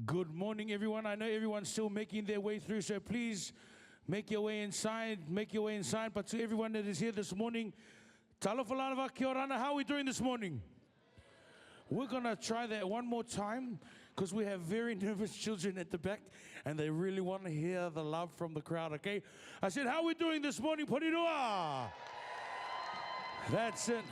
Good morning, everyone. I know everyone's still making their way through, so please make your way inside. Make your way inside. But to everyone that is here this morning, Talofa kia orana, how are we doing this morning? We're going to try that one more time because we have very nervous children at the back and they really want to hear the love from the crowd, okay? I said, how are we doing this morning, Porirua? That's it.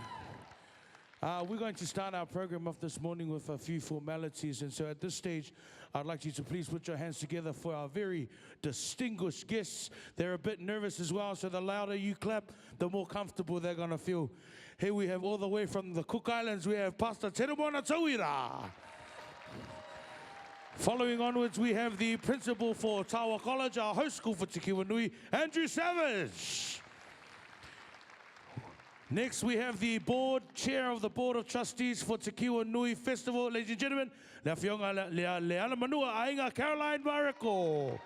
Uh, we're going to start our program off this morning with a few formalities. And so at this stage, I'd like you to please put your hands together for our very distinguished guests. They're a bit nervous as well, so the louder you clap, the more comfortable they're going to feel. Here we have all the way from the Cook Islands, we have Pastor Teremoana Tauira. Following onwards, we have the principal for Tawa College, our host school for Te Nui, Andrew Savage. Next, we have the board chair of the Board of Trustees for Te Kiwa Nui Festival. Ladies and gentlemen, le afioga le, le, le Manua Ainga Caroline Mariko.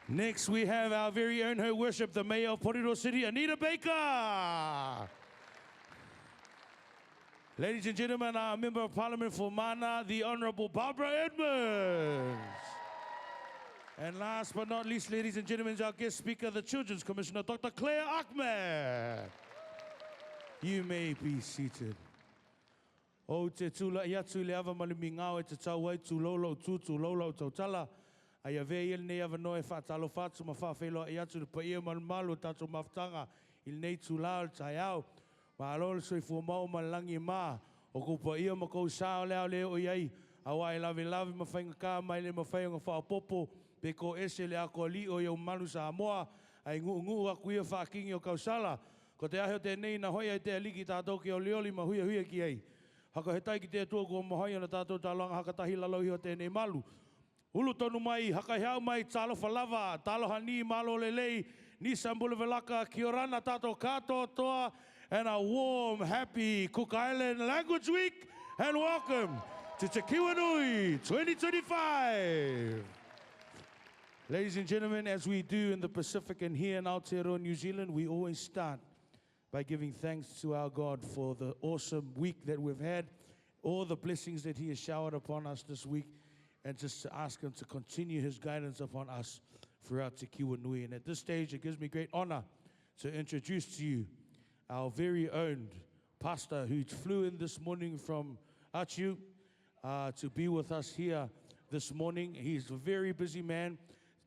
Next, we have our very own Her Worship, the Mayor of Porirua City, Anita Baker. Ladies and gentlemen, our Member of Parliament for Mana, the Honourable Barbara Edmonds. And last but not least, ladies and gentlemen, our guest speaker, the Children's Commissioner, Dr. Claire Ahmed. You may be seated. O te tūla i atu le ava malu mi ngau e te tau ai tū laulau tū tū laulau tau tala. Ai a vea i nei ava noa e whaatalo whātu ma whaawheloa i atu le paia malu malu o tātou mafutanga i lenei tū lao le tai au. Ma alo le soifua mau ma langi ma o kou paia ma kou sa o leo le o iai. Aua e lave lave ma whainga ka mai le ma whainga whaopopo pe ko ese le ako ali o iau malu sa amoa ai nguu nguu aku ia whaakingi o kausala. Ko te ahe o tēnei na hoi ai te aliki tātou ki o lioli ma huia huia ki ai. Haka he tai ki te atua ko mahoi ana tātou tāloanga haka tahi lalau iho tēnei malu. Ulu tonu mai, haka heau mai, talofa lava, taloha ni malo lelei, ni sambula velaka, kia orana tātou katoa toa, and a warm, happy Cook Island Language Week, and welcome to Te Kiwa Nui 2025. Ladies and gentlemen, as we do in the Pacific and here in Aotearoa, New Zealand, we always start by giving thanks to our God for the awesome week that we've had, all the blessings that He has showered upon us this week, and just to ask Him to continue His guidance upon us throughout Te Kiwa Nui. And at this stage, it gives me great honor to introduce to you our very own pastor who flew in this morning from Atiu to be with us here this morning. He's a very busy man.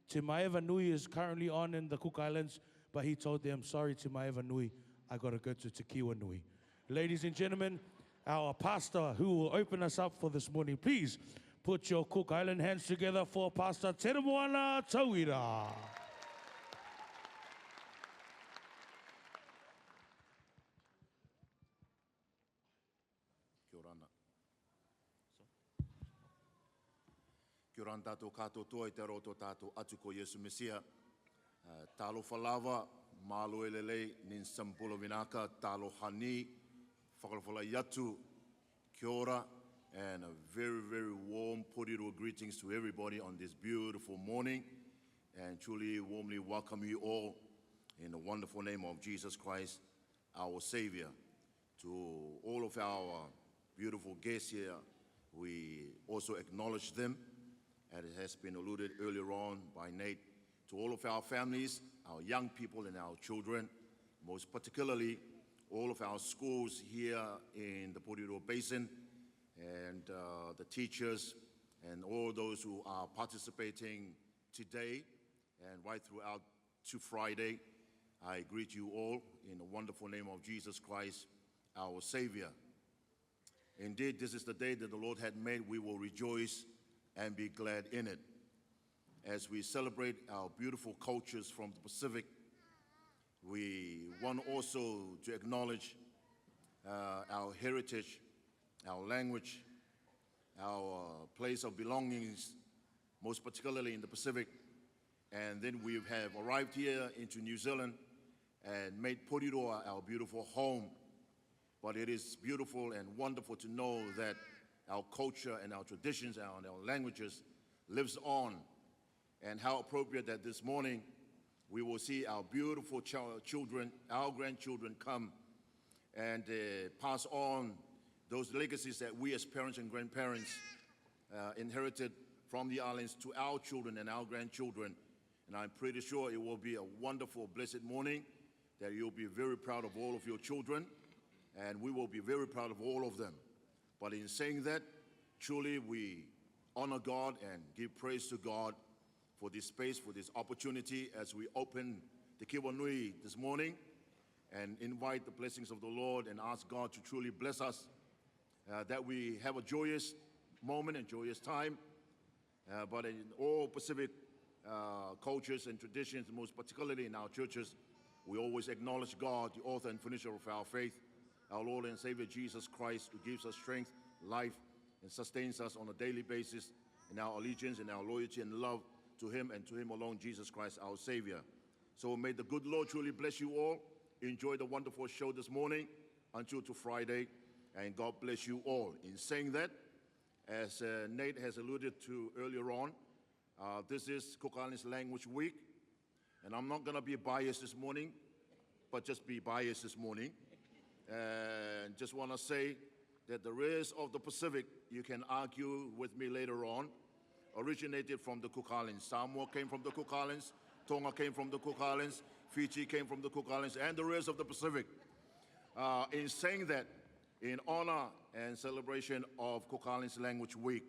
Te Maeva Nui is currently on in the Cook Islands, but he told them, sorry, Te Maeva Nui, I got to go to Te Kiwa Nui. Ladies and gentlemen, our pastor who will open us up for this morning, please put your Cook Island hands together for Pastor Teremoana Tauira. Kia orana. Kia orana tātou katoa toa i te aro o tō tātou atu ko Iesu Mesia. Uh, talofa lava, malo e lelei, nin sambula vinaka, taloha ni, whakalawhala i atu, kia ora, and a very, very warm Porirua greetings to everybody on this beautiful morning, and truly warmly welcome you all in the wonderful name of Jesus Christ, our Savior. To all of our beautiful guests here, we also acknowledge them, as it has been alluded earlier on by Nate, to all of our families, our young people and our children, most particularly all of our schools here in the Porirua Basin, and the teachers and all those who are participating today and right throughout to Friday. I greet you all in the wonderful name of Jesus Christ, our Savior. Indeed, this is the day that the Lord had made. We will rejoice and be glad in it. As we celebrate our beautiful cultures from the Pacific, we want also to acknowledge our heritage, our language, our place of belongings, most particularly in the Pacific. And then we have arrived here into New Zealand and made Porirua our beautiful home. But it is beautiful and wonderful to know that our culture and our traditions and our languages lives on. And how appropriate that this morning we will see our beautiful children, our grandchildren come and pass on Those legacies that we as parents and grandparents inherited from the islands to our children and our grandchildren. And I'm pretty sure it will be a wonderful, blessed morning, that you'll be very proud of all of your children, and we will be very proud of all of them. But in saying that, truly we honor God and give praise to God for this space, for this opportunity as we open the Kiwa Nui this morning and invite the blessings of the Lord and ask God to truly bless us, that we have a joyous moment and joyous time. But in all Pacific cultures and traditions, most particularly in our churches, we always acknowledge God, the author and finisher of our faith, our Lord and Savior Jesus Christ, who gives us strength, life, and sustains us on a daily basis in our allegiance and our loyalty and love to Him and to Him alone, Jesus Christ, our Savior. So may the good Lord truly bless you all. Enjoy the wonderful show this morning until to Friday, and God bless you all. In saying that, as Nate has alluded to earlier on, this is Cook Islands Language Week, and I'm not going to be biased this morning, but just be biased this morning. And just want to say that the rest of the Pacific, you can argue with me later on, originated from the Cook Islands. Samoa came from the Cook Islands, Tonga came from the Cook Islands, Fiji came from the Cook Islands, and the rest of the Pacific. In saying that, in honor and celebration of Cook Islands Language Week,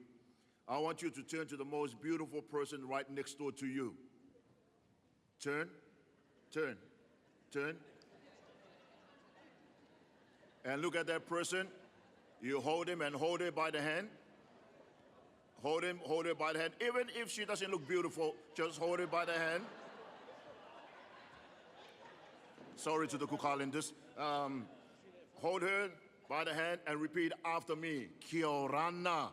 I want you to turn to the most beautiful person right next door to you. Turn, turn, turn. And look at that person. You hold him and hold her by the hand. Hold him, hold her by the hand. Even if she doesn't look beautiful, just hold her by the hand. Sorry to the Cook Islanders. Hold her by the hand and repeat after me. Kia orana.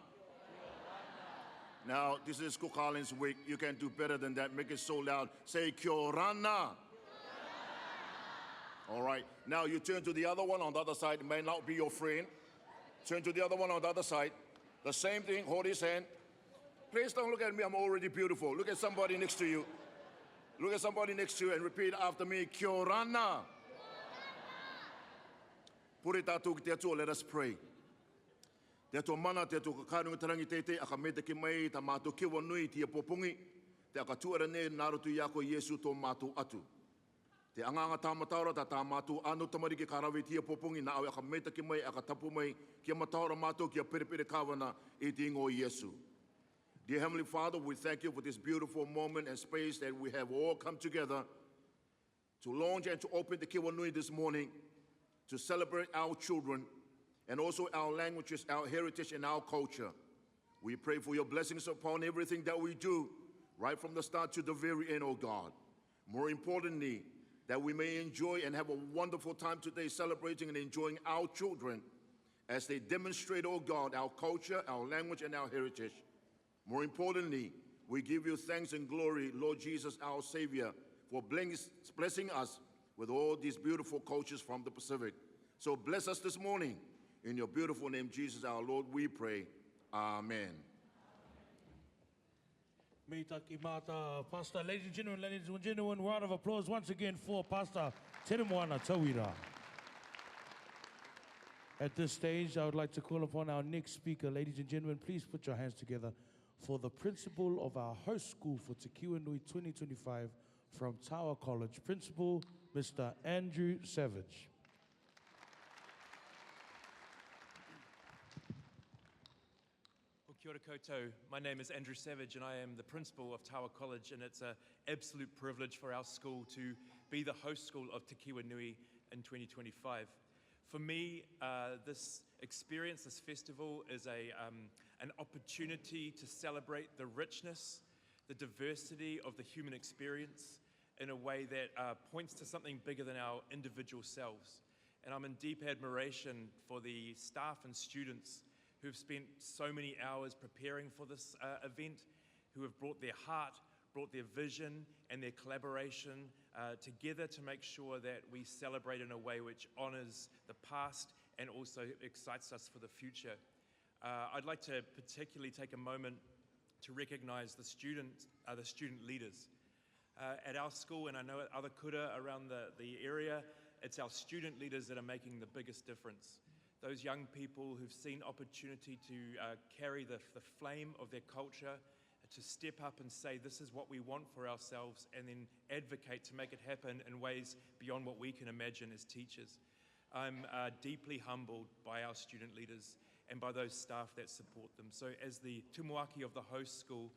Now, this is Cook Islands Week. You can do better than that. Make it so loud. Say, Kia orana. All right. Now, you turn to the other one on the other side. It may not be your friend. Turn to the other one on the other side. The same thing. Hold his hand. Please don't look at me. I'm already beautiful. Look at somebody next to you. Look at somebody next to you and repeat after me. Kia orana. Pure tātou ki te Atua, let us pray. Te Atua mana, te Atua kakarunga te rangi teitei, aka me te ki mai, tā mātou kiwa nui, tia popongi, te aka tuara nei, nā roto i a koe Iesu tō mātou atu. Te anganga tā mataora, tā tā mātou āno tamariki ka rawe tia popongi, nā au aka me te ki mai, aka tapu mai, kia mataora mātou, kia perepere kāwana i te ingoa Iesu. Dear Heavenly Father, we thank you for this beautiful moment and space that we have all come together to launch and to open the Kiwa Nui this morning, to celebrate our children and also our languages, our heritage, and our culture. We pray for your blessings upon everything that we do, right from the start to the very end, oh God. More importantly, that we may enjoy and have a wonderful time today celebrating and enjoying our children as they demonstrate, oh God, our culture, our language, and our heritage. More importantly, we give you thanks and glory, Lord Jesus, our Savior, for blessing us with all these beautiful cultures from the Pacific. So bless us this morning. In your beautiful name, Jesus, our Lord, we pray. Amen. Meitaki mata, Pastor. Ladies and gentlemen, ladies and gentlemen, round of applause once again for Pastor Teremoana Tauira. At this stage, I would like to call upon our next speaker. Ladies and gentlemen, please put your hands together for the principal of our host school for Te Kiwa Nui 2025 from Tower College, Principal Mr. Andrew Savage. Well, kia ora koutou. My name is Andrew Savage and I am the principal of Tower College, and it's an absolute privilege for our school to be the host school of Te Kiwa Nui in 2025. For me, this experience, this festival, is an opportunity to celebrate the richness, the diversity of the human experience in a way that points to something bigger than our individual selves. And I'm in deep admiration for the staff and students who've spent so many hours preparing for this event, who have brought their heart, brought their vision and their collaboration together to make sure that we celebrate in a way which honors the past and also excites us for the future. I'd like to particularly take a moment to recognize the student leaders. At our school, and I know at other kura around the area, it's our student leaders that are making the biggest difference. Those young people who've seen opportunity to uh, carry the, the flame of their culture, to step up and say, this is what we want for ourselves, and then advocate to make it happen in ways beyond what we can imagine as teachers. I'm uh, deeply humbled by our student leaders and by those staff that support them. So, as the tumuaki of the host school,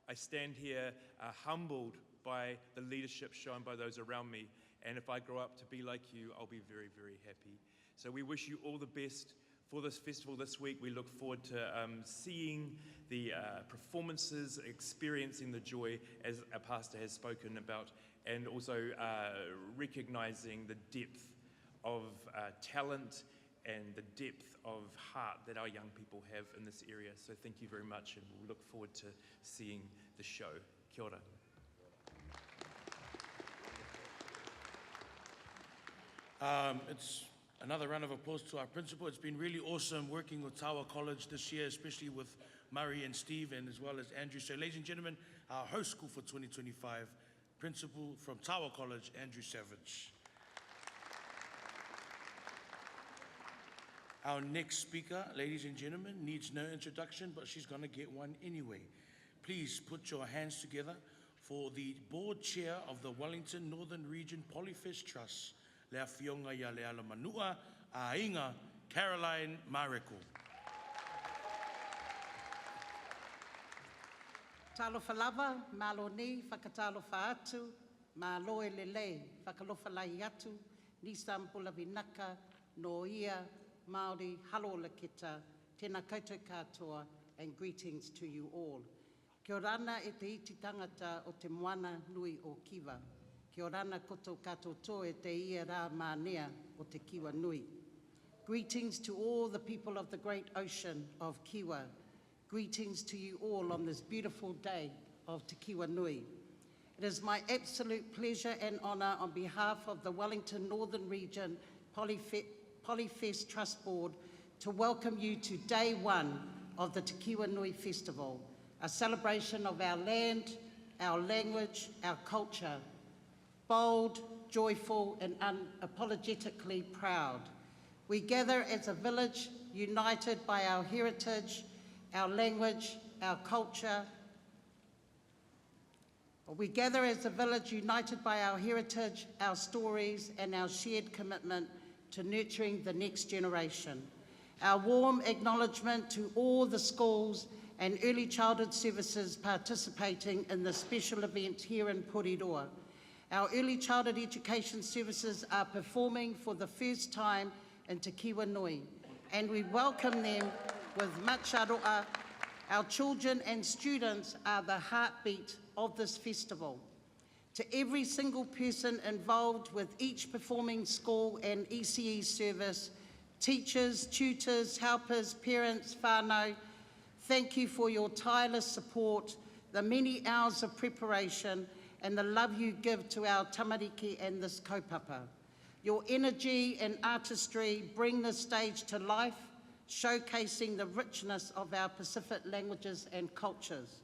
I stand here uh, humbled by the leadership shown by those around me. And if I grow up to be like you, I'll be very, very happy. So we wish you all the best for this festival this week. We look forward to um, seeing the uh, performances, experiencing the joy, as our pastor has spoken about, and also uh, recognizing the depth of uh, talent and the depth of heart that our young people have in this area. So thank you very much, and we'll look forward to seeing the show. Kia ora. Um, it's another round of applause to our principal. It's been really awesome working with Tawa College this year, especially with Murray and Steve, and as well as Andrew. So, ladies and gentlemen, our host school for 2025, principal from Tawa College, Andrew Savage. Our next speaker, ladies and gentlemen, needs no introduction, but she's going to get one anyway. Please put your hands together for the board chair of the Wellington Northern Region Polyfest Trust, Lea Fionga ia Leala Manua, Ainga Caroline Mareko. Talofa lava, malo ni, whakatalofa atu, malo e lelei, whakalofa lai atu, Nisam Bulavinaka, no ia, Māori, halo kita, tēnā koutou katoa, and greetings to you all. Kia orana e te iti tangata o te moana nui o Kiwa. Kia orana koto katoto e te ia rā mānea o te Kiwa nui. Greetings to all the people of the great ocean of Kiwa. Greetings to you all on this beautiful day of Te Kiwa Nui. It is my absolute pleasure and honour on behalf of the Wellington Northern Region Polyfest Trust Board to welcome you to day one of the Te Kiwa Nui Festival, a celebration of our land, our language, our culture. Bold, joyful, and unapologetically proud. We gather as a village united by our heritage, our language, our culture. We gather as a village united by our heritage, our stories, and our shared commitment to nurturing the next generation. Our warm acknowledgement to all the schools and early childhood services participating in the special event here in Porirua. Our early childhood education services are performing for the first time in Te Kiwa Nui, and we welcome them with much aroa. Our children and students are the heartbeat of this festival. To every single person involved with each performing school and ECE service, teachers, tutors, helpers, parents, whānau, thank you for your tireless support, the many hours of preparation, and the love you give to our tamariki and this kaupapa. Your energy and artistry bring the stage to life, showcasing the richness of our Pacific languages and cultures.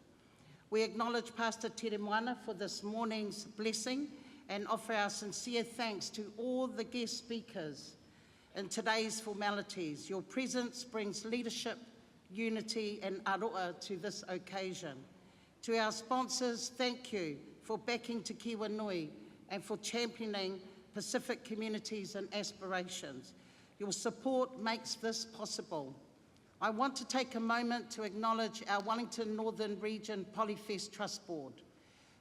We acknowledge Pastor Teremoana for this morning's blessing and offer our sincere thanks to all the guest speakers in today's formalities. Your presence brings leadership, unity and aroa to this occasion. To our sponsors, thank you for backing Te Kiwa Nui and for championing Pacific communities and aspirations. Your support makes this possible. I want to take a moment to acknowledge our Wellington Northern Region Polyfest Trust Board.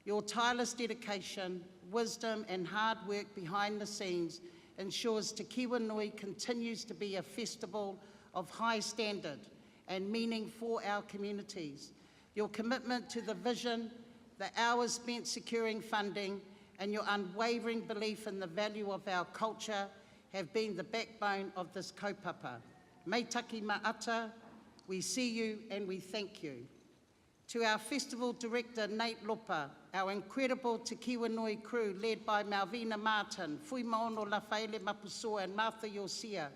Your tireless dedication, wisdom and hard work behind the scenes ensures Te Kiwa Nui continues to be a festival of high standard and meaning for our communities. Your commitment to the vision, the hours spent securing funding, and your unwavering belief in the value of our culture have been the backbone of this kaupapa. Mei taki ma'ata, we see you and we thank you. To our festival director, Nate Lopa, our incredible Te Kiwa Nui crew led by Malvina Martin, Fuimaono Lafaele Mapusua and Martha Yosia,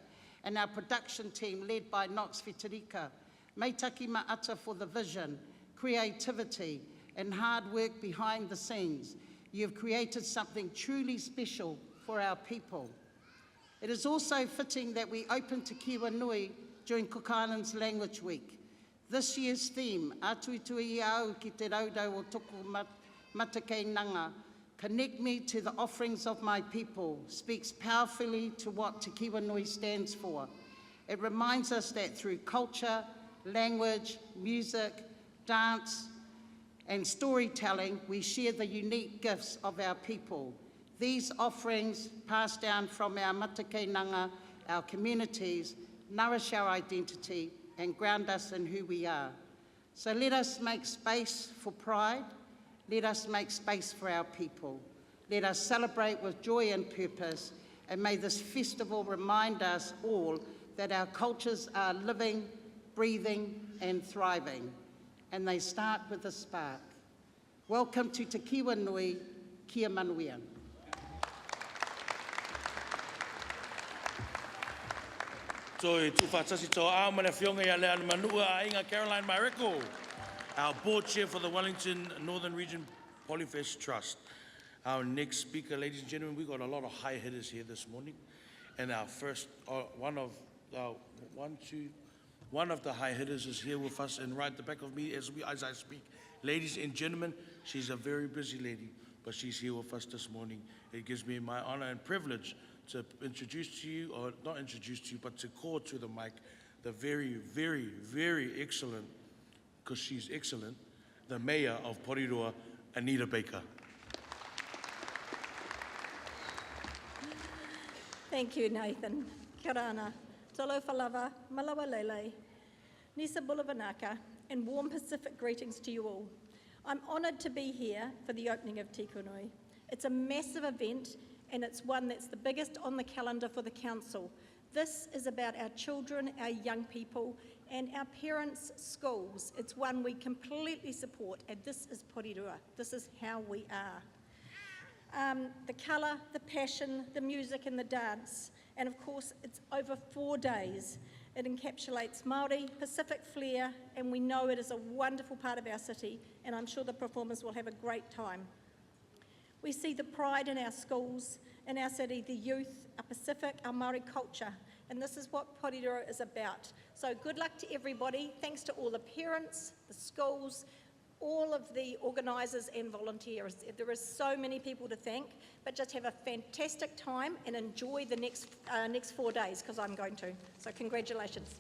and our production team led by Knox Fitarika. Mei taki ma'ata for the vision, creativity, and hard work behind the scenes. You have created something truly special for our people. It is also fitting that we open Te Kiwa Nui during Cook Islands Language Week. This year's theme, Atuitui i au ki te raurau o toko matakei nanga, connect me to the offerings of my people, speaks powerfully to what Te Kiwa Nui stands for. It reminds us that through culture, language, music, dance, and storytelling, we share the unique gifts of our people. These offerings, passed down from our matakeinanga, our communities, nourish our identity and ground us in who we are. So let us make space for pride. Let us make space for our people. Let us celebrate with joy and purpose, and may this festival remind us all that our cultures are living, breathing, and thriving. And they start with a spark. Welcome to Te Kiwa Nui, Kia Manuia. Toi tūwhātasi tō āma le whionga ia Leana Manua a Inga Caroline Mareko, our board chair for the Wellington Northern Region Polyfest Trust. Our next speaker, ladies and gentlemen, we've got a lot of high hitters here this morning. And our first, one of, one, two, one of the high hitters is here with us and right at the back of me as, we, as I speak. Ladies and gentlemen, she's a very busy lady, but she's here with us this morning. It gives me my honor and privilege to introduce to you, or not introduce to you, but to call to the mic the very, very, very excellent, because she's excellent, the mayor of Porirua, Anita Baker. Thank you, Nathan. Kia ora. Talofa lava, malawa lele, Nisa Bulavanaka, and warm Pacific greetings to you all. I'm honoured to be here for the opening of Te Nui. It's a massive event, and it's one that's the biggest on the calendar for the council. This is about our children, our young people, and our parents' schools. It's one we completely support, and this is Porirua. This is how we are. The colour, the passion, the music and the dance. And of course, it's over 4 days. It encapsulates Māori, Pacific flair, and we know it is a wonderful part of our city, and I'm sure the performers will have a great time. We see the pride in our schools, in our city, the youth, our Pacific, our Māori culture, and this is what Porirua is about. So good luck to everybody. Thanks to all the parents, the schools, all of the organisers and volunteers. There are so many people to thank, but just have a fantastic time and enjoy the next 4 days, because I'm going to. So congratulations.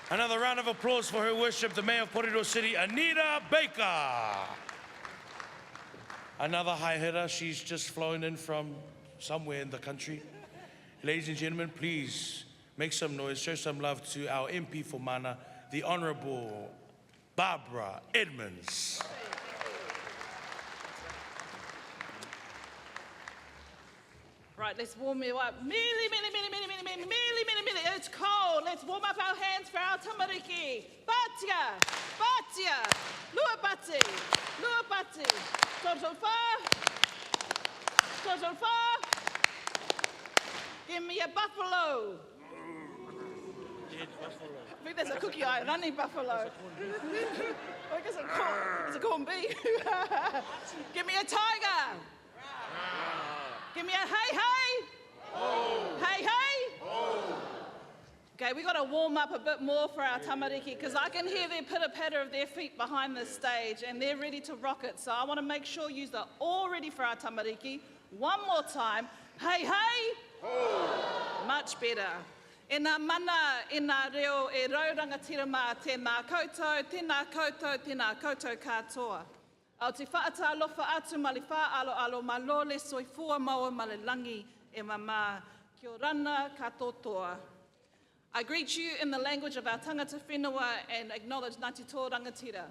Another round of applause for Her Worship, the Mayor of Porirua City, Anita Baker. Another high hitter, she's just flown in from somewhere in the country. Ladies and gentlemen, please make some noise, show some love to our MP for Mana, the Honourable Barbara Edmonds. Right, let's warm you up. Mili, mili, mili, mili, mili, mili, mili, mili, mili. It's cold. Let's warm up our hands for our tamariki. Batia, batia, lua bati, lua bati. Total fa, total fa. Give me a buffalo. Dead buffalo. I think there's a cookie eye running buffalo. I guess it's a corn beef. Give me a tiger. Give me a hey, hey. Oh. Hey, hey. Oh. Okay, we got to warm up a bit more for our tamariki, because I can hear their pitter-patter of their feet behind the stage and they're ready to rock it. So I want to make sure you are all ready for our tamariki. One more time. Hey, hey. Oh. Much better. E nā mana, e nā reo, e rau rangatira mā, tēnā koutou, tēnā koutou, tēnā koutou katoa. Au te whaata alofa atu mali wha alo alo ma lole soifua maua ma le langi e mama. Kia orana katotoa. I greet you in the language of our tangata whenua and acknowledge Ngāti Toa Rangatira.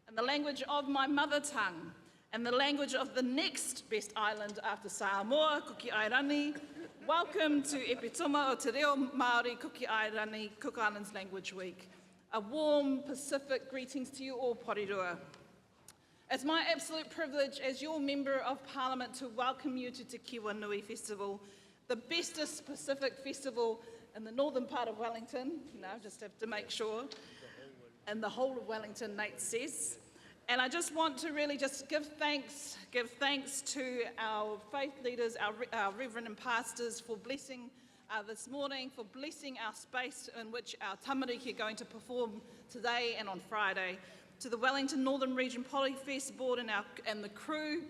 In the language of my mother tongue, and the language of the next best island after Samoa, Kuki Airani, welcome to Epitoma o Te Reo Māori Kuki Airani, Cook Islands Language Week. A warm Pacific greetings to you all, Porirua. It's my absolute privilege as your Member of Parliament to welcome you to Te Kiwa Nui Festival, the bestest Pacific festival in the northern part of Wellington. You know, just have to make sure. And the whole of Wellington, Nate says. And I just want to really just give thanks, give thanks to our faith leaders, our, our reverend and pastors for blessing uh, this morning, for blessing our space in which our tamariki are going to perform today and on Friday, to the Wellington Northern Region Polyfest Board and, our, and the crew,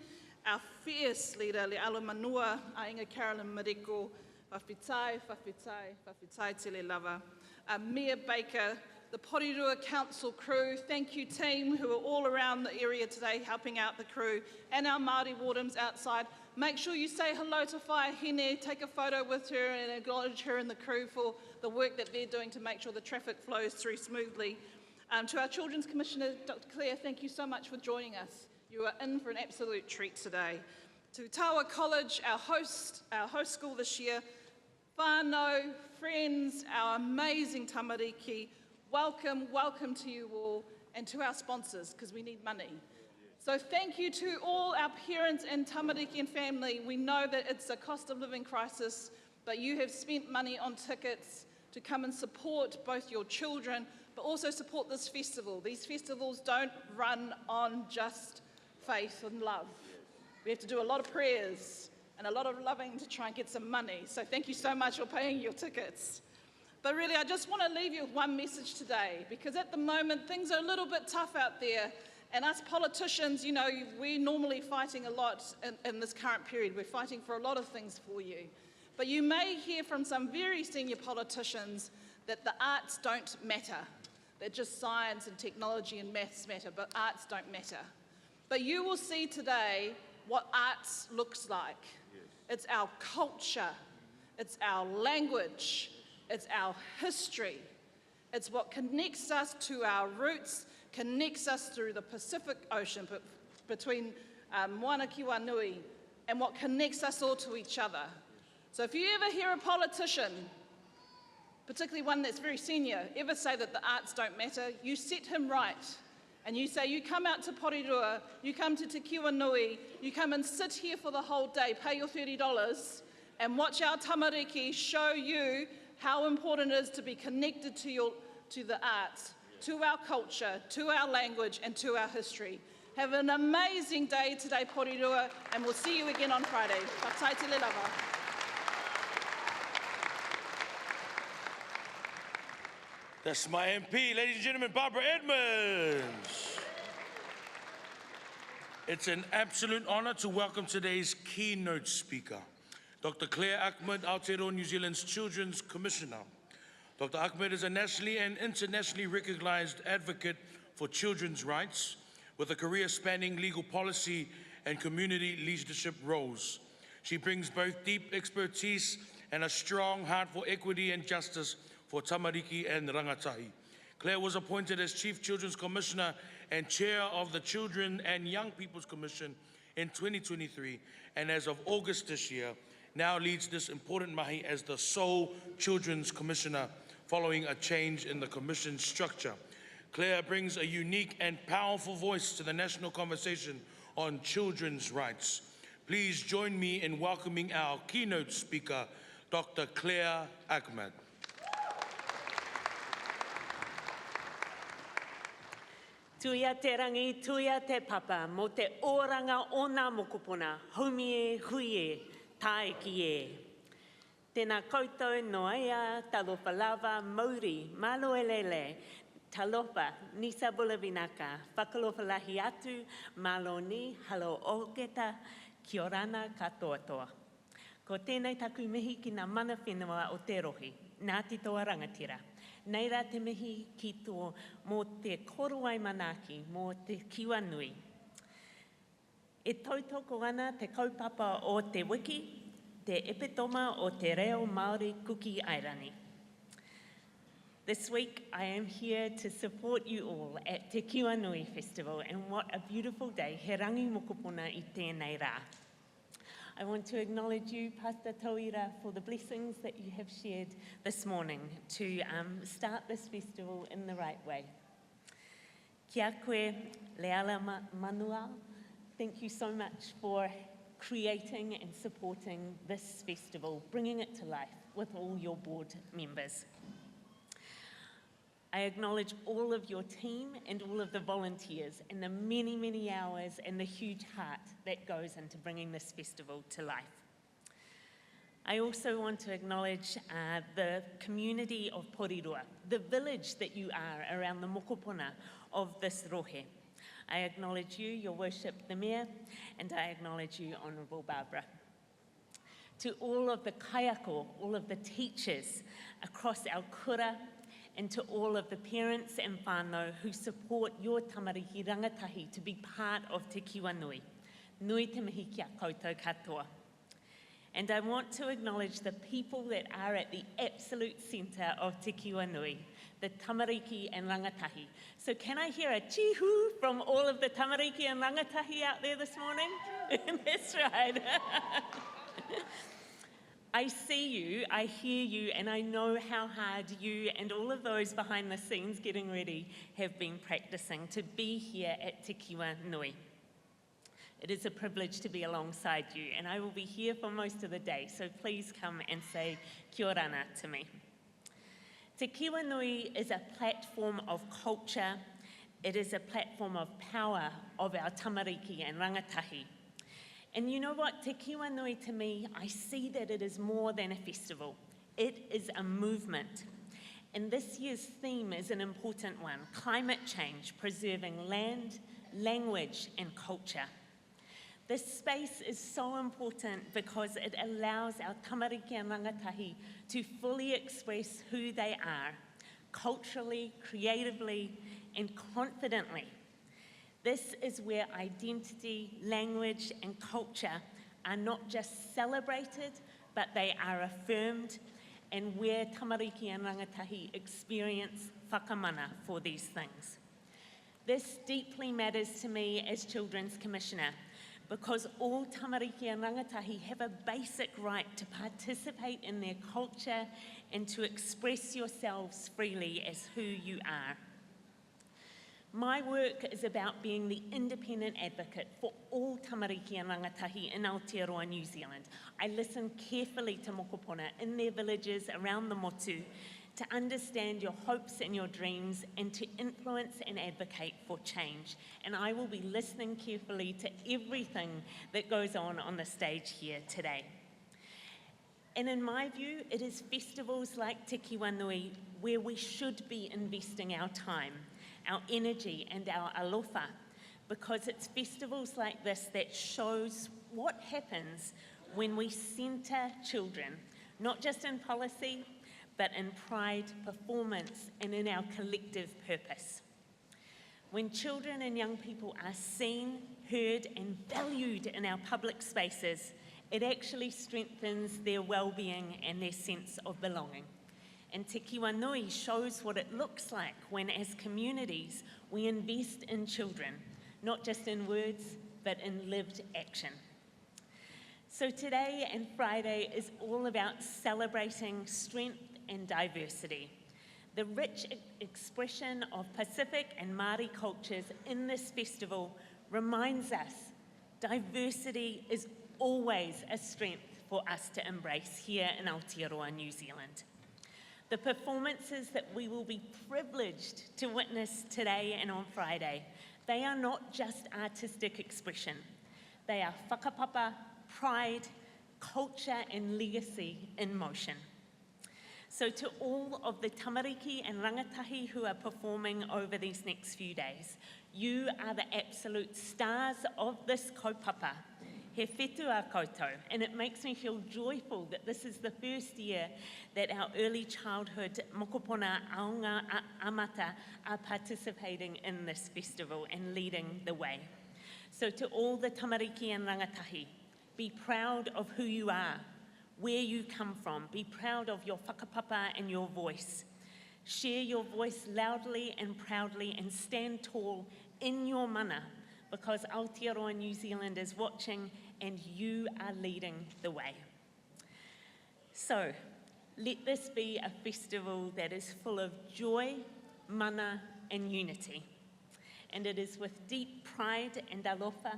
our fierce leader, Lealo Manua, Ainga Carolyn Mariko, Whawhitai, Whawhitai, Whawhitai Tele Lava, uh, Mia Baker, the Porirua Council crew. Thank you, team, who are all around the area today helping out the crew, and our Māori wardens outside. Make sure you say hello to Whaehine, take a photo with her, and acknowledge her and the crew for the work that they're doing to make sure the traffic flows through smoothly. Um, to our Children's Commissioner, Dr. Claire, thank you so much for joining us. You are in for an absolute treat today. To Tawa College, our host, our host school this year, whānau, friends, our amazing tamariki, welcome, welcome to you all, and to our sponsors, because we need money. So thank you to all our parents and tamariki and family. We know that it's a cost of living crisis, but you have spent money on tickets to come and support both your children, but also support this festival. These festivals don't run on just faith and love. We have to do a lot of prayers and a lot of loving to try and get some money. So thank you so much for paying your tickets. But really, I just want to leave you with one message today because at the moment, things are a little bit tough out there. And us politicians, you know, we're normally fighting a lot in, in this current period. We're fighting for a lot of things for you. But you may hear from some very senior politicians that the arts don't matter, that just science and technology and maths matter, but arts don't matter. But you will see today what arts looks like. Yes. It's our culture, it's our language, it's our history. It's what connects us to our roots, connects us through the Pacific Ocean but between um, Moana Kiwanui, and what connects us all to each other. So if you ever hear a politician, particularly one that's very senior, ever say that the arts don't matter, you set him right. And you say, you come out to Porirua, you come to Te Nui, you come and sit here for the whole day, pay your $30, and watch our tamariki show you how important it is to be connected to, your, to the arts, to our culture, to our language, and to our history. Have an amazing day today, Porirua, and we'll see you again on Friday. lava. That's my MP, ladies and gentlemen, Barbara Edmonds. It's an absolute honor to welcome today's keynote speaker, Dr. Claire Ahmed, Aotearoa New Zealand's Children's Commissioner. Dr. Ahmed is a nationally and internationally recognized advocate for children's rights with a career spanning legal policy and community leadership roles. She brings both deep expertise and a strong heart for equity and justice for tamariki and rangatahi. Claire was appointed as Chief Children's Commissioner and Chair of the Children and Young People's Commission in 2023, and as of August this year, now leads this important mahi as the sole Children's Commissioner following a change in the Commission structure. Claire brings a unique and powerful voice to the national conversation on children's rights. Please join me in welcoming our keynote speaker, Dr. Claire Ahmed. Tuia te rangi, tuia te papa, mō te oranga o nā mokopuna, haumi e, hui e, tāiki e. Tēnā koutou, noaia, talofa lava, mauri, malo e lele, talofa, nisa bulavinaka, whakalofa lahi atu, malo ni, halo oketa, kia orana katoa toa. Ko tēnei taku mihi ki ngā mana whenua o te rohe, Ngāti Toa Rangatira. Nei rā te mihi ki tō mō te korowai manaaki, mō te kiwa nui. E tautoko ana te kaupapa o Te Wiki, te epitoma o te reo Māori Kuki Airani. This week I am here to support you all at Te Kiwa Nui Festival and what a beautiful day, he rangi mokopuna i tēnei rā. I want to acknowledge you, Pastor Tauira, for the blessings that you have shared this morning to um, start this festival in the right way. Kia koe, Leala Manua, thank you so much for creating and supporting this festival, bringing it to life with all your board members. I acknowledge all of your team and all of the volunteers and the many, many hours and the huge heart that goes into bringing this festival to life. I also want to acknowledge the community of Porirua, the village that you are around the mokopuna of this rohe. I acknowledge you, Your Worship, the Mayor, and I acknowledge you, Honourable Barbara. To all of the kaiako, all of the teachers across our kura, and to all of the parents and whānau who support your tamariki rangatahi to be part of Te Kiwa Nui. Nui te mihi ki a koutou katoa. And I want to acknowledge the people that are at the absolute centre of Te Kiwa Nui, the tamariki and rangatahi. So can I hear a chihu from all of the tamariki and rangatahi out there this morning? That's right. I see you, I hear you, and I know how hard you and all of those behind the scenes getting ready have been practicing to be here at Te Kiwa Nui. It is a privilege to be alongside you, and I will be here for most of the day, so please come and say kia orana to me. Te Kiwa Nui is a platform of culture. It is a platform of power of our tamariki and rangatahi. And you know what? Te Kiwa Nui to me, I see that it is more than a festival. It is a movement. And this year's theme is an important one, climate change, preserving land, language and culture. This space is so important because it allows our tamariki and rangatahi to fully express who they are, culturally, creatively, and confidently. This is where identity, language, and culture are not just celebrated, but they are affirmed, and where tamariki and rangatahi experience whakamana for these things. This deeply matters to me as Children's Commissioner, because all tamariki and rangatahi have a basic right to participate in their culture and to express yourselves freely as who you are. My work is about being the independent advocate for all tamariki and rangatahi in Aotearoa, New Zealand. I listen carefully to mokopuna in their villages around the motu to understand your hopes and your dreams and to influence and advocate for change. And I will be listening carefully to everything that goes on the stage here today. And in my view, it is festivals like Te Kiwa Nui where we should be investing our time, our energy and our aloha, because it's festivals like this that shows what happens when we centre children, not just in policy, but in pride, performance, and in our collective purpose. When children and young people are seen, heard, and valued in our public spaces, it actually strengthens their well-being and their sense of belonging. And Te Kiwa Nui shows what it looks like when, as communities, we invest in children, not just in words, but in lived action. So today and Friday is all about celebrating strength and diversity. The rich expression of Pacific and Māori cultures in this festival reminds us diversity is always a strength for us to embrace here in Aotearoa, New Zealand. The performances that we will be privileged to witness today and on Friday, they are not just artistic expression. They are whakapapa, pride, culture and legacy in motion. So to all of the tamariki and rangatahi who are performing over these next few days, you are the absolute stars of this kaupapa. He whetua koutou, and it makes me feel joyful that this is the first year that our early childhood mokopuna aonga amata are participating in this festival and leading the way. So to all the tamariki and rangatahi, be proud of who you are, where you come from. Be proud of your whakapapa and your voice. Share your voice loudly and proudly and stand tall in your mana, because Aotearoa New Zealand is watching and you are leading the way. So let this be a festival that is full of joy, mana and unity. And it is with deep pride and aloha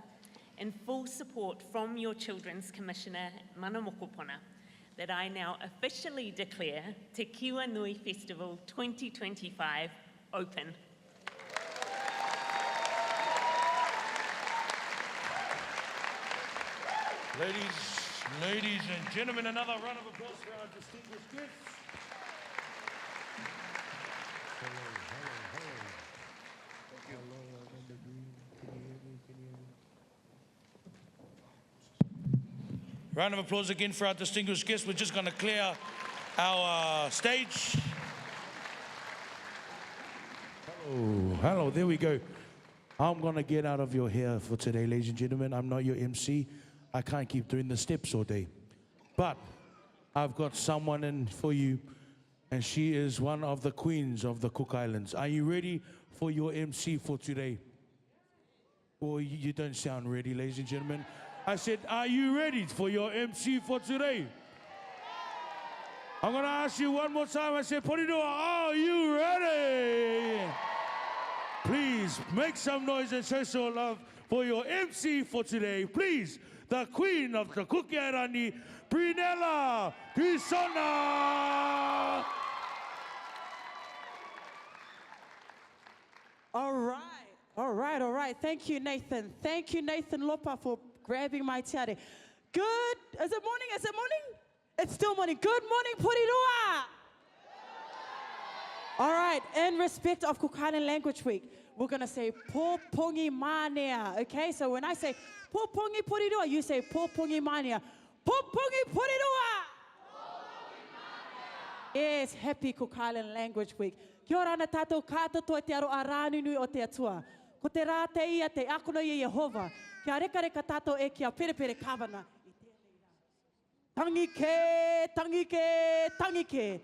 and full support from your Children's Commissioner, Mana Mokopuna, that I now officially declare Te Kiwa Nui Festival 2025 open. Ladies, ladies and gentlemen, another round of applause for our distinguished guests. Hello, hello, hello. Thank you. Hello, I'm in the green. Can you hear me? Can you hear me? Round of applause again for our distinguished guests. We're just going to clear our uh, stage. Hello, hello, there we go. I'm going to get out of your hair for today, ladies and gentlemen. I'm not your MC. I can't keep doing the steps all day. But I've got someone in for you, and she is one of the queens of the Cook Islands. Are you ready for your MC for today? Well, you don't sound ready, ladies and gentlemen. I said, Are you ready for your MC for today? I'm going to ask you one more time. I said, Porirua, are you ready? Please make some noise and show some love for your MC for today. Please, the queen of the Kuki Airani, Brinella Kisona. All right, all right, all right. Thank you, Nathan. Thank you, Nathan Lopa, for grabbing my tiare. Good, is it morning? Is it morning? It's still morning. Good morning, Porirua! All right, in respect of Cook Island Language Week, we're going to say Po Pongi Manea, okay? So when I say Po Pongi Porirua, you say Po Pongi Manea. Po Pongi Porirua! Yes, happy Cook Island Language Week. Kia ora ana tātou katoa te aro a Rānunui o te Atua. Ko te rā te ia te akona i a Yehova. Kia rekareka tātou e kia perepere kāwana i tēnei rā. Tangi kē, tangi kē, tangi kē.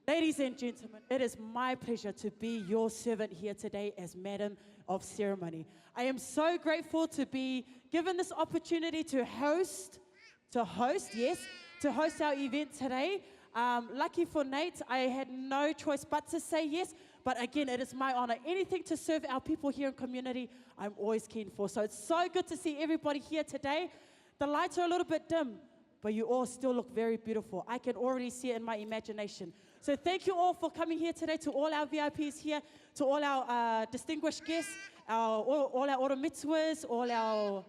Ladies and gentlemen, it is my pleasure to be your servant here today as Madam of Ceremony. I am so grateful to be given this opportunity to host, to host, yes, to host our event today. Um, lucky for Nate, I had no choice but to say yes. But again, it is my honor. Anything to serve our people here in community, I'm always keen for. So it's so good to see everybody here today. The lights are a little bit dim, but you all still look very beautiful. I can already see it in my imagination. So thank you all for coming here today, to all our VIPs here, to all our uh, distinguished guests, our, all, all our oromitsuas, all our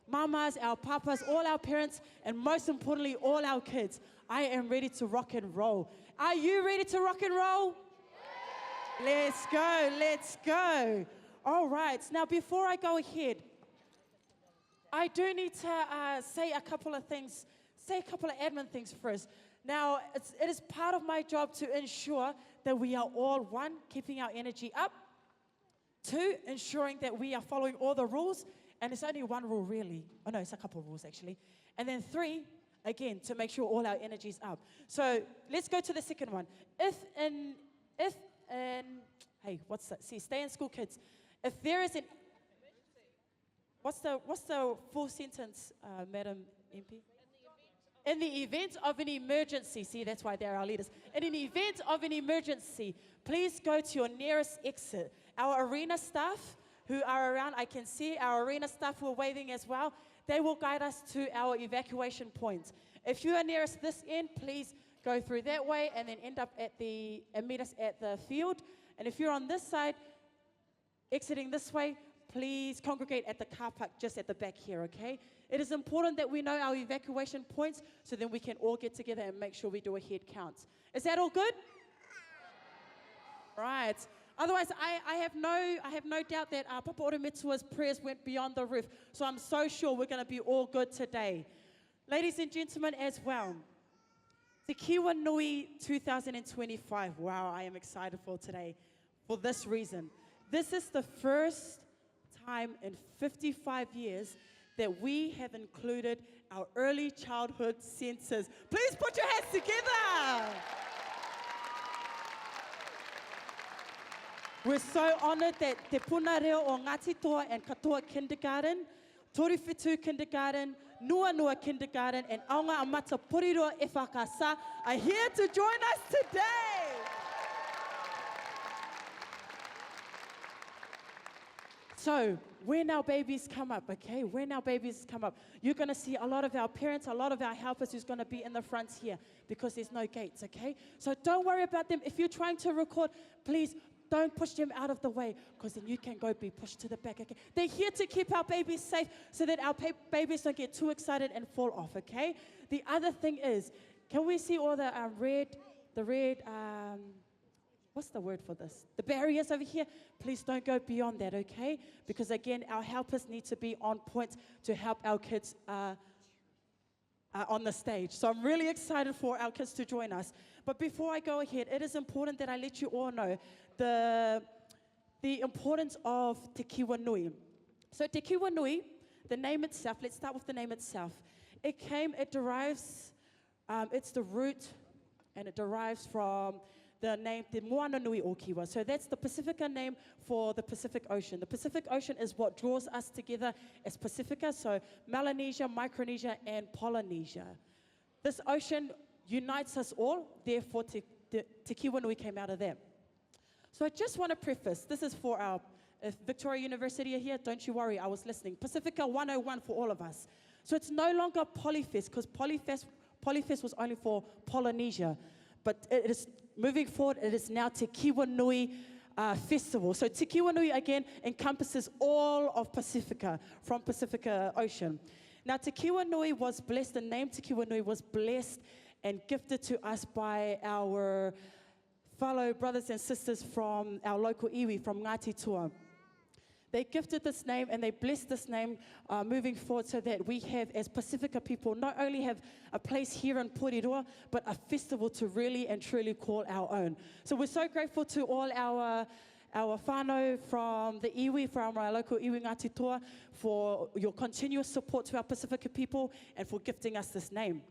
mamas, our papas, all our parents, and most importantly, all our kids. I am ready to rock and roll. Are you ready to rock and roll? Let's go, let's go. All right, now before I go ahead, I do need to uh, say a couple of things, say a couple of admin things first. Now, it's, it is part of my job to ensure that we are all one, keeping our energy up, two, ensuring that we are following all the rules, and it's only one rule really. Oh no, it's a couple of rules actually. And then three, again, to make sure all our energy's up. So let's go to the second one. If in, if in, hey, what's that? See, stay in school, kids. If there is an What's the, what's the full sentence, uh, Madam MP? In the event of an emergency, see, that's why they're our leaders. In an event of an emergency, please go to your nearest exit. Our arena staff who are around, I can see our arena staff who are waving as well. They will guide us to our evacuation points. If you are nearest this end, please go through that way and then end up at the, and meet us at the field. And if you're on this side, exiting this way, please congregate at the car park just at the back here, okay? It is important that we know our evacuation points so then we can all get together and make sure we do a head count. Is that all good? Right. Otherwise, I, I, have, no, I have no doubt that uh, Papa Orometsua's prayers went beyond the roof. So I'm so sure we're going to be all good today. Ladies and gentlemen, as well, Te Kiwa Nui 2025. Wow, I am excited for today for this reason. This is the first time in 55 years that we have included our early childhood centers. Please put your hands together. We're so honored that Te Puna Reo o Ngāti Toa and Katoa Kindergarten, Toriwhitu Kindergarten, Nua Nua Kindergarten, and Aonga Amata Porirua Ewhakasa are here to join us today. So when our babies come up, okay, when our babies come up, you're going to see a lot of our parents, a lot of our helpers who's going to be in the front here because there's no gates, okay? So don't worry about them. If you're trying to record, please don't push them out of the way because then you can go be pushed to the back, okay? They're here to keep our babies safe so that our babies don't get too excited and fall off, okay? The other thing is, can we see all the red, the red, what's the word for this? The barriers over here, please don't go beyond that, okay? Because again, our helpers need to be on point to help our kids on the stage. So I'm really excited for our kids to join us. But before I go ahead, it is important that I let you all know the, the importance of Te Kiwa Nui. So Te Kiwa Nui, the name itself, let's start with the name itself. It came, it derives, it's the root and it derives from the name Te Moana Nui o Kiwa. So that's the Pacifica name for the Pacific Ocean. The Pacific Ocean is what draws us together as Pacifica, so Melanesia, Micronesia, and Polynesia. This ocean unites us all, therefore Te, Te, Te Kiwa Nui came out of that. So I just want to preface, this is for our, if Victoria University are here, don't you worry, I was listening. Pacifica 101 for all of us. So it's no longer Polyfest, because Polyfest, Polyfest was only for Polynesia. But it is moving forward, it is now Te Kiwa Nui Festival. So Te Kiwa Nui, again, encompasses all of Pacifica, from Pacifica Ocean. Now, Te Kiwa Nui was blessed, the name Te Kiwa Nui was blessed and gifted to us by our fellow brothers and sisters from our local iwi, from Ngāti Toa. They gifted this name and they blessed this name moving forward so that we have, as Pacifica people, not only have a place here in Porirua, but a festival to really and truly call our own. So we're so grateful to all our our whānau from the iwi, from our local iwi Ngāti Toa, for your continuous support to our Pacifica people and for gifting us this name.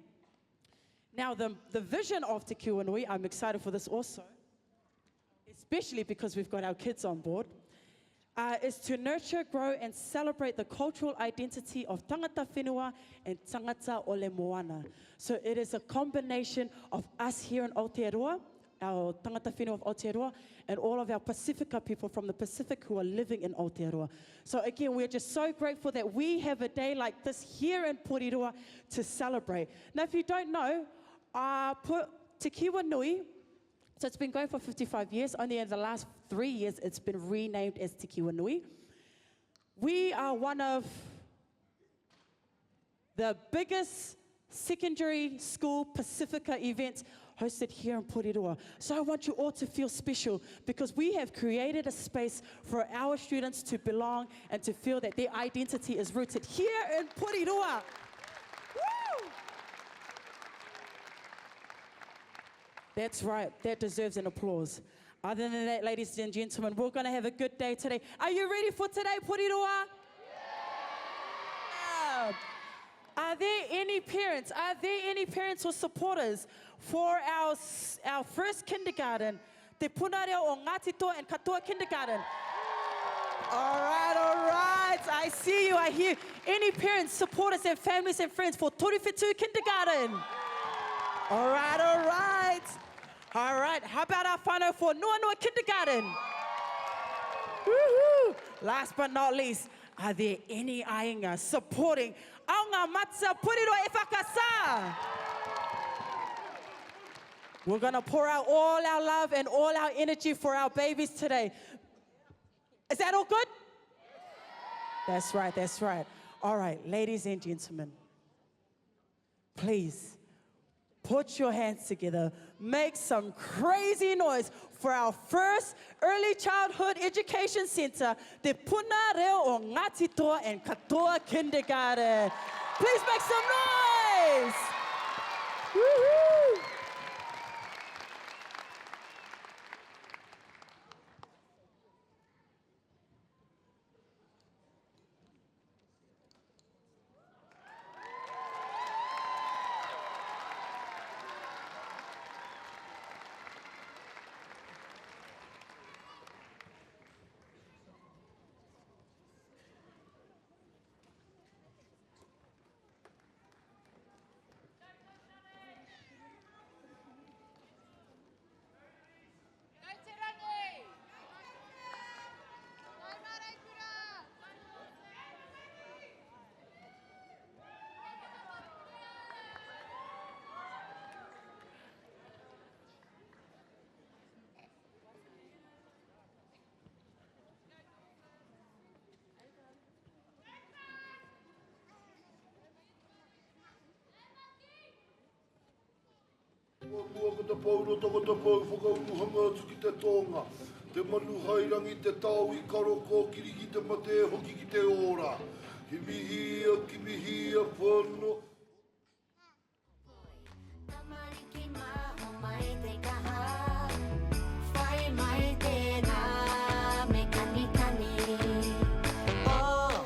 Now, the, the vision of Te Kiwa Nui, I'm excited for this also, especially because we've got our kids on board is to nurture, grow, and celebrate the cultural identity of tangata whenua and tangata ole moana. So it is a combination of us here in Aotearoa, our tangata whenua of Aotearoa, and all of our Pacifica people from the Pacific who are living in Aotearoa. So again, we're just so grateful that we have a day like this here in Porirua to celebrate. Now, if you don't know, put Te Kiwa Nui, so it's been going for 55 years. Only in the last 3 years, it's been renamed as Te Kiwa Nui. We are one of the biggest secondary school Pacifica events hosted here in Porirua. So I want you all to feel special because we have created a space for our students to belong and to feel that their identity is rooted here in Porirua. Woo! That's right, that deserves an applause. Other than that, ladies and gentlemen, we're going to have a good day today. Are you ready for today, Porirua? Yeah. Are there any parents, are there any parents or supporters for our, our first kindergarten, Te Puna Reo o Ngāti Toa and Katoa Kindergarten? All right, all right. I see you, I hear. Any parents, supporters and families and friends for Toruwhetu Kindergarten? All right, all right. All right, how about our whānau for Noa Noa Kindergarten? Woohoo! Last but not least, are there any ainga supporting Aonga Matua Porirua e Whakasa? We're gonna pour out all our love and all our energy for our babies today. Is that all good? That's right, that's right. All right, ladies and gentlemen, please put your hands together, make some crazy noise for our first Early Childhood Education Centre, Te Puna Reo o Ngāti Toa and Katoa Kindergarten. Please make some noise! Woohoo! tangata pāura tangata pau whakauruhanga atu ki te tōnga, te manu hairangi te tao i karo kōkiri ki te mate e hoki ki te ora. Kimihia, kimihia, whano. Tamariki mā, homai te kaha, whai mai tēnā me kanikani. Oh,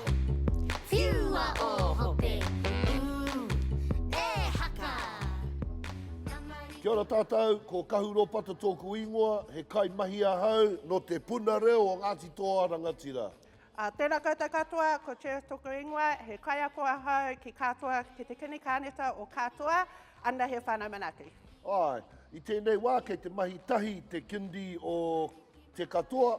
whiua ō hope, ū, e haka! Tamariki. Kia ora tātou, ko Kahu Ropata tōku ingoa, he kaimahi ahau nō Te Puna Reo o Ngāti Toa Rangatira. Ā, tēnā koutou katoa, ko Cherith tōku ingoa, he kaiako ahau ki Katoa, ki te Kinikārneta o Katoa, ana he whānau manaaki. Āe, i tēnei wā kei te mahi tahi te Kindi o Te Katoa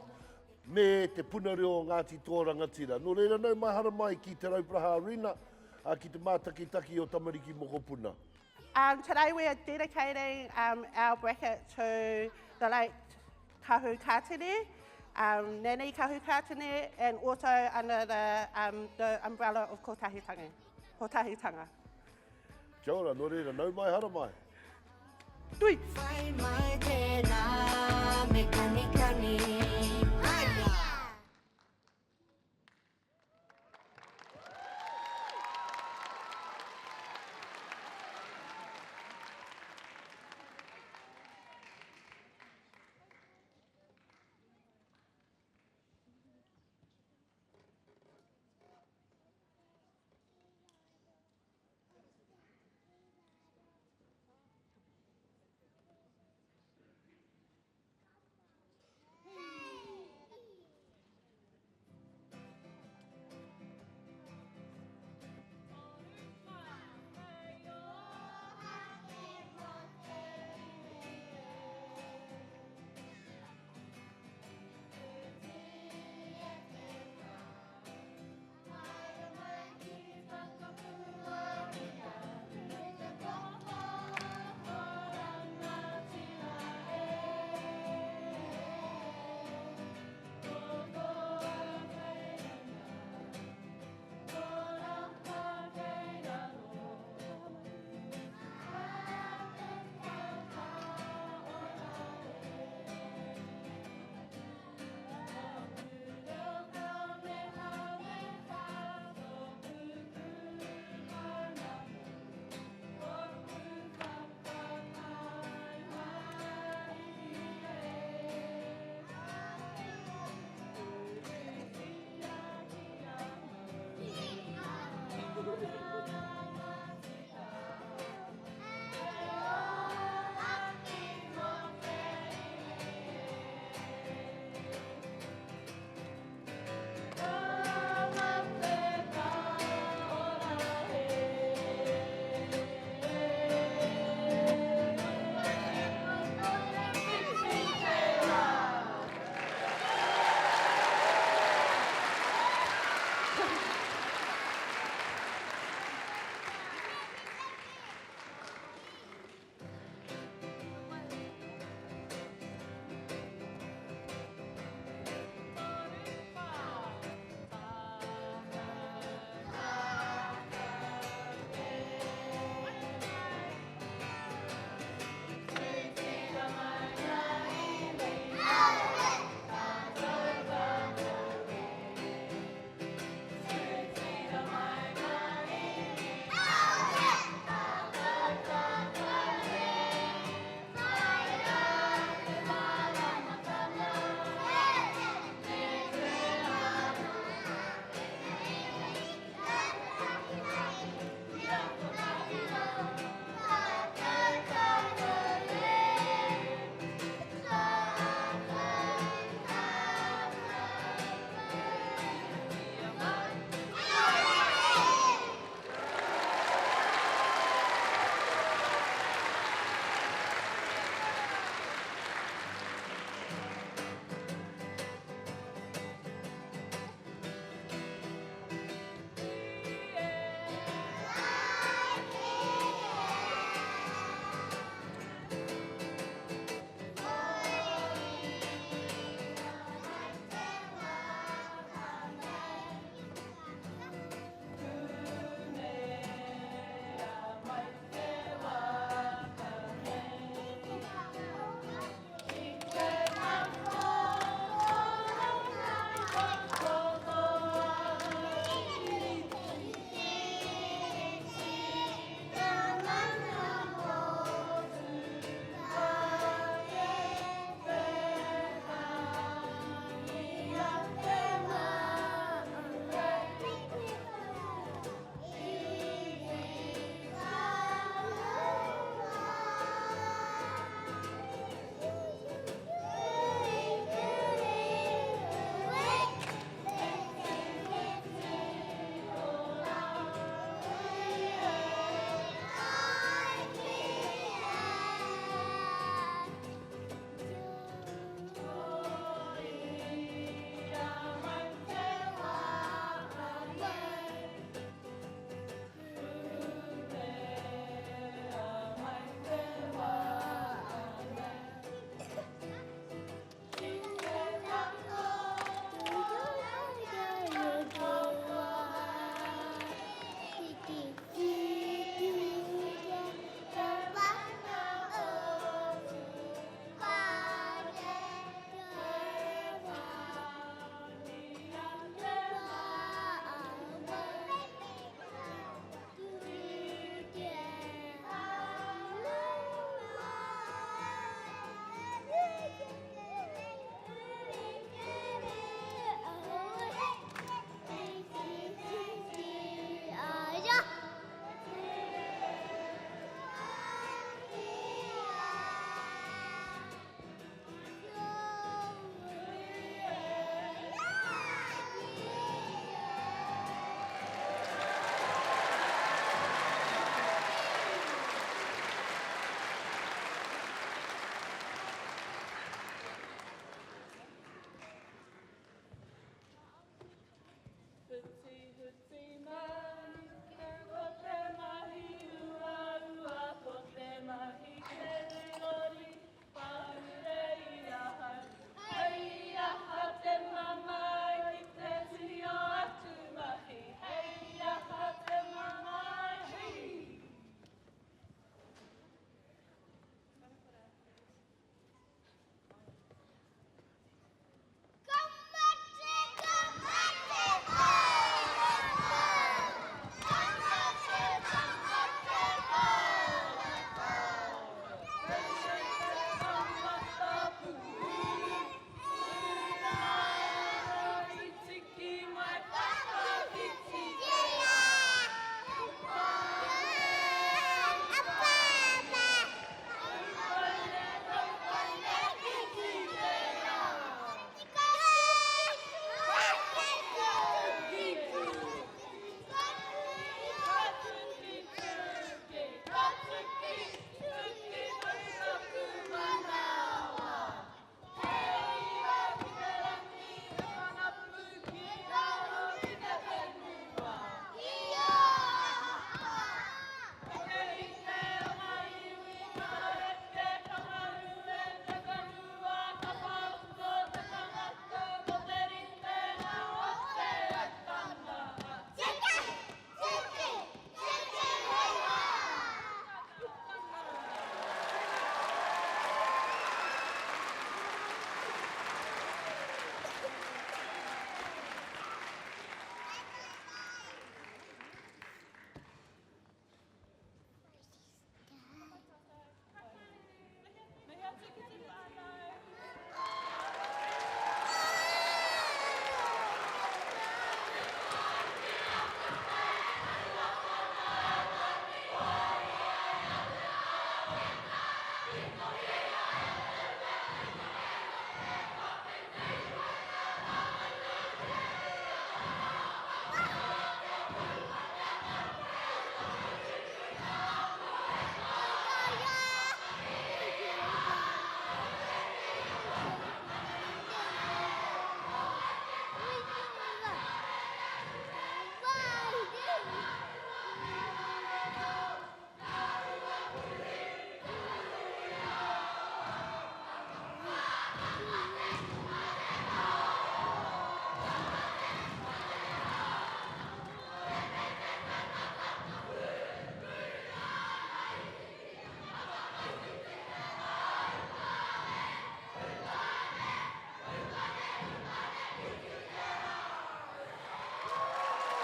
me Te Puna Reo o Ngāti Toa Rangatira. Nō reira nau mai haramai ki Te Rauparaha Arena, ā, ki te mātakitaki o Tamariki Mokopuna. Um, today we are dedicating um, our bracket to the late Kahu Katene, um, Nanny Kahu Katene, and also under the, um, the umbrella of Kotahitanga. Kotahitanga. Kia ora, nō reira, nau mai, hara mai. Tui! Whai mai tēnā me kanikani. Haia!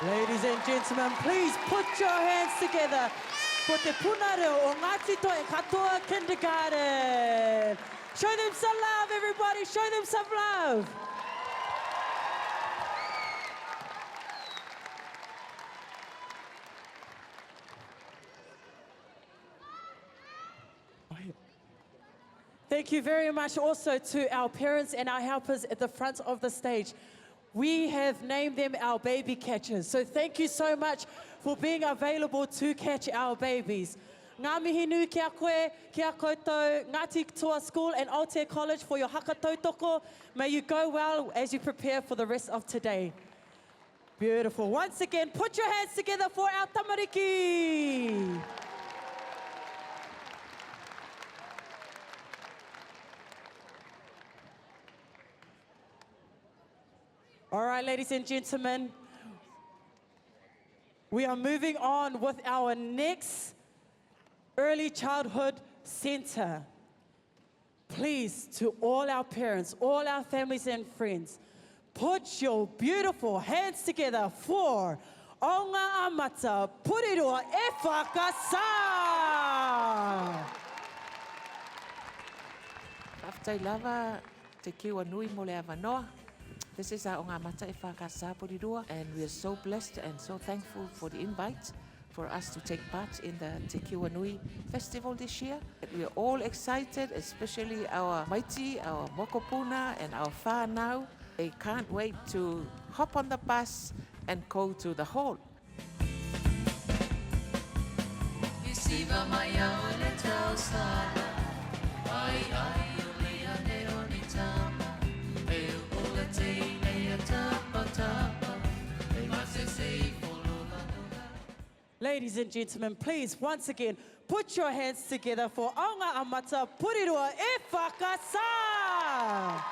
Ladies and gentlemen, please put your hands together for Te Puna Reo o Ngāti Toa Katoa Kindergarten. Show them some love, everybody. Show them some love. Thank you very much also to our parents and our helpers at the front of the stage. We have named them our baby catchers. So thank you so much for being available to catch our babies. Ngā mihi nui ki a koe, ki a koutou, Ngāti Toa School and Aotea College for your haka tautoko. May you go well as you prepare for the rest of today. Beautiful. Once again, put your hands together for our tamariki. All right, ladies and gentlemen, we are moving on with our next early childhood center. Please, to all our parents, all our families and friends, put your beautiful hands together for Onga Amata Puriroa e Whakasā! Faafetai lava te kiwa nui mo le avanoa. This is our Onga Amata e Whakasā Porirua and we are so blessed and so thankful for the invite for us to take part in the Te Kiwa Nui Festival this year. We are all excited, especially our maiti, our mokopuna and our whānau. They can't wait to hop on the bus and go to the hall. Ladies and gentlemen, please once again put your hands together for Aonga Amata Porirua e Whakasā!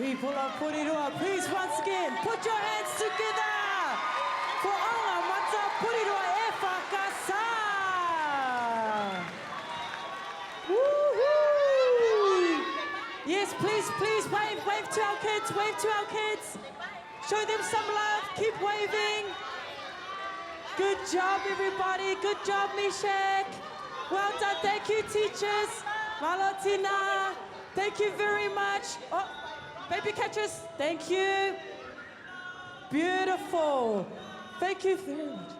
people of Porirua, please once again put your hands together for Aonga Mata Porirua e Whakasa! Woohoo! Yes, please, please wave, wave to our kids, wave to our kids. Show them some love, keep waving. Good job, everybody. Good job, Mishak. Well done. Thank you, teachers. Malotina. Thank you very much. Oh, baby catchers, thank you. Beautiful. Thank you very much.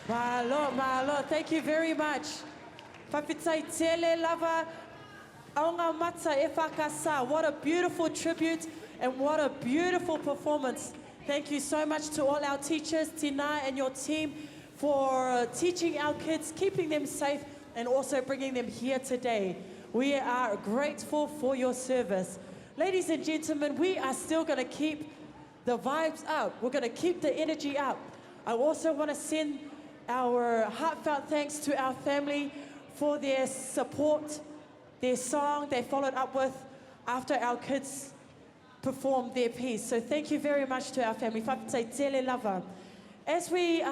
Malo, malo. Thank you very much. Whawhitai tele lava. Aonga mata e whakasa. What a beautiful tribute and what a beautiful performance. Thank you so much to all our teachers, Tina and your team, for teaching our kids, keeping them safe, and also bringing them here today. We are grateful for your service. Ladies and gentlemen, we are still going to keep the vibes up. We're going to keep the energy up. I also want to send our heartfelt thanks to our family for their support, their song they followed up with after our kids performed their piece. So thank you very much to our family. As we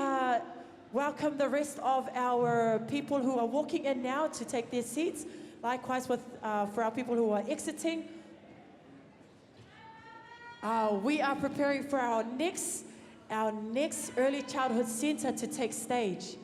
welcome the rest of our people who are walking in now to take their seats, likewise with for our people who are exiting, we are preparing for our next early childhood centre to take stage.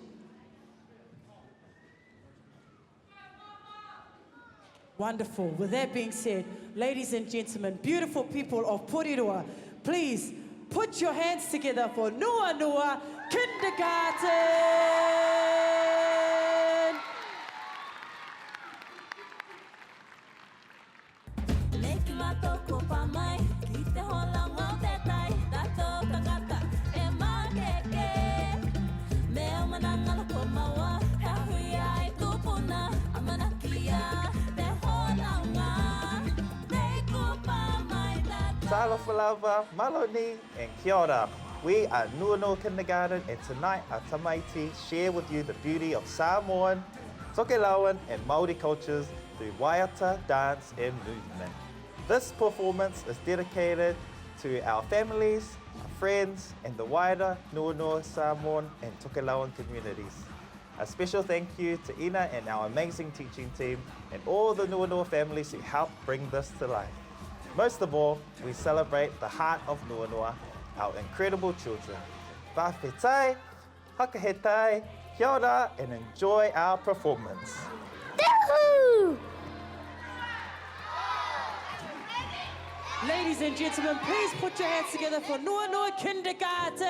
Wonderful. With that being said, ladies and gentlemen, beautiful people of Porirua, please put your hands together for Nua Nua Kindergarten! Talofa maloni, and kia ora. We are Nuanua Kindergarten, and tonight our tamaiti share with you the beauty of Samoan, Tokelauan, and Māori cultures through waiata, dance, and movement. This performance is dedicated to our families, our friends, and the wider Nuanua, Samoan, and Tokelauan communities. A special thank you to Ina and our amazing teaching team and all the Nuanua families who helped bring this to life. Most of all, we celebrate the heart of Nuanua, our incredible children. Whawhetai, hakahetai, kia ora, and enjoy our performance. Yahoo! Ladies and gentlemen, please put your hands together for Nuanua Kindergarten!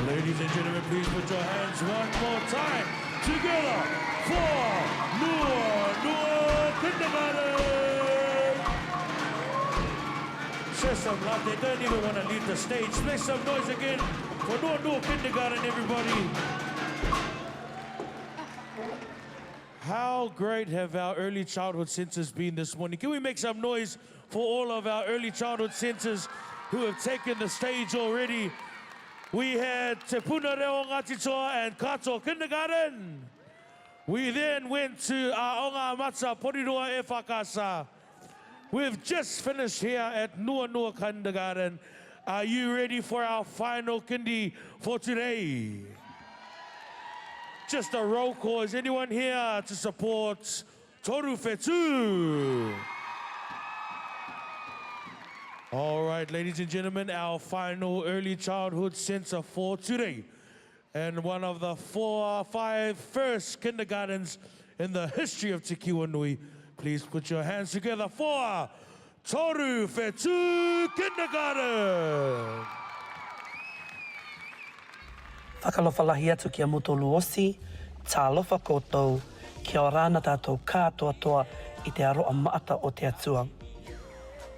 Ladies and gentlemen, please put your hands one more time together for Nua Nua Kindergarten. Show some love. They don't even want to leave the stage. Make some noise again for Nua Nua Kindergarten, everybody. How great have our early childhood centers been this morning? Can we make some noise for all of our early childhood centers who have taken the stage already? We had Te Puna Reo Ngāti Toa and Katoa Kindergarten. We then went to Aonga Matsa Porirua e Whakasa. We've just finished here at Nua Nua Kindergarten. Are you ready for our final kindy for today? Just a roll call. Is anyone here to support Toru Whetū? All right, ladies and gentlemen, our final early childhood center for today. And one of the four, five first kindergartens in the history of Te Kiwanui. Please put your hands together for Toru Whetū Kindergarten. Whakalofa lahi atu ki a Moto Luosi, Talofa koutou, kia ora ana tatou katoatoa i te aroa maata o te Atua.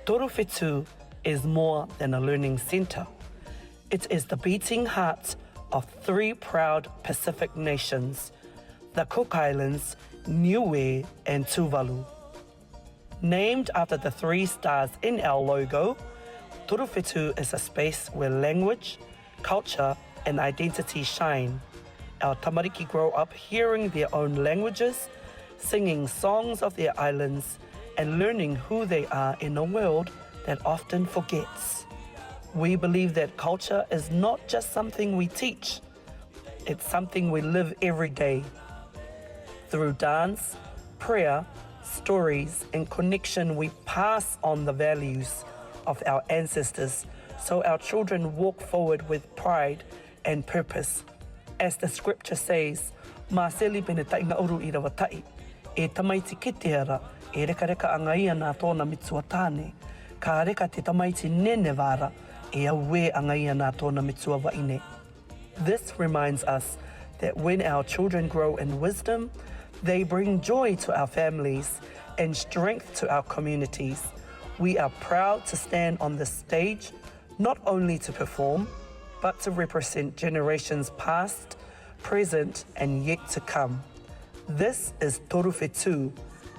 Toru Whetū is more than a learning centre. It is the beating heart of three proud Pacific nations, the Cook Islands, Niue and Tuvalu. Named after the three stars in our logo, Toru Whetū is a space where language, culture and identity shine. Our tamariki grow up hearing their own languages, singing songs of their islands, and learning who they are in a world that often forgets. We believe that culture is not just something we teach, it's something we live every day. Through dance, prayer, stories, and connection, we pass on the values of our ancestors so our children walk forward with pride and purpose. As the scripture says, Mā seli pene tainga uru i rawa ta'i, e tamaiti keteara, e rekareka anga ia nā tōna mitua tāne. Ka reka te tamaiti nenewāra, e auē anga ia nā tōna mitua waine. This reminds us that when our children grow in wisdom, they bring joy to our families and strength to our communities. We are proud to stand on this stage, not only to perform, but to represent generations past, present, and yet to come. This is Toru Whetū,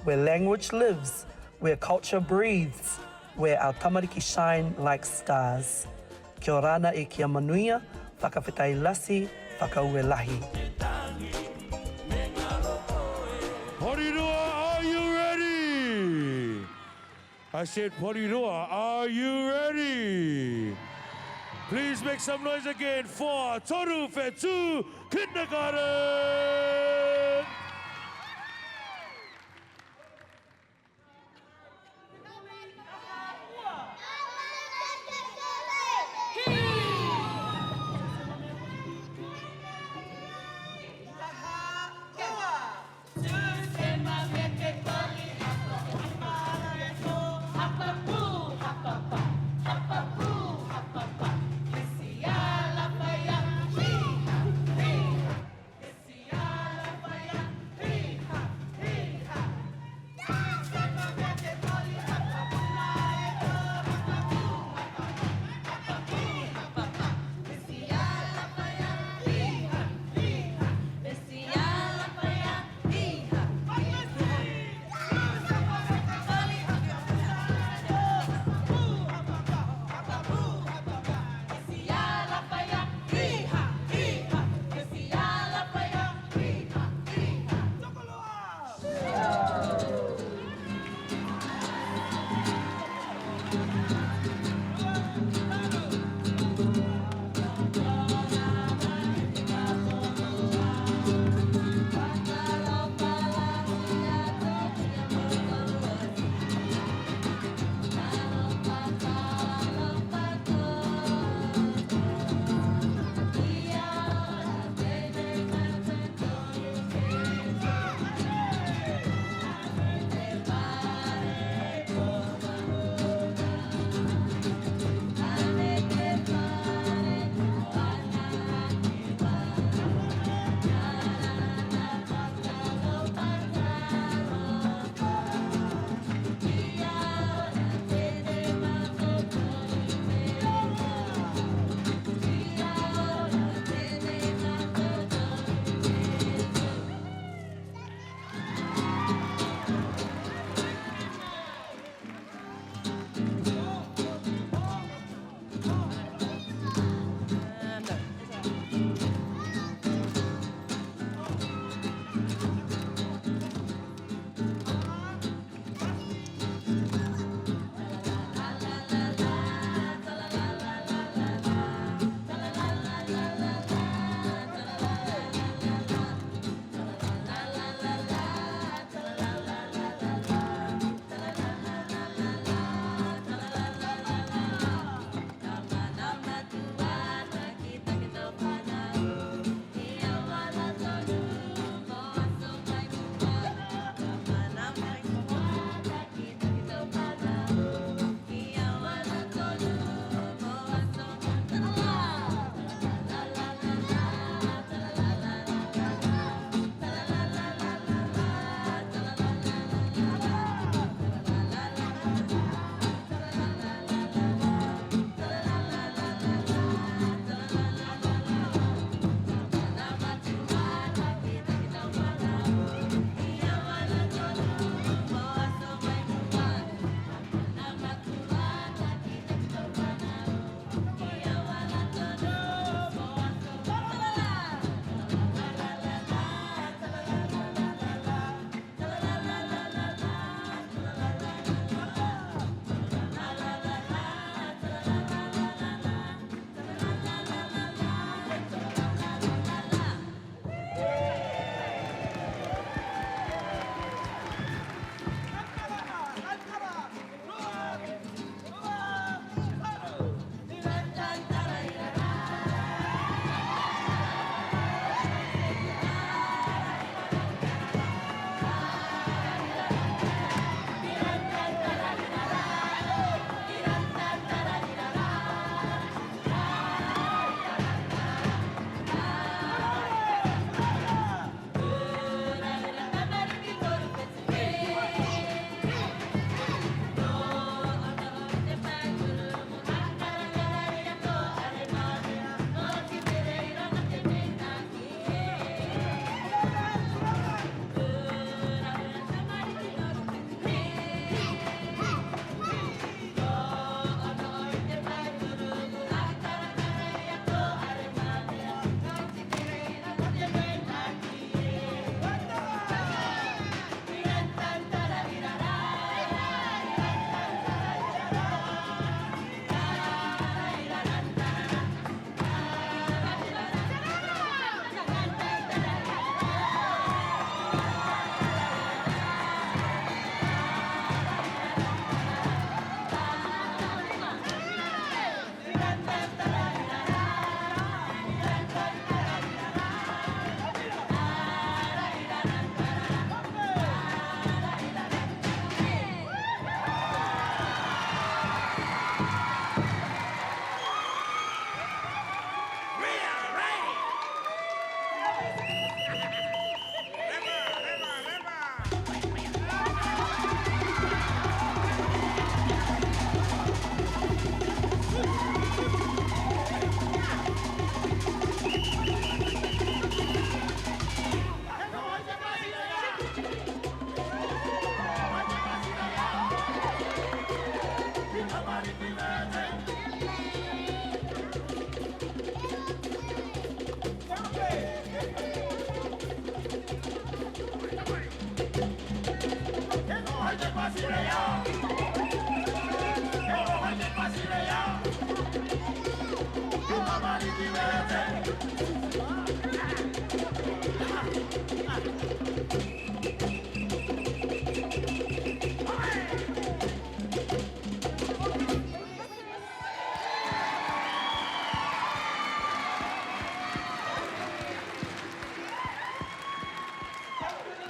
where language lives, where culture breathes, where our tamariki shine like stars. Kia orana e kia manuia, whakawhetai lasi, whakaue lahi. Porirua, are you ready? I said, Porirua, are you ready? Please make some noise again for Toru Whetū Kindergarten!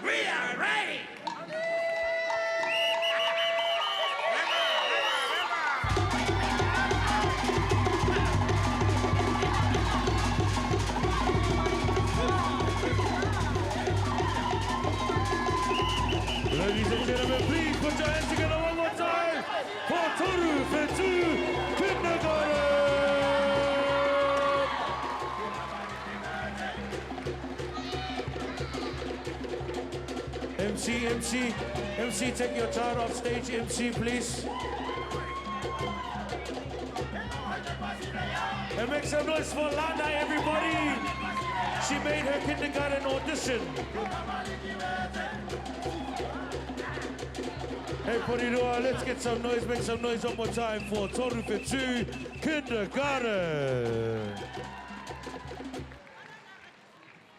We are ready! Ladies and gentlemen, please put your hands together one more time for Toru Whetū Kindergarten! MC, MC, MC, take your child off stage, MC, please. And make some noise for Lana, everybody. She made her kindergarten audition. Hey, Porirua, let's get some noise, make some noise one more time for Toru Whetū Kindergarten.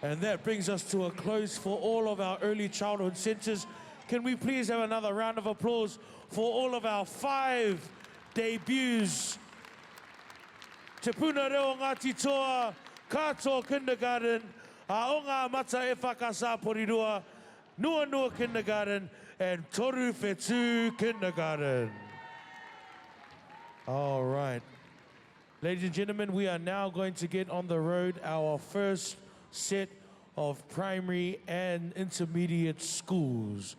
And that brings us to a close for all of our early childhood centres. Can we please have another round of applause for all of our five debuts? Te Puna Reo Ngāti Toa, Katoa Kindergarten, Aonga Mata e Whakasa Porirua, Nuanua Kindergarten, and Toru Whetū Kindergarten. All right. Ladies and gentlemen, we are now going to get on the road our first set of primary and intermediate schools.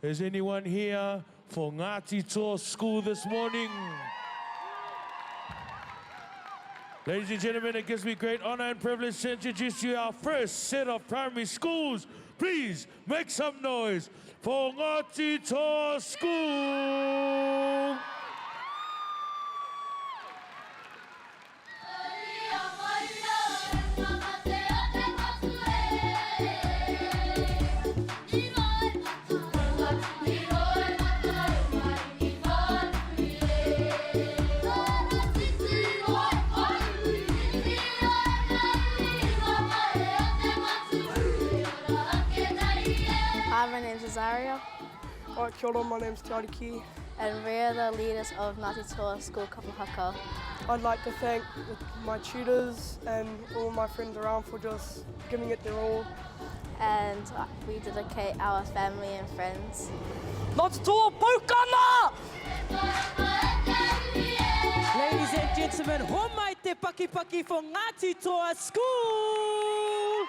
Is anyone here for Ngāti Toa School this morning? Ladies and gentlemen, it gives me great honor and privilege to introduce you our first set of primary schools. Please make some noise for Ngāti Toa School. Hi, my name's Azaria. Hi, kia ora, my name's Te Ariki. And we are the leaders of Ngāti Toa School Kapahaka. I'd like to thank my tutors and all my friends around for just giving it their all. And we dedicate our family and friends. Ngāti Toa Poukana! Ladies and gentlemen, homai te pakipaki for Ngāti Toa School!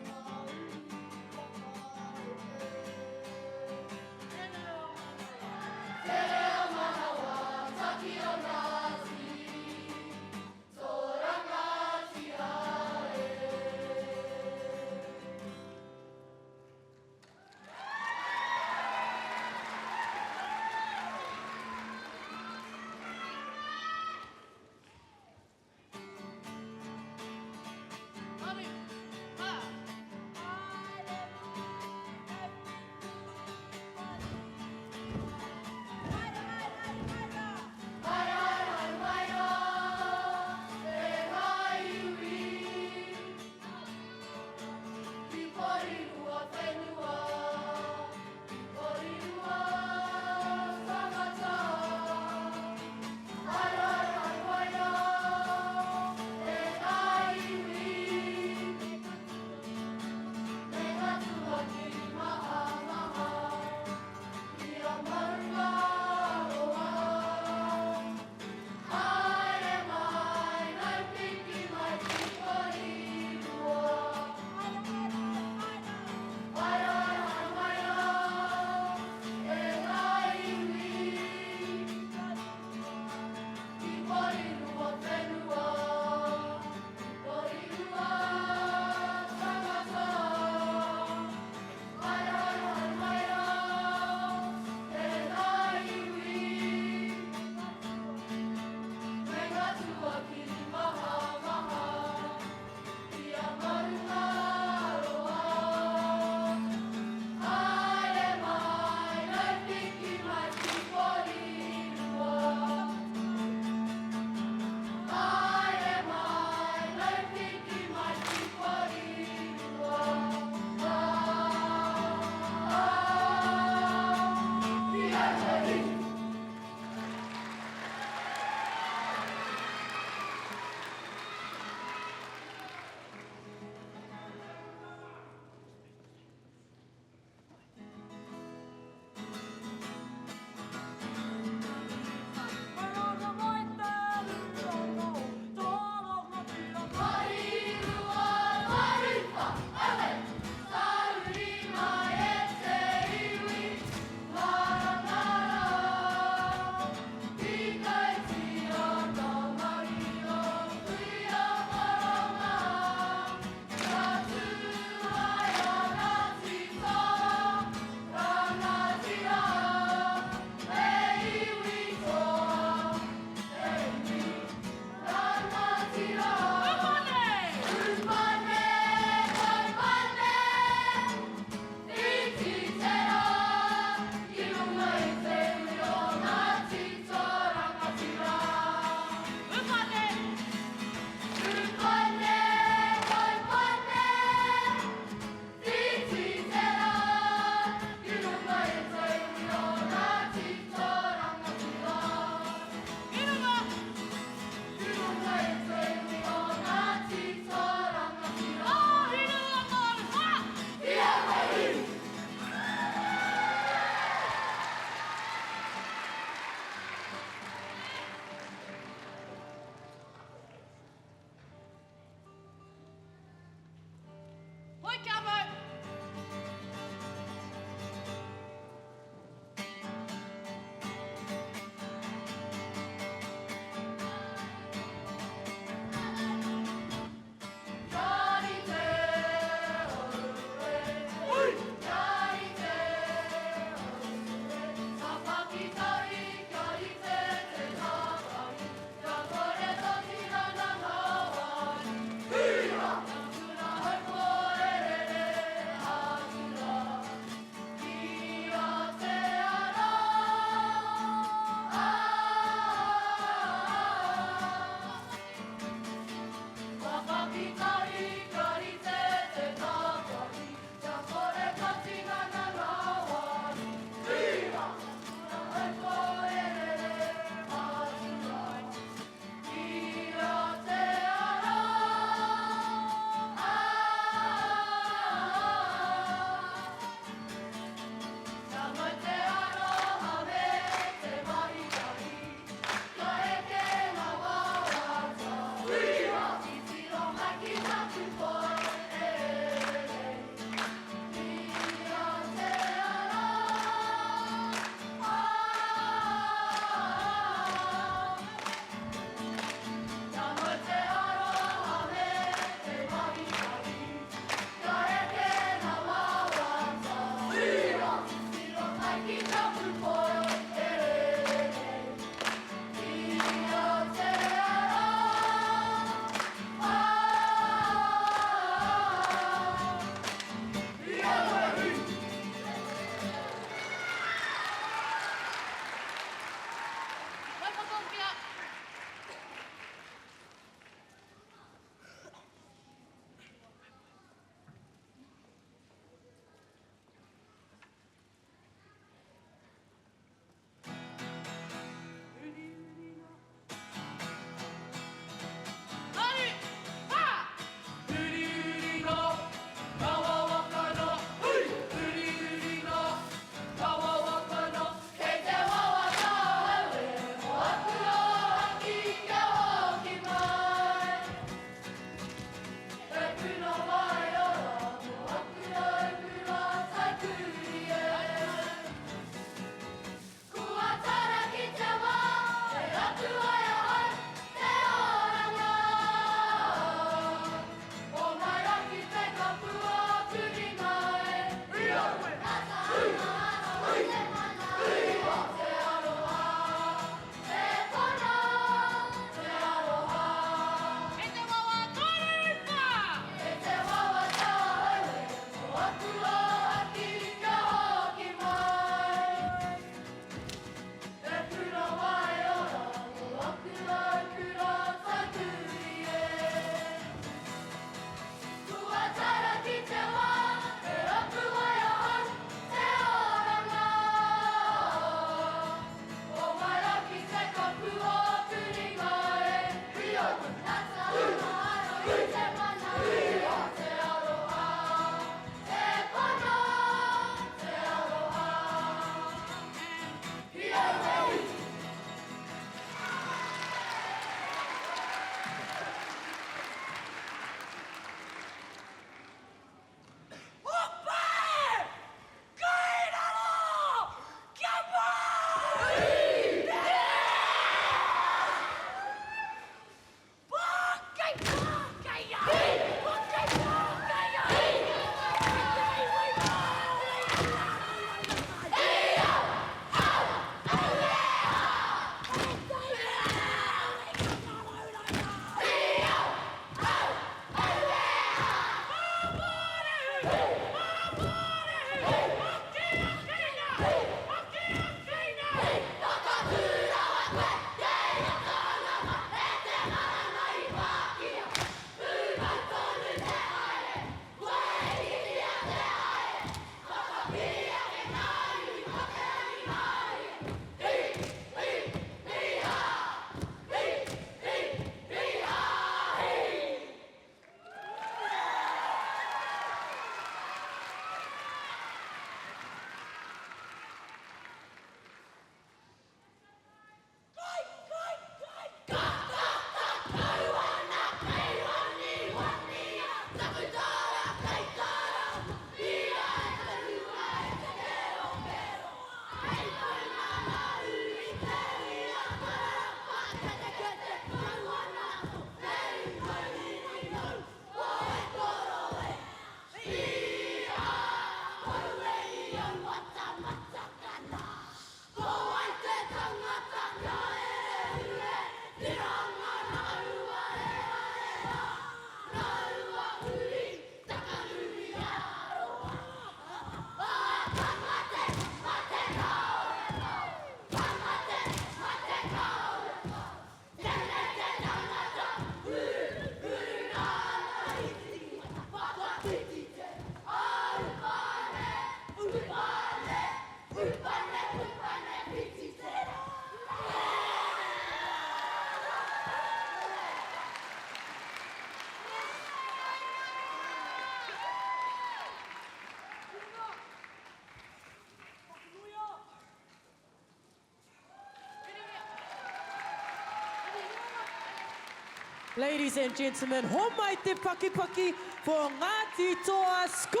Ladies and gentlemen, homai te pakipaki for Ngāti Toa School!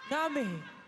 Ngā mihi.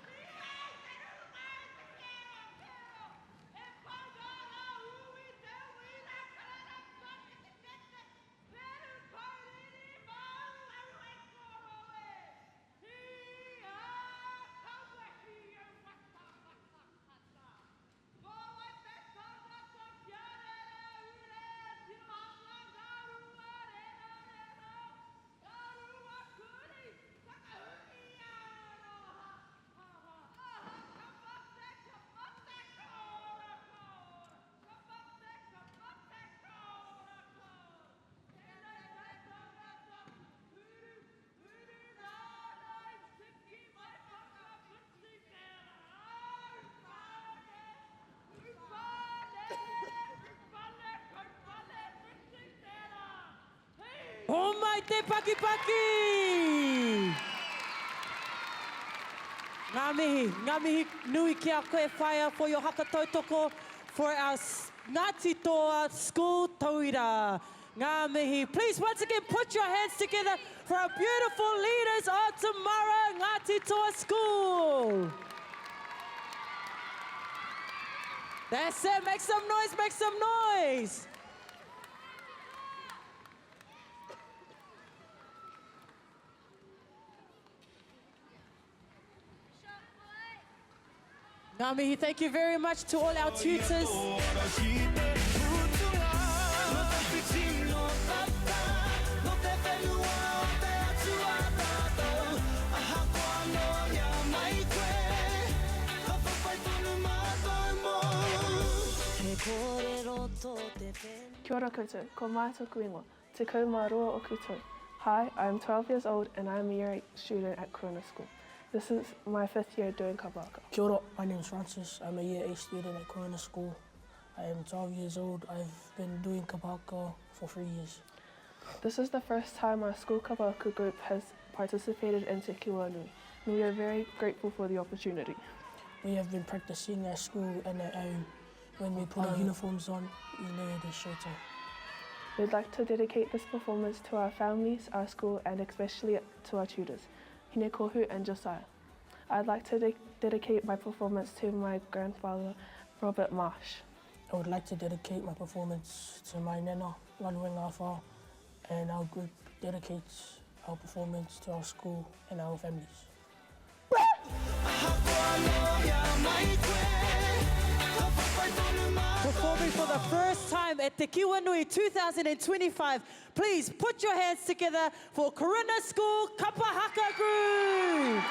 Homai te pakipaki! Ngā mihi, ngā mihi nui ki a koe whaea for your haka tautoko for our Ngāti Toa School tauira. Ngā mihi. Please once again put your hands together for our beautiful leaders of tomorrow, Ngāti Toa School. That's it, make some noise, make some noise. Ngā mihi, thank you very much to all our tutors. Kia ora koutou, ko Maia toku ingoa. 12 oku tau. Hi, I am 12 years old and I am a year 8 student at Corona School. This is my fifth year doing kapa haka. Kia ora, my name is Francis. I'm a year 8 student at Corona School. I am 12 years old. I've been doing kapa haka for three years. This is the first time our school kapa haka group has participated in Te Kiwa Nui, and we are very grateful for the opportunity. We have been practicing at school and at home. When we put our uniforms on, we know it is showtime. We'd like to dedicate this performance to our families, our school, and especially to our tutors, Hinekohu and Josiah. I'd like to de dedicate my performance to my grandfather, Robert Marsh. I would like to dedicate my performance to my nana, Ngaruenga and our group dedicates our performance to our school and our families. Performing for the first time at Te Kiwanui 2025, please put your hands together for Corona School Kapa Haka Group.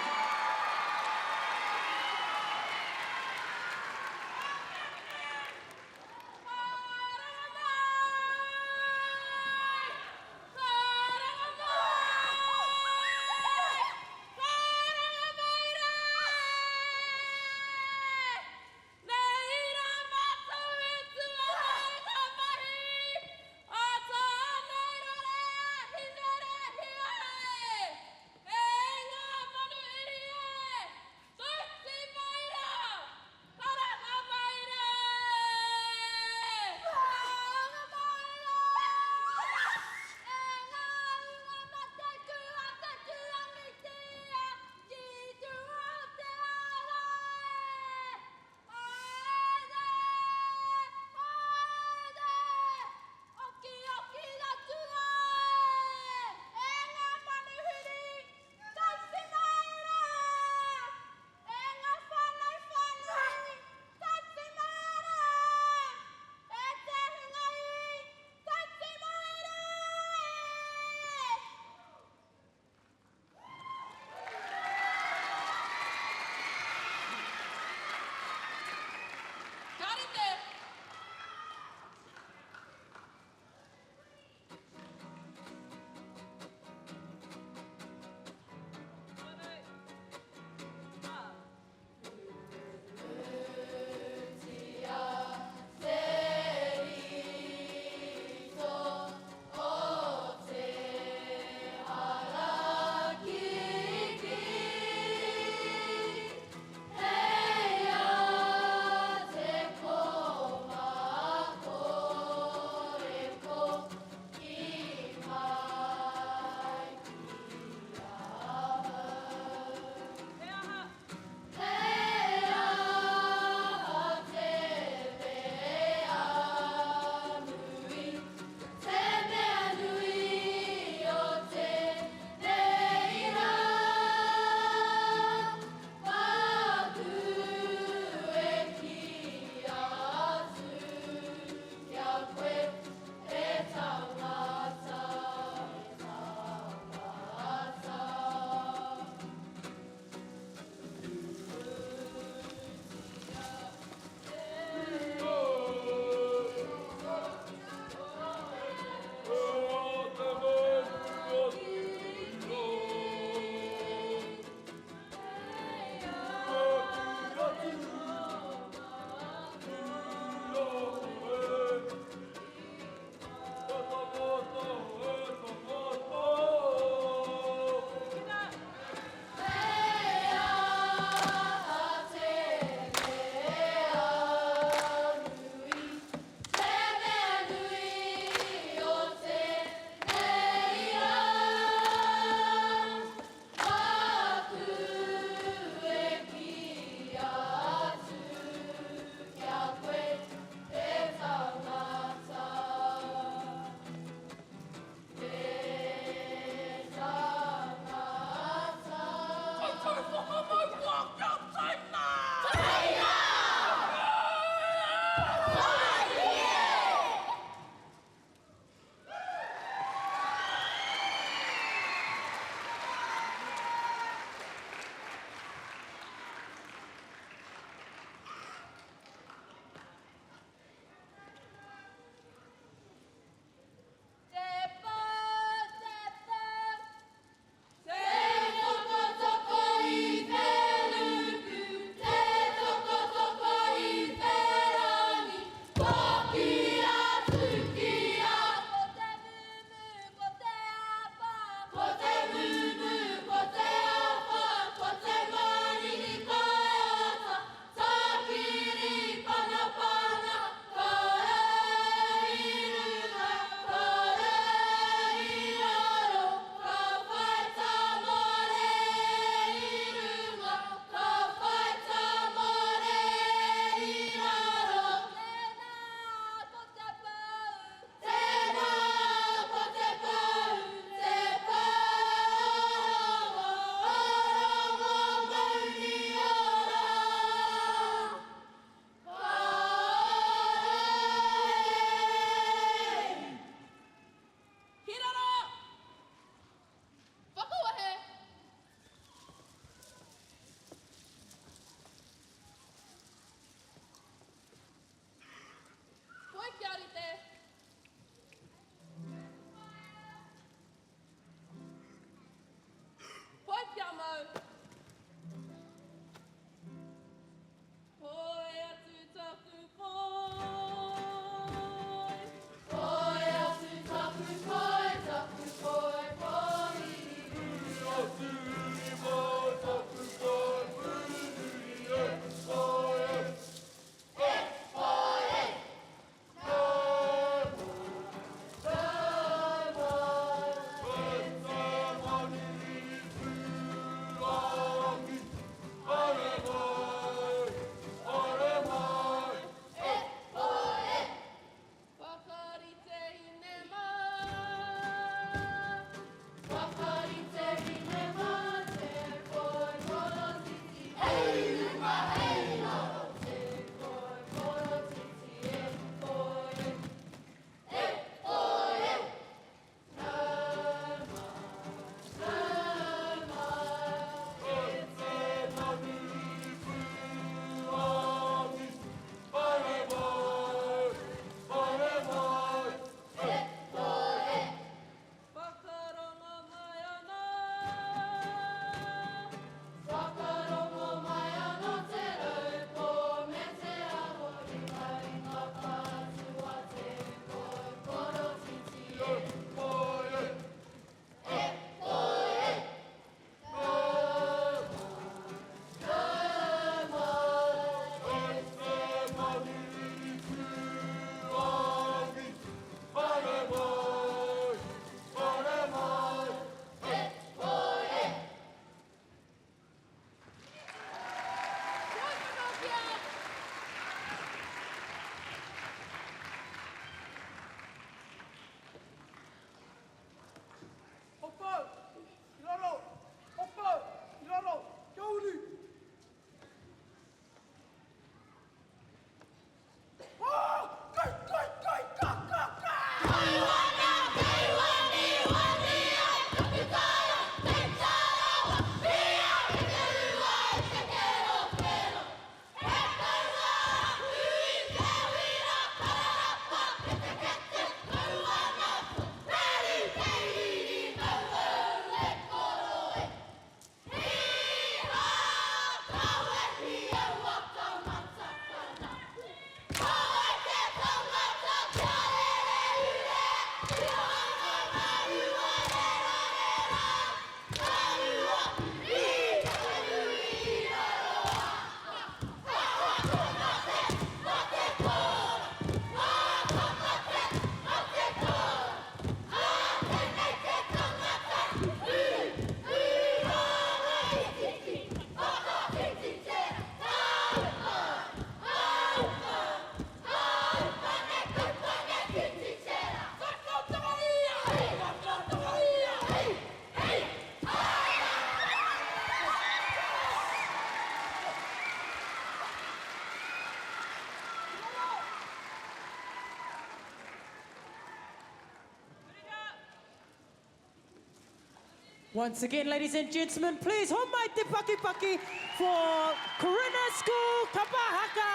Once again, ladies and gentlemen, please homai te pakipaki for Corinna School Kapahaka.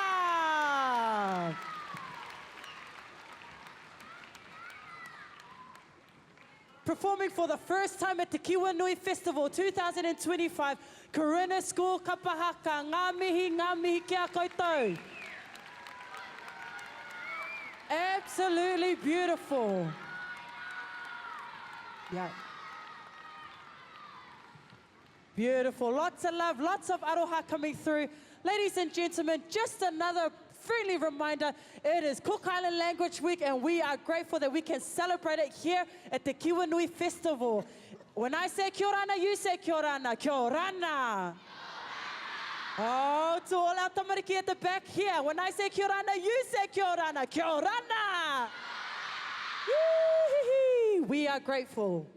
Performing for the first time at the Kiwanui Festival 2025, Corinna School Kapahaka. Ngā mihi, ngā mihi ki a koutou. Absolutely beautiful. Yeah. Beautiful. Lots of love, lots of aroha coming through. Ladies and gentlemen, just another friendly reminder, it is Cook Island Language Week and we are grateful that we can celebrate it here at the Kiwanui Festival. When I say kia orana, you say kia orana. Kia orana. Oh, to all our tamariki at the back here, when I say kia orana, you say kia orana. Kia orana. We are grateful.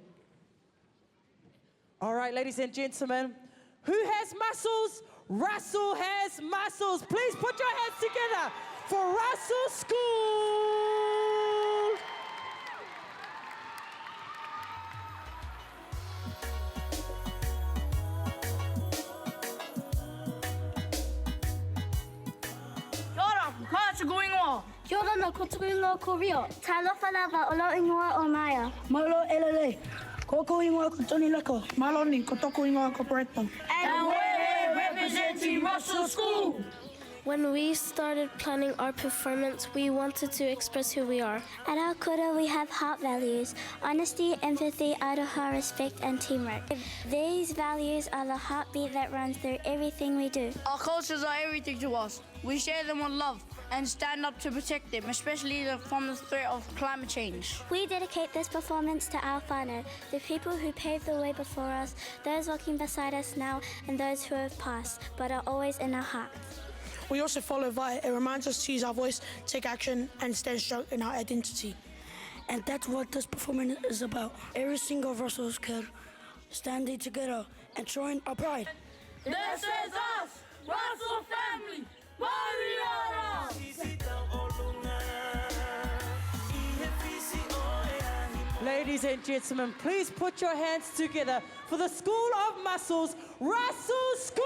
All right, ladies and gentlemen, who has muscles? Russell has muscles. Please put your hands together for Russell School. Kia ora, ko Kā tuku ingoa. Kia ora na, ko tuku ingoa ko Rio. Talofa lava, o lou ingoa o Maya. Malo elele. Ko kou ingoa ko Tony Lako. Maloni, ko toku ingoa ko Brett. And we're representing Russell School. When we started planning our performance, we wanted to express who we are. At our kura, we have heart values honesty, empathy, aroha, respect, and teamwork. These values are the heartbeat that runs through everything we do. Our cultures are everything to us. We share them with love and stand up to protect them, especially from the threat of climate change. We dedicate this performance to our whānau, the people who paved the way before us, those walking beside us now, and those who have passed, but are always in our hearts. We also follow VI. It reminds us to use our voice, take action, and stand strong in our identity. And that's what this performance is about. Every single Russell's kid standing together and showing our pride. This is us, Russell family, Mariana! Ladies and gentlemen, please put your hands together for the School of Muscles, Russell School!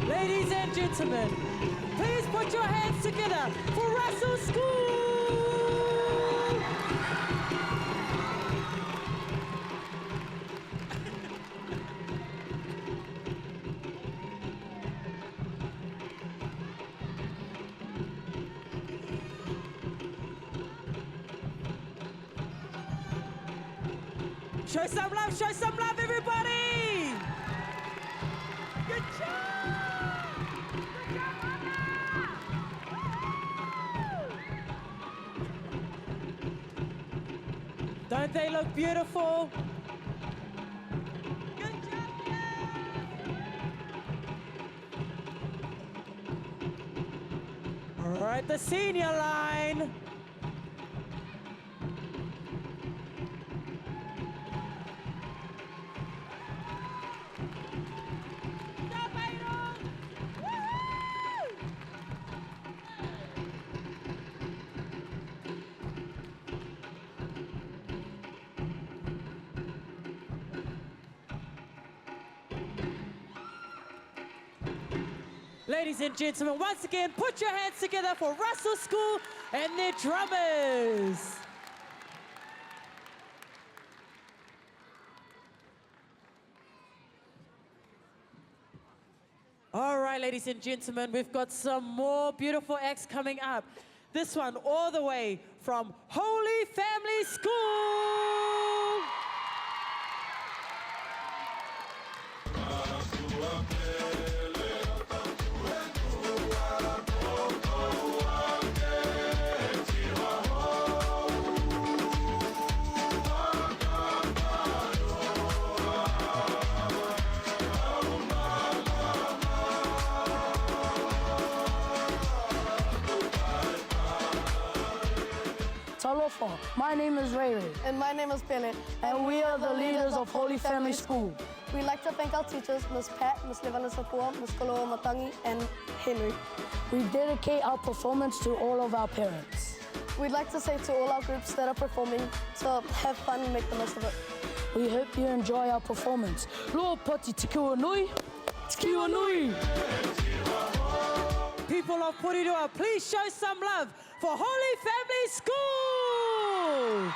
Ladies and gentlemen, please put your hands together for Russell School! Show some love, show some love, everybody! Good job! Good job, Mama! Don't they look beautiful? Good job, guys! All right, the senior line. Ladies and gentlemen, once again, put your hands together for Russell School and their drummers. All right, ladies and gentlemen, we've got some more beautiful acts coming up. This one all the way from Holy Family School. Talofa, my name is Ray Ray. And my name is Pele. And we are the leaders of Holy Family School. We'd like to thank our teachers, Ms. Pat, Ms. Levana Sapua, Ms. Koloa Matangi, and Henry. We dedicate our performance to all of our parents. We'd like to say to all our groups that are performing to have fun and make the most of it. We hope you enjoy our performance. Lord poti te kiwa nui, te kiwa nui! People of Porirua, please show some love for Holy Family School!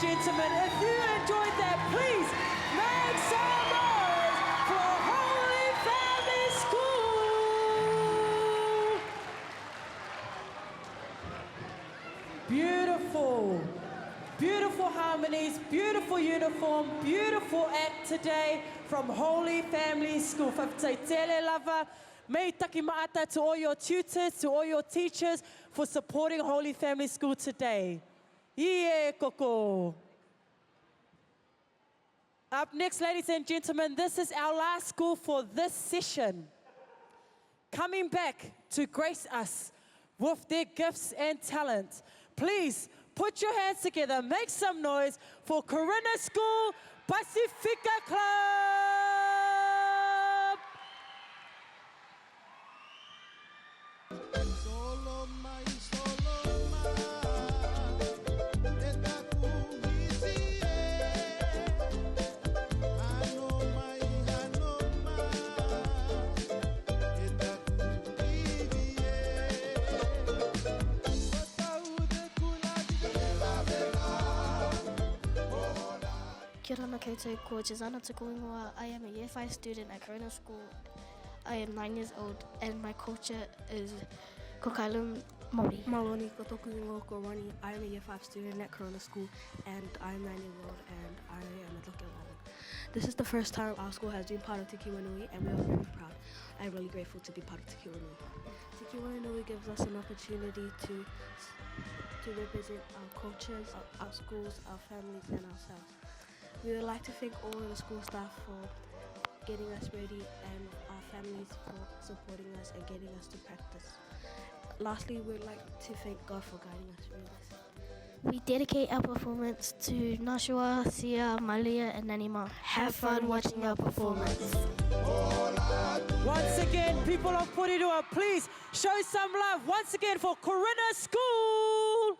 and gentlemen, if you enjoyed that, please make some noise for Holy Family School. Beautiful. Beautiful harmonies, beautiful uniform, beautiful act today from Holy Family School. Whawhitaitele lava. Mei taki ma'ata to all your tutors, to all your teachers for supporting Holy Family School today. Ie koko. Up next, ladies and gentlemen, this is our last school for this session. Coming back to grace us with their gifts and talent. Please put your hands together, make some noise for Corinna School Pacifica Club! Kia ora koutou, ko Jazana Tuku ingoa. I am a year 5 student at Corona School. I am 9 years old and my culture is Cook Island Māori. Maloni, ko toku ingoa ko Ronnie. I am a year 5 student at Corona School and I am 9 years old and I am a Tokelauan. This is the first time our school has been part of Te Kiwa Nui and we are very proud. I am really grateful to be part of Te Kiwa Nui. Te Kiwa Nui gives us an opportunity to, to represent our cultures, our, our schools, our families and ourselves. We would like to thank all of the school staff for getting us ready and our families for supporting us and getting us to practice. Lastly, we would like to thank God for guiding us through this. We dedicate our performance to Nashua, Sia, Malia, and Nanima. Have fun watching our performance. Once again, people of Porirua, please show some love once again for Corinna School.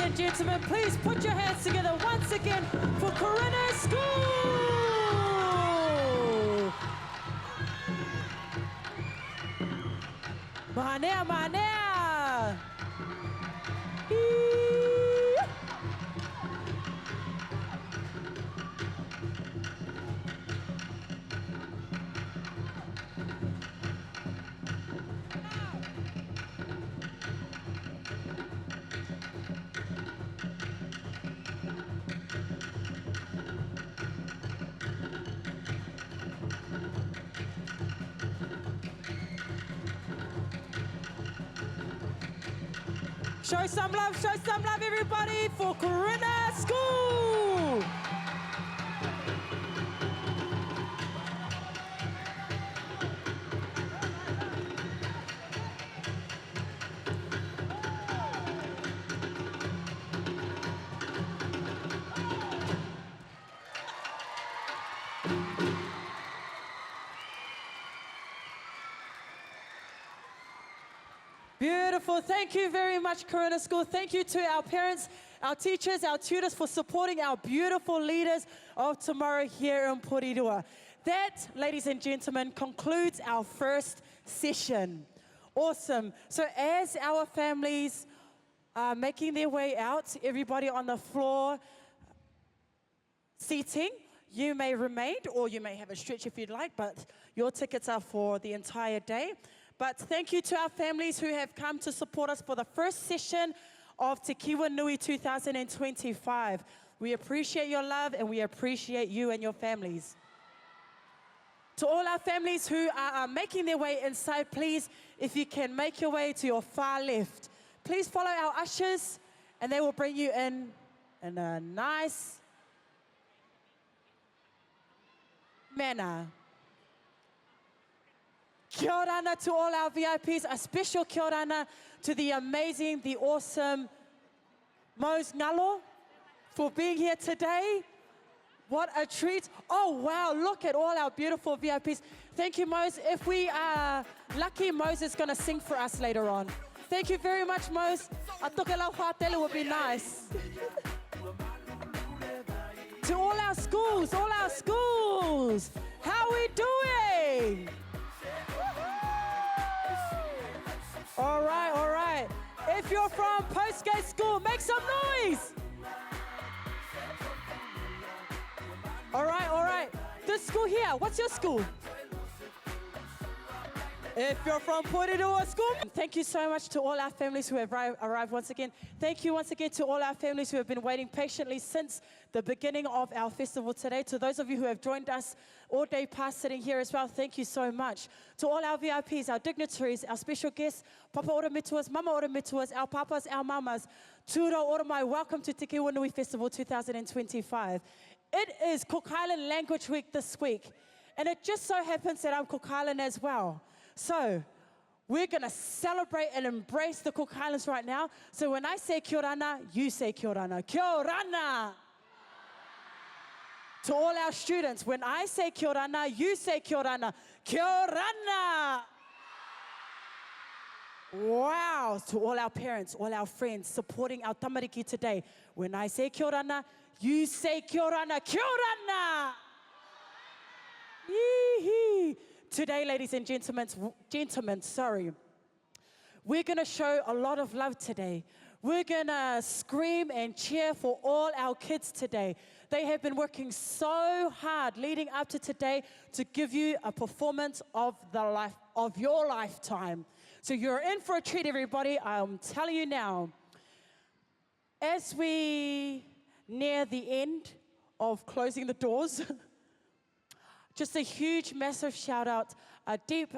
and gentlemen, please put your hands together once again for Corinna School! Manea, manea! Show some love, show some love, everybody, for Corinna School! Beautiful. Thank you very much, Corona School. Thank you to our parents, our teachers, our tutors for supporting our beautiful leaders of tomorrow here in Porirua. That, ladies and gentlemen, concludes our first session. Awesome. So as our families are making their way out, everybody on the floor seating, you may remain or you may have a stretch if you'd like, but your tickets are for the entire day. But thank you to our families who have come to support us for the first session of Te Kiwa Nui 2025. We appreciate your love and we appreciate you and your families. To all our families who are, making their way inside, please, if you can make your way to your far left, please follow our ushers and they will bring you in in a nice manner. Kia orana to all our VIPs, a special kia orana to the amazing, the awesome Mose Ngalo for being here today. What a treat. Oh, wow, look at all our beautiful VIPs. Thank you, Mose. If we are lucky, Mose is going to sing for us later on. Thank you very much, Mose. A tokelau whātele would be nice. to all our schools, all our schools, how we doing? All right, all right. If you're from Postgate School, make some noise. All right, all right. This school here, what's your school? If you're from Porirua School, thank you so much to all our families who have arrived once again. Thank you once again to all our families who have been waiting patiently since the beginning of our festival today. To those of you who have joined us all day past sitting here as well, thank you so much. To all our VIPs, our dignitaries, our special guests, Papa Ora Mituas, Mama Ora Mituas, our papas, our mamas, Tūrau ora mai, welcome to Te Kiwa Festival 2025. It is Cook Island Language Week this week, and it just so happens that I'm Cook Island as well. So, we're going to celebrate and embrace the Cook Islands right now. So when I say kia orana, you say kia orana. Kia orana! To all our students, when I say kia orana, you say kia orana. Kia orana! Wow! To all our parents, all our friends supporting our tamariki today, when I say kia orana, you say kia orana. Kia orana! Yee-hee. Today, ladies and gentlemen, gentlemen, sorry, we're going to show a lot of love today. We're going to scream and cheer for all our kids today. They have been working so hard leading up to today to give you a performance of the life of your lifetime. So you're in for a treat, everybody. I'm telling you now. As we near the end of closing the doors, just a huge, massive shout out, a deep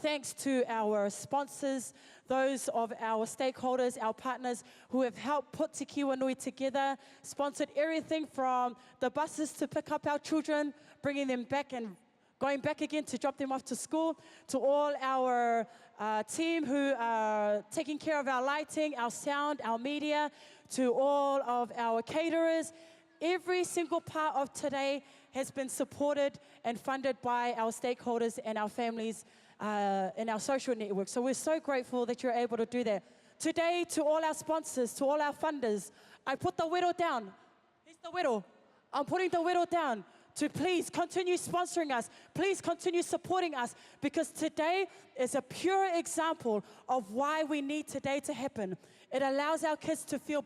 thanks to our sponsors, those of our stakeholders, our partners who have helped put Te Kiwa Nui together, sponsored everything from the buses to pick up our children, bringing them back and going back again to drop them off to school, to all our team who are taking care of our lighting, our sound, our media, to all of our caterers. Every single part of today has been supported and funded by our stakeholders and our families uh, in our social network. So we're so grateful that you're able to do that. Today, to all our sponsors, to all our funders, I put the wero down. Here's the wero. I'm putting the wero down to please continue sponsoring us. Please continue supporting us because today is a pure example of why we need today to happen. It allows our kids to feel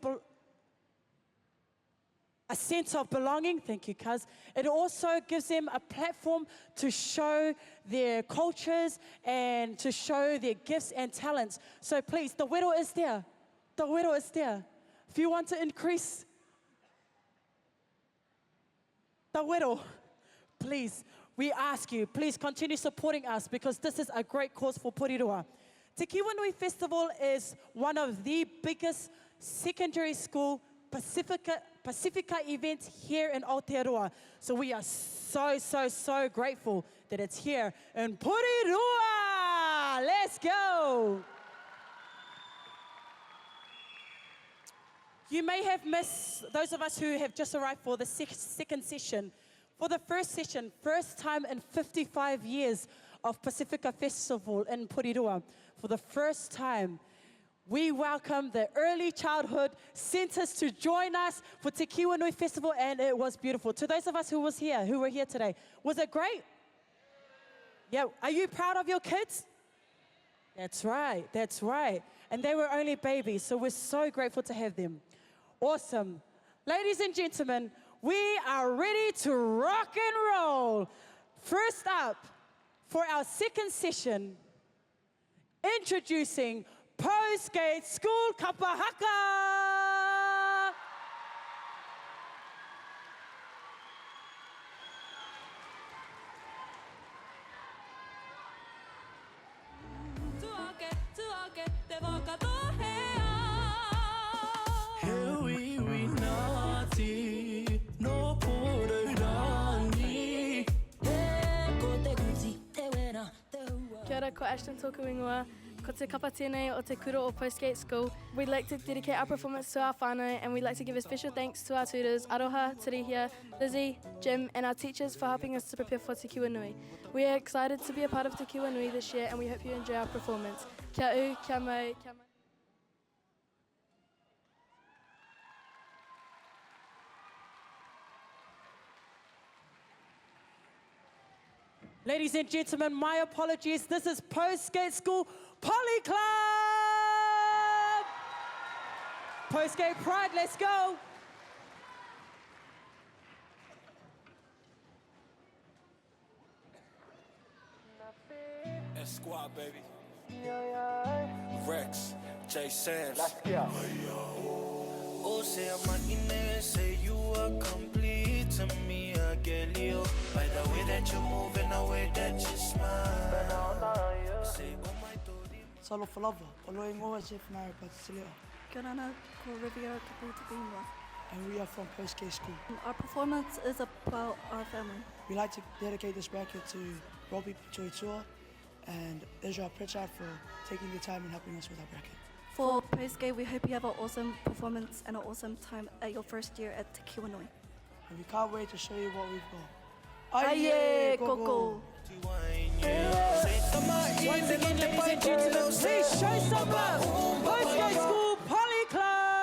a sense of belonging. Thank you, cuz. It also gives them a platform to show their cultures and to show their gifts and talents. So please, the wero is there. The wero is there. If you want to increase the wero, please, we ask you, please continue supporting us because this is a great cause for Porirua. Te Kiwanui Festival is one of the biggest secondary school Pacifica, Pacifica events here in Aotearoa. So we are so, so, so grateful that it's here in Porirua. Let's go. You may have missed those of us who have just arrived for the second session. For the first session, first time in 55 years of Pacifica Festival in Porirua, for the first time, we welcome the early childhood centers to join us for Te Kiwanui Festival, and it was beautiful. To those of us who was here, who were here today, was it great? Yeah. Are you proud of your kids? That's right. That's right. And they were only babies, so we're so grateful to have them. Awesome. Ladies and gentlemen, we are ready to rock and roll. First up, for our second session, introducing Postgate School Kapahaka. Kia ora, ko Ashton tōku ingoa. Ko te kapa tēnei o te kura o Postgate School. We'd like to dedicate our performance to our whānau and we'd like to give a special thanks to our tutors, Aroha, Terehia, Lizzie, Jim and our teachers for helping us to prepare for Te Kiwa Nui. We are excited to be a part of Te Kiwa Nui this year and we hope you enjoy our performance. Kia u, kia mau, kia mau. Ladies and gentlemen, my apologies. This is Postgate School Poly Club! Postgate Pride, let's go! S Squad, baby. Rex, J Samms. Let's go. Oh, say I'm say you are complete to me, I get you. By the way that you move and the way that you smile. Say, oh my Talofa lava, o lou ingoa Jeff Naira Patsilea. Kia ora, ko Riviera Kapu te ingoa. And we are from Postgate School. Our performance is about our family. We like to dedicate this bracket to Robbie Toitua and Israel Pritchard for taking the time and helping us with our bracket. For Postgate, we hope you have an awesome performance and an awesome time at your first year at Te Kiwanui. And we can't wait to show you what we've got. Aye, koko! Once again, ladies and gentlemen, please show some love. Postgate School Poly Club!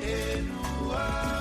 E lua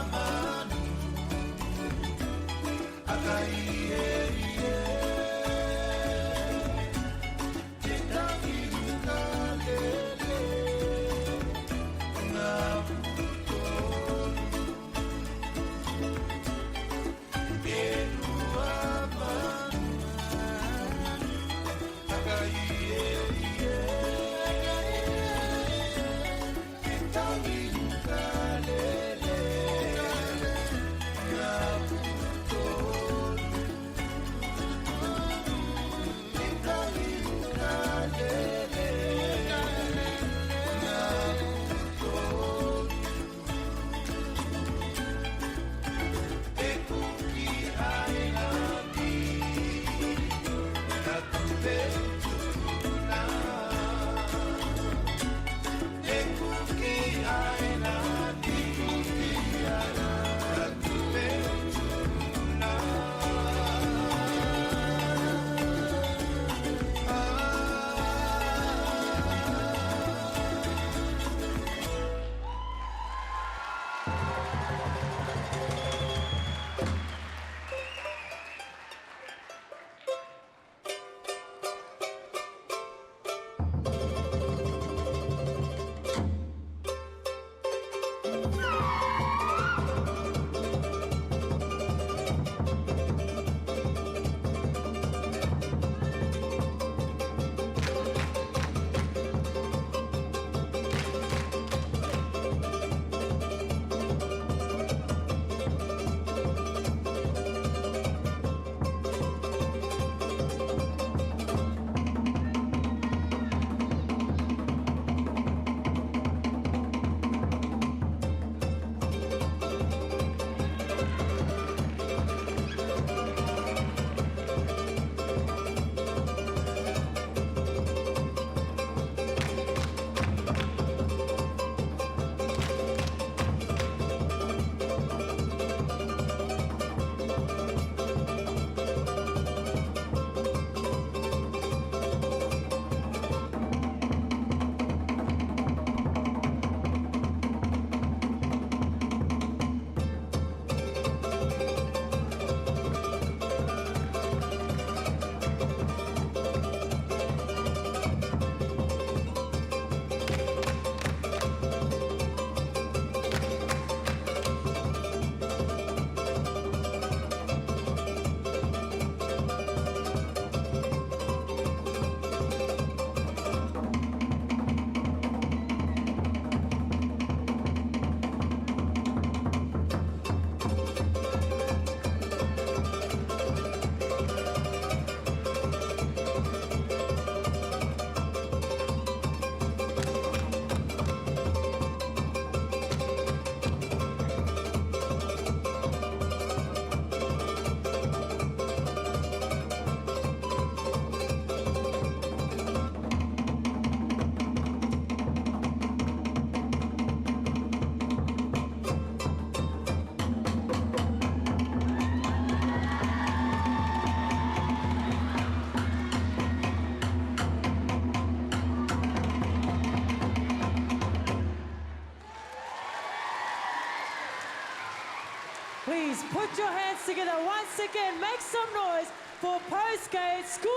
Please put your hands together once again. Make some noise for Postgate School.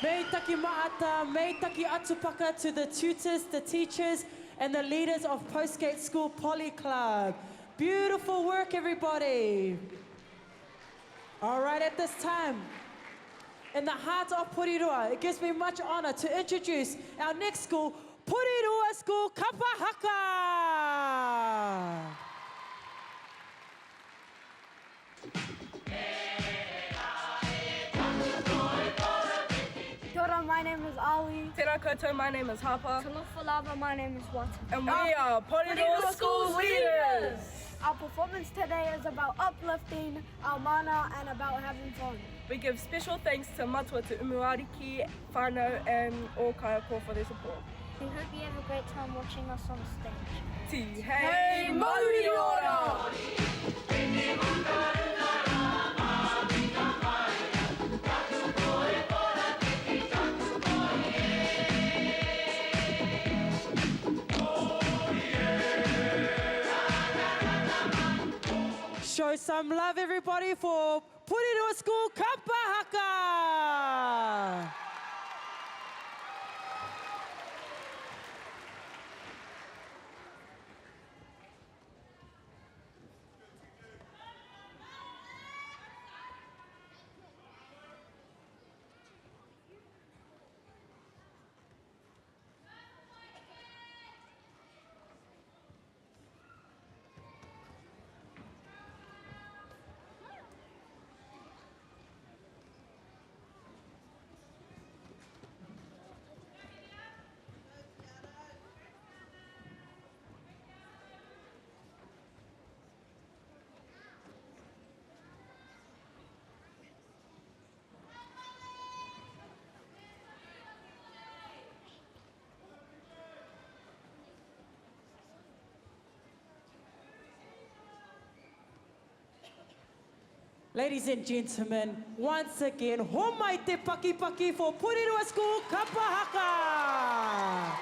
Mei taki ma'ata, mei taki atupaka to the tutors, the teachers, and the leaders of Postgate School Poly Club. Beautiful work, everybody. All right, at this time, in the heart of Porirua, it gives me much honor to introduce our next school, Porirua School Kapa Haka. Kia ora, my name is Ali. Tēnā koutou, my name is Harper. Talofa lava, my name is Watson. And we are Porirua School Leaders. Our performance today is about uplifting our mana and about having fun. We give special thanks to Matua Te Umuariki, whānau and all kaiako for their support. We hope you have a great time watching us on stage. Tihei mauri ora! Show some love, everybody, for Porirua School Kapa Haka. Ladies and gentlemen, once again, homai te paki paki for Porirua School Kapa Haka.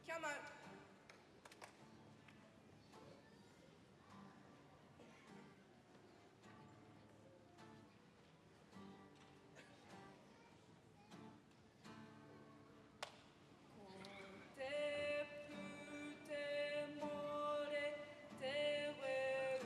Kia mau. Te pū te more, te weu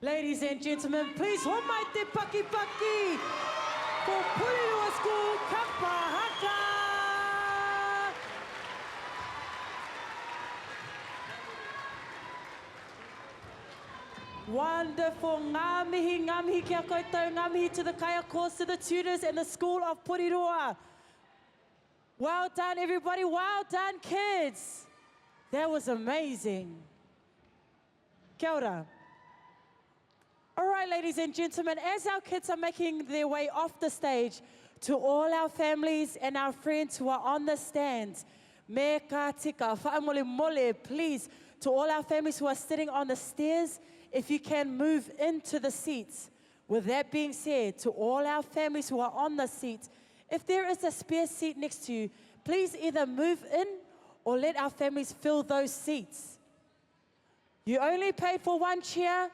Ladies and gentlemen, please homai te pakipaki for Porirua School Kapa Haka! Wonderful. Ngā mihi, ngā mihi ki a koutou, ngā mihi to the kaiakos, to the tutors and the school of Porirua. Well done everybody, well done kids. That was amazing. Kia ora. All right, ladies and gentlemen, as our kids are making their way off the stage, to all our families and our friends who are on the stands, me ka tika, whaamole mole, please, to all our families who are sitting on the stairs, if you can move into the seats. With that being said, to all our families who are on the seats, if there is a spare seat next to you, please either move in or let our families fill those seats. You only paid for one chair.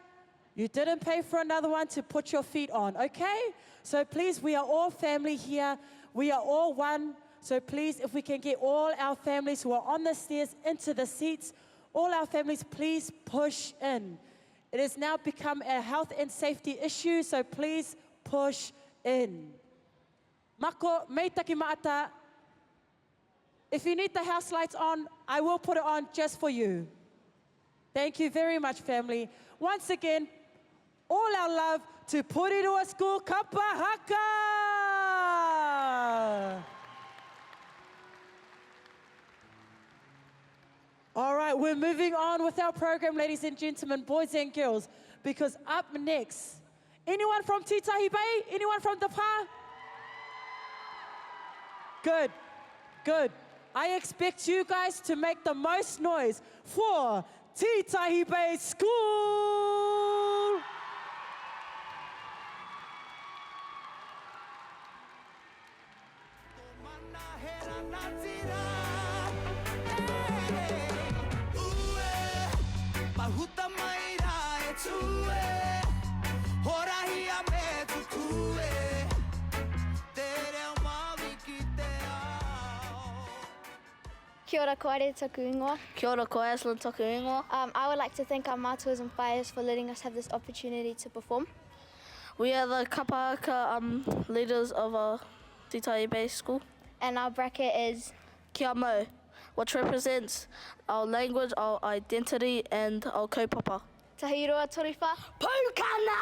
You didn't pay for another one to put your feet on, okay? So please, we are all family here. We are all one. So please, if we can get all our families who are on the stairs into the seats, all our families, please push in. It has now become a health and safety issue, so please push in. Mako, meitaki ma'ata. If you need the house lights on, I will put it on just for you. Thank you very much, family. Once again, all our love to Porirua School Kapa Haka! All right, we're moving on with our program, ladies and gentlemen, boys and girls, because up next, anyone from Titahi Bay? Anyone from the Pa? Good, good. I expect you guys to make the most noise for Titahi Bay School! Mahuta mai rā e tū e Horahia me tuku e Te reo Māori ki te ao. Kia ora, ko Aire taku ingoa. Kia ora, ko Aslan taku ingoa. Um, I would like to thank our matuas and whaeas for letting us have this opportunity to perform. We are the kapa haka um, leaders of our Titahi Bay School. And our bracket is Kia Mau, which represents our language, our identity and our kaupapa. Tahiroa Toriwha. Pūkana!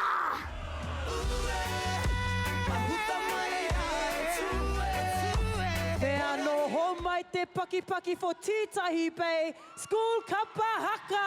Me anō homai te pakipaki for Titahi Bay School Kapa Haka!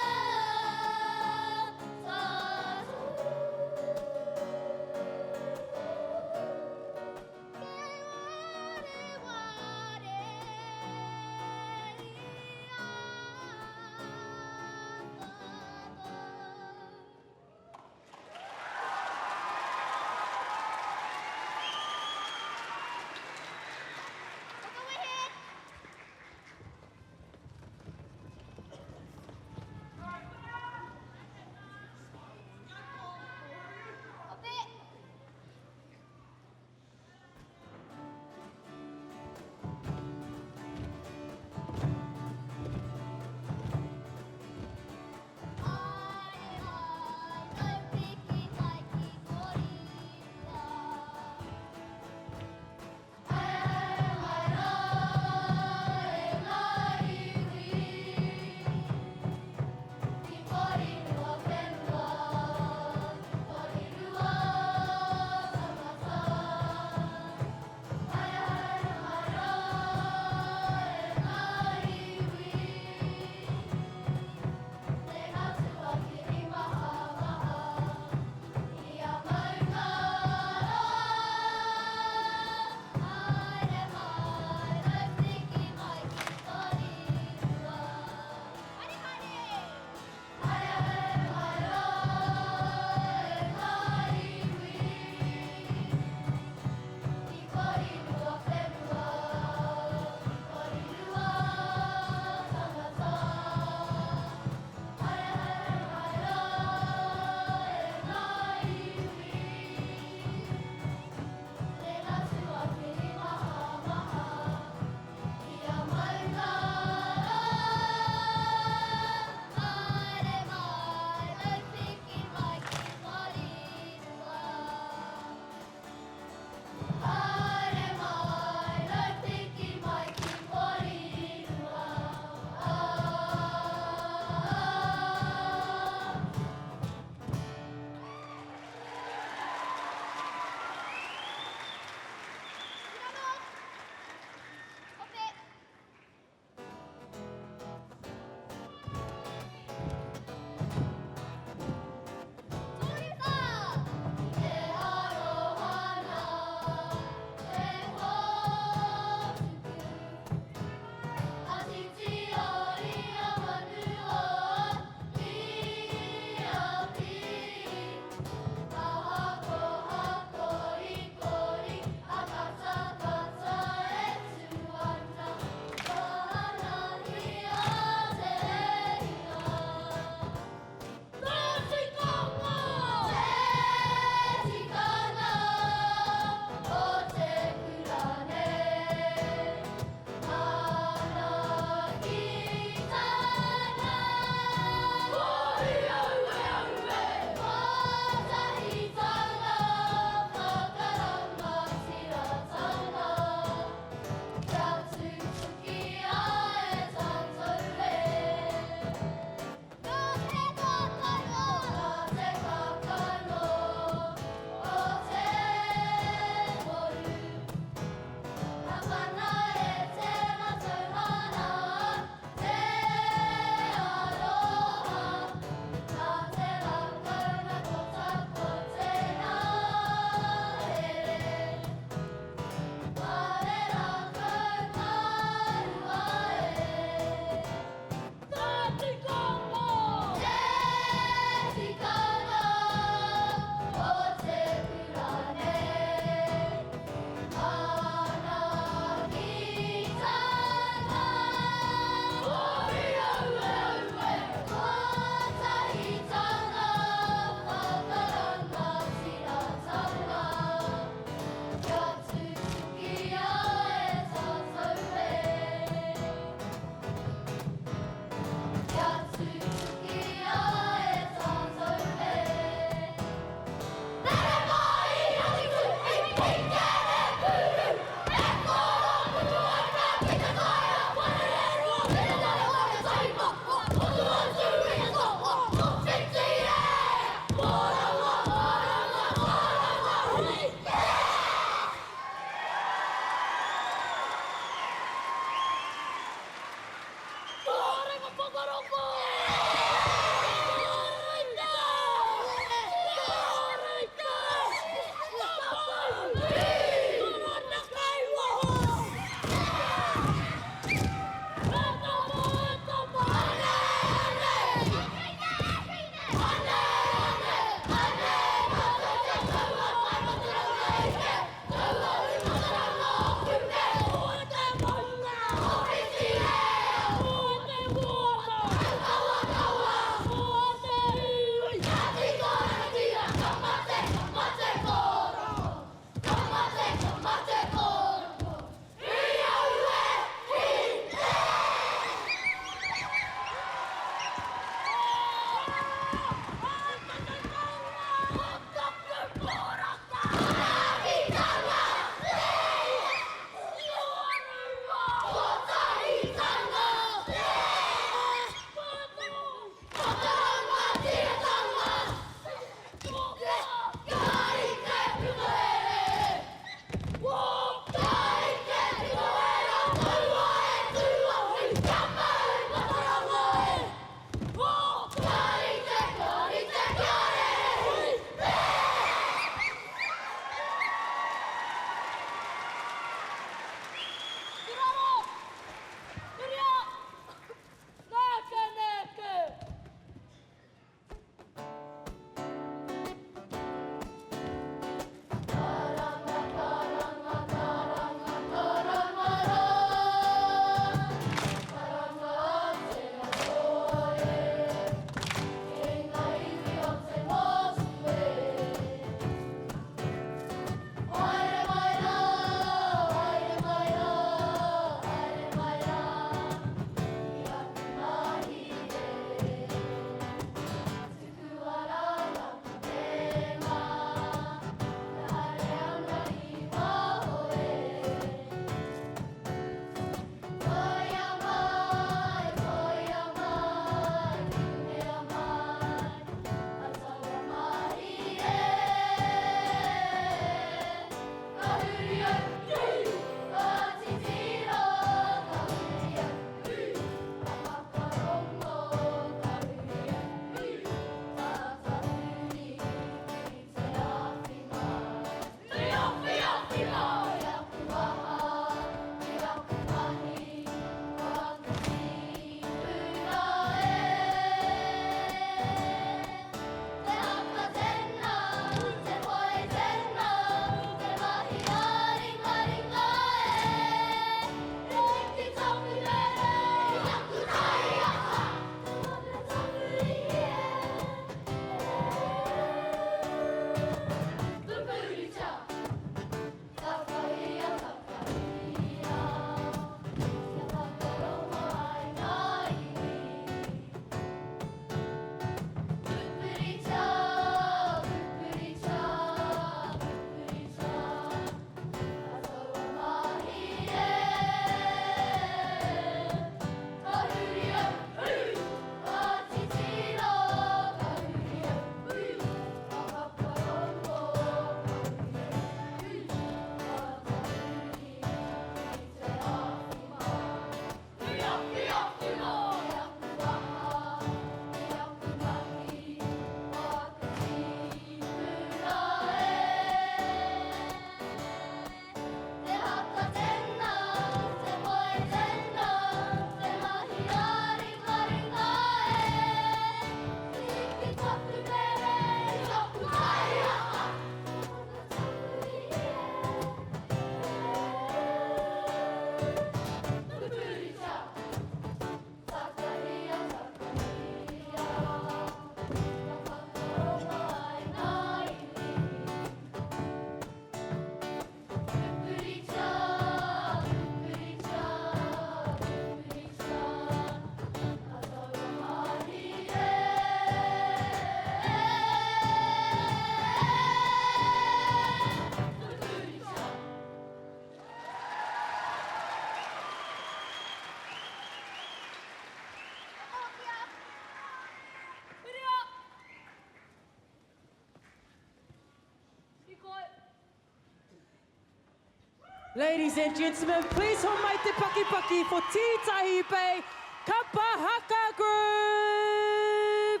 Ladies and gentlemen, please homai te pakipaki for Tītahi Bay Kapa Haka Group!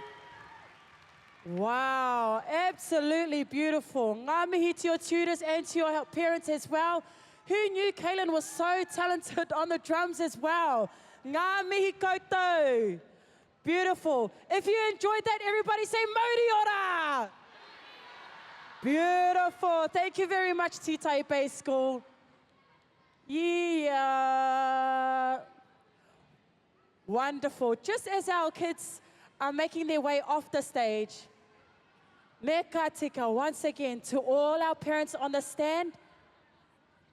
Wow, absolutely beautiful. Ngā mihi to your tutors and to your parents as well. Who knew Kaylin was so talented on the drums as well? Ngā mihi koutou. Beautiful. If you enjoyed that, everybody say Mauri ora! Beautiful. Thank you very much, Titahi Bay School. Yeah. Wonderful. Just as our kids are making their way off the stage, me ka tika once again to all our parents on the stand.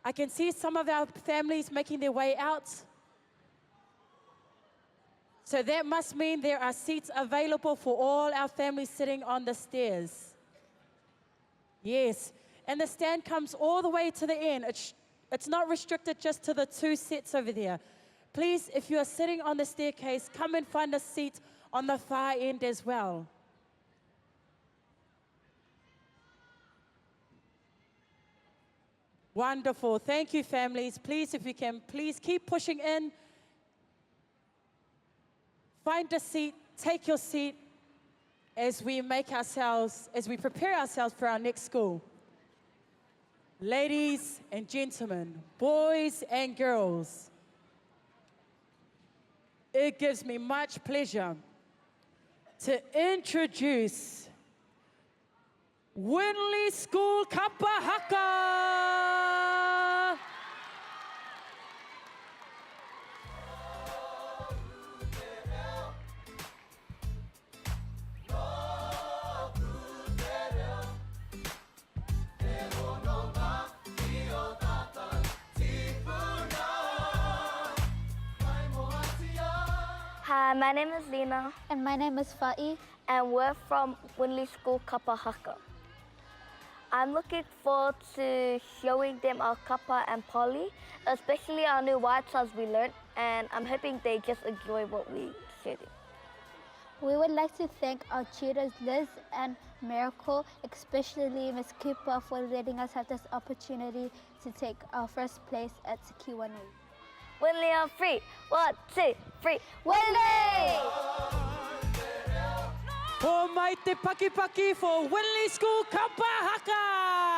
I can see some of our families making their way out. So that must mean there are seats available for all our families sitting on the stairs. Yes, and the stand comes all the way to the end. It's, it's not restricted just to the two sets over there. Please, if you are sitting on the staircase, come and find a seat on the far end as well. Wonderful. Thank you, families. Please, if you can, please keep pushing in. Find a seat, take your seat as we make ourselves, as we prepare ourselves for our next school. Ladies and gentlemen, boys and girls, it gives me much pleasure to introduce Winley School Kapa Haka! Hi, my name is Lena. And my name is Fa'i. And we're from Winley School Kapa Haka. I'm looking forward to showing them our kapa and poly, especially our new waitas we learnt, and I'm hoping they just enjoy what we show them. We would like to thank our tutors Liz and Miracle, especially Ms. Cooper for letting us have this opportunity to take our first place at Te Kiwa Nui. Winley on three. 1, 2, 3. Winley! Homai te pakipaki for Winley School Kapa Haka!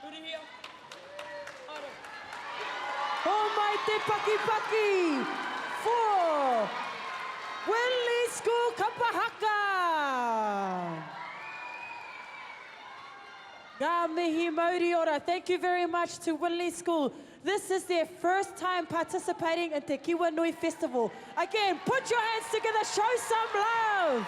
Hurihia. Haere. Homai te pakipaki for Winley School Kapa Haka! Ngā mihi mauri ora. Thank you very much to Winley School. This is their first time participating in Te Kiwa Nui Festival. Again, put your hands together, show some love!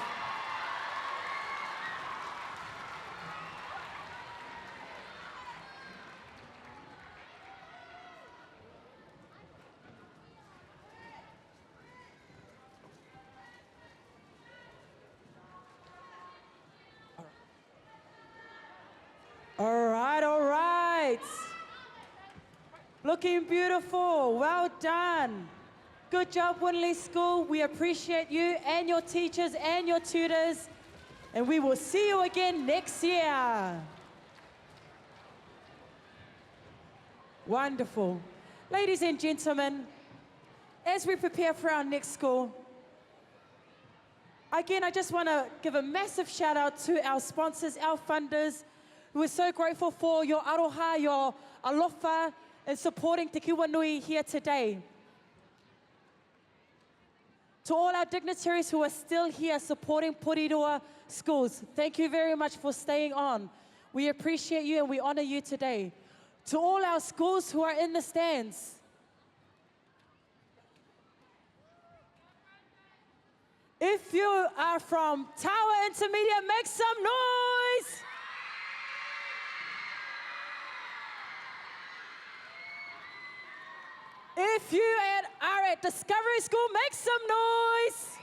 All right, all right. Looking beautiful. Well done. Good job, Winley School. We appreciate you and your teachers and your tutors. And we will see you again next year. Wonderful. Ladies and gentlemen, as we prepare for our next school, again, I just want to give a massive shout out to our sponsors, our funders. We're so grateful for your aroha, your alofa, in supporting Te Kiwa here today. To all our dignitaries who are still here supporting Porirua schools, thank you very much for staying on. We appreciate you and we honor you today. To all our schools who are in the stands, If you are from Tower Intermediate, make some noise! If you at, are at Discovery School, make some noise!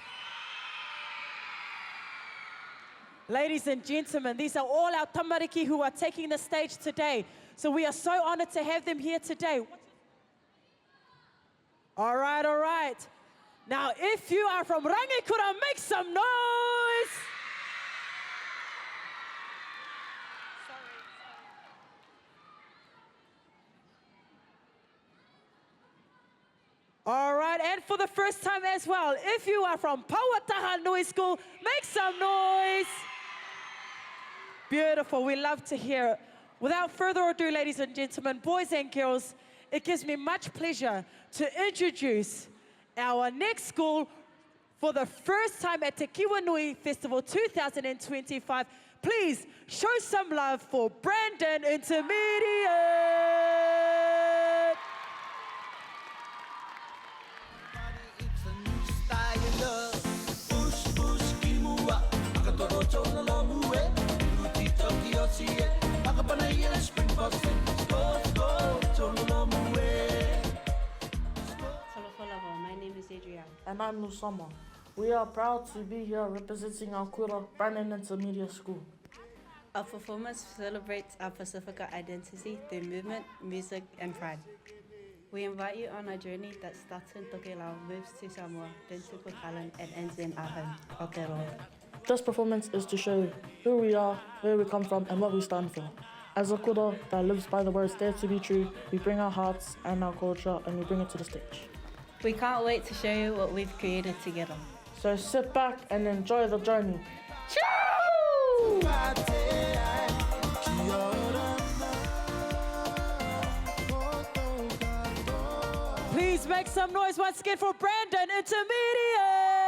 Ladies and gentlemen, these are all our tamariki who are taking the stage today. So we are so honored to have them here today. All right, all right. Now, if you are from Rangikura, make some noise! All right, and for the first time as well, if you are from Pauatahanui School, make some noise. Beautiful, we love to hear it. Without further ado, ladies and gentlemen, boys and girls, it gives me much pleasure to introduce our next school for the first time at Te Kiwanui Festival 2025. Please show some love for Brandon Intermediate. My name is Adrienne. And I'm Nusama. We are proud to be here representing our kura, Brandon Intermediate School. Our performance celebrates our Pacifica identity through movement, music, and pride. We invite you on a journey that starts in Tokelau, moves to Samoa, then to Cook Island, and ends in our home, Aotearoa. This performance is to show who we are, where we come from, and what we stand for. As a kura that lives by the words dare to be true, we bring our hearts and our culture and we bring it to the stage. We can't wait to show you what we've created together. So sit back and enjoy the journey. Please make some noise once again for Brandon Intermediate.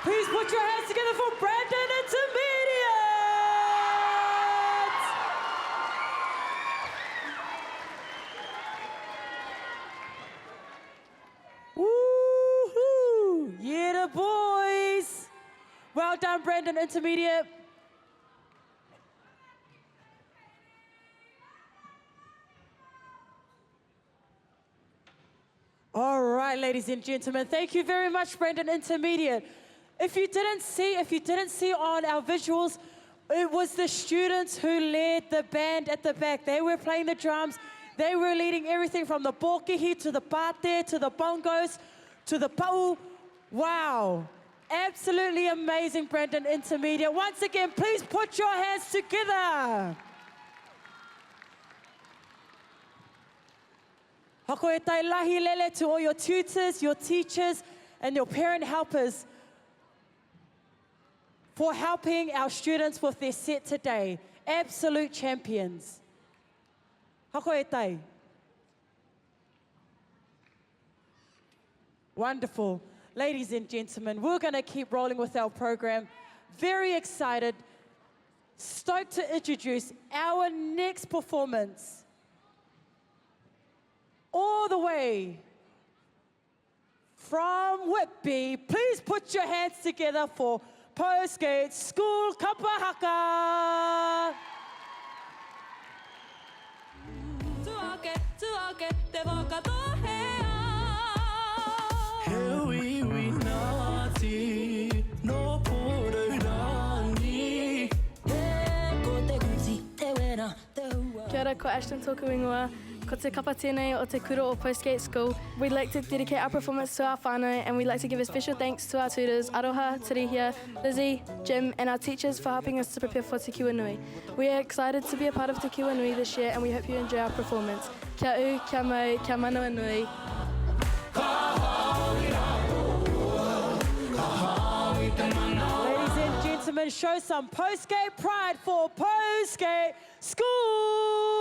Please put your hands together for Brandon Intermediate! Woohoo! Yeah, the boys! Well done, Brandon Intermediate. All right, ladies and gentlemen, thank you very much, Brandon Intermediate. If you didn't see, if you didn't see on our visuals, it was the students who led the band at the back. They were playing the drums. They were leading everything from the pōkihi to the pate to the bongos to the pa'u. Wow. Absolutely amazing, Brandon Intermediate. Once again, please put your hands together. Hako e tai lahi lele to all your tutors, your teachers, and your parent helpers for helping our students with their set today. Absolute champions. Hako e tai. Wonderful. Ladies and gentlemen, we're going to keep rolling with our program. Very excited, stoked to introduce our next performance. All the way from Whitby, please put your hands together for Postgate School Kapahaka. Kia ora, ko Ashton tōku ingoa. Ko te kapa tēnei o te kura o Postgate School. We'd like to dedicate our performance to our whānau and we'd like to give a special thanks to our tutors, Aroha, Terehia, Lizzie, Jim and our teachers for helping us to prepare for Te Kiwa Nui. We are excited to be a part of Te Kiwa Nui this year and we hope you enjoy our performance. Kia u, kia mau, kia manawanui. Ladies and gentlemen, show some Postgate pride for Postgate School!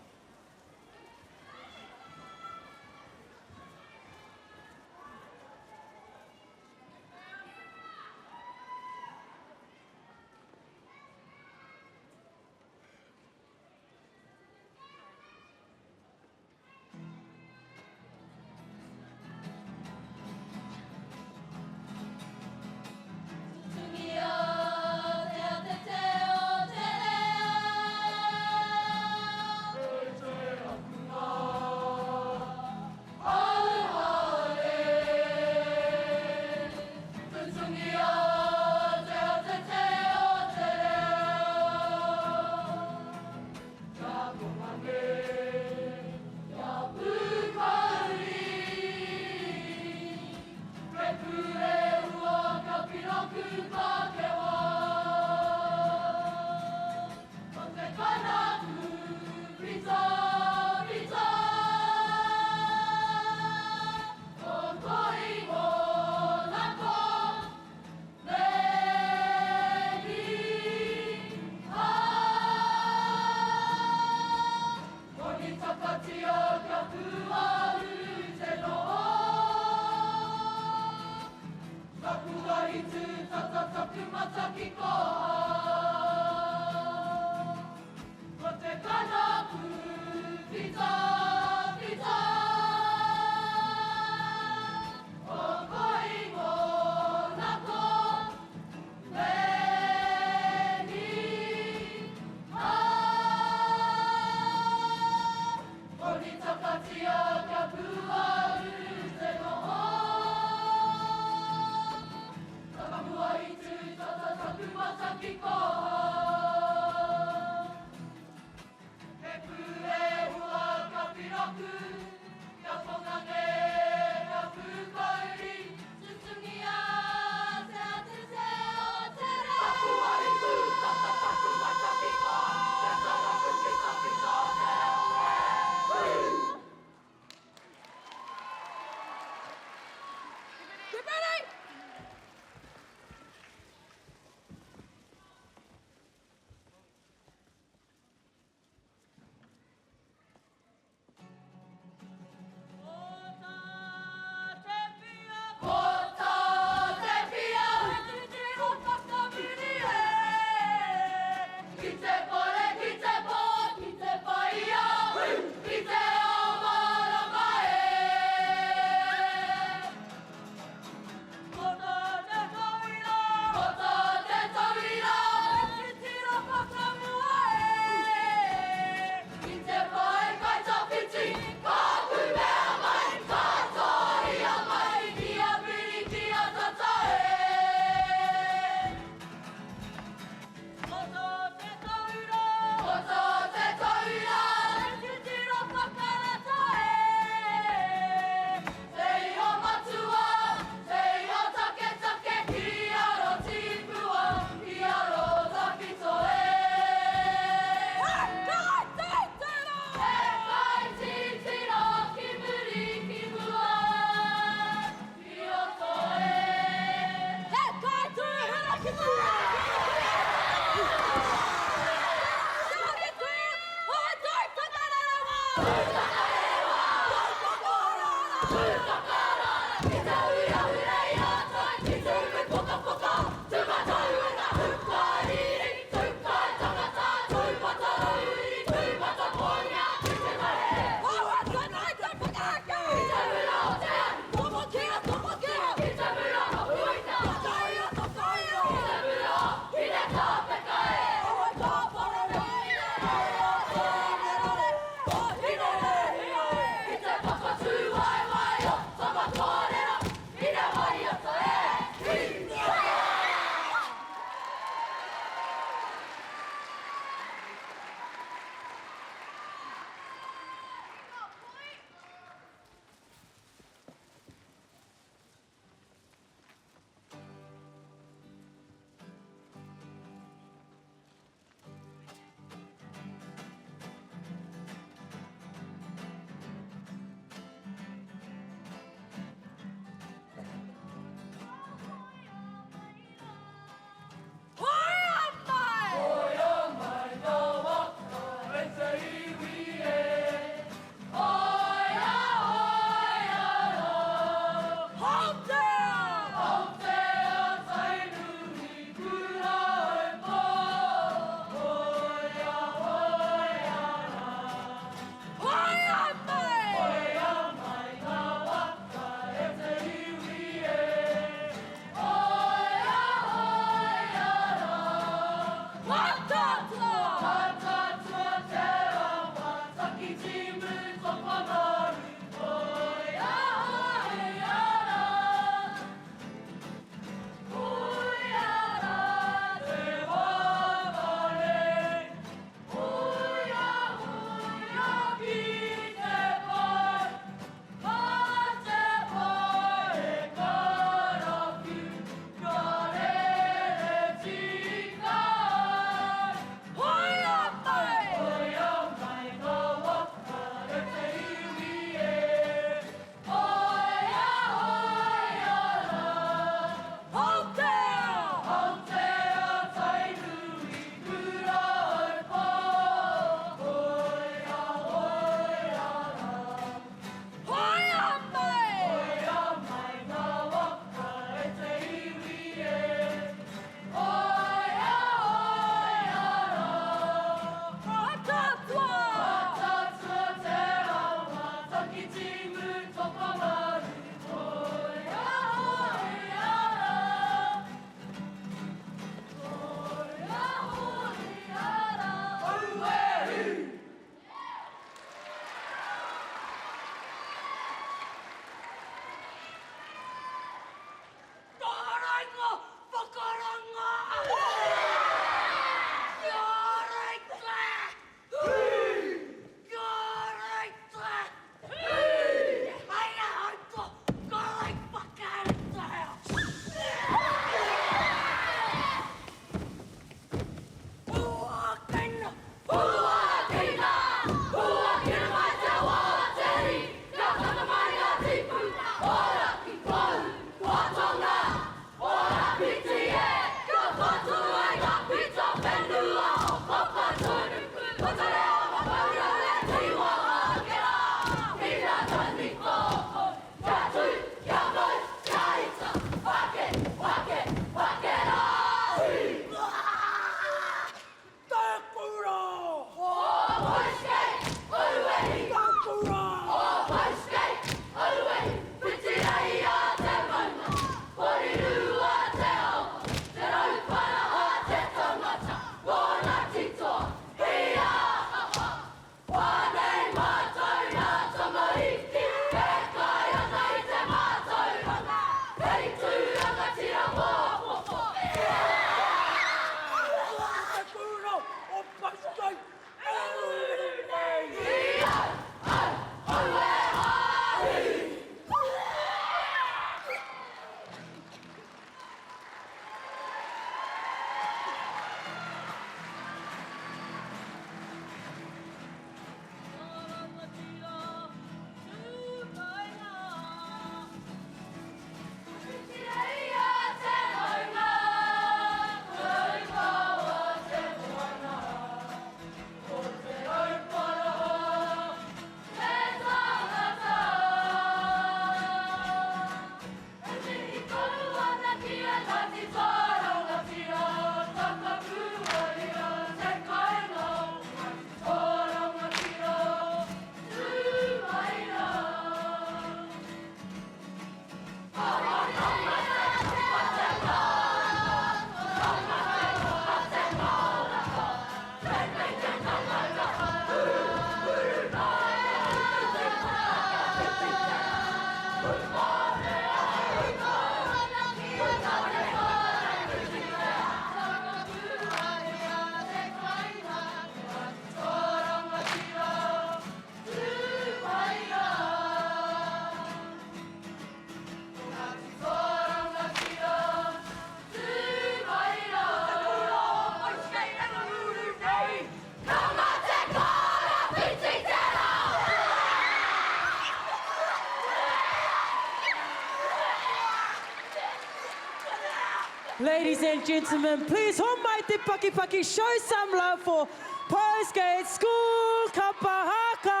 Ladies and gentlemen, please homai te pakipaki, show some love for Postgate School Kapahaka!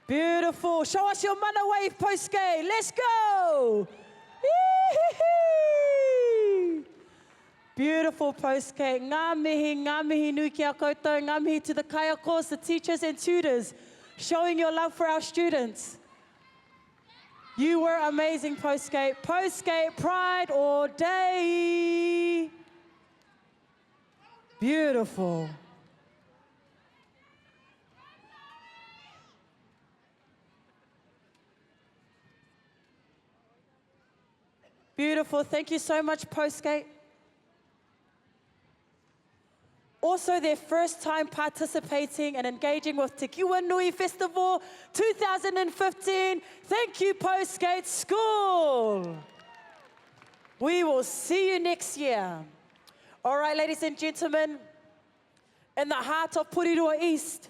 Beautiful. Show us your mana wave, Postgate. Let's go! Beautiful Postgate. Ngā mihi, ngā mihi nui ki a koutou. Ngā mihi to the kaiakos, the teachers and tutors, showing your love for our students. You were amazing, Postgate. Postgate pride all day. Beautiful. Beautiful. Thank you so much, Postgate. Also, their first time participating and engaging with Te Nui Festival 2015. Thank you, Postgate School. We will see you next year. All right, ladies and gentlemen, in the heart of Porirua East,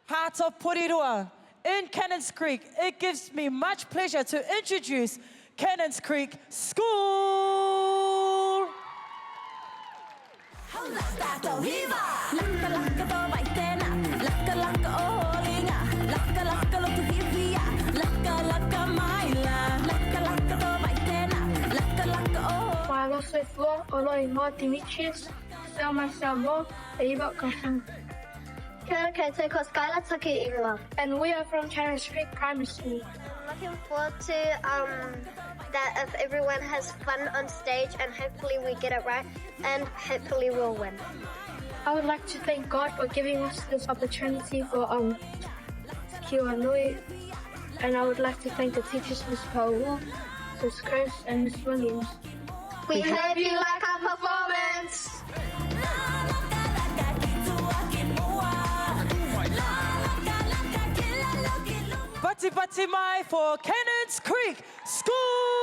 heart of Porirua, in Cannons Creek, it gives me much pleasure to introduce Cannons Creek School. Oloingoa Demetrius, Selma Samoa, Eva Kosang. Kia ora koutou, ko Skylar Tuki ingoa. And we are from Cannons Creek Primary School. I'm looking forward to um, that if everyone has fun on stage and hopefully we get it right and hopefully we'll win. I would like to thank God for giving us this opportunity for um, Nui, and I would like to thank the teachers, Ms. Powell, Ms. Chris, and Ms. Williams. We hope you like our performance! Bati Bati Mai for Cannons Creek School!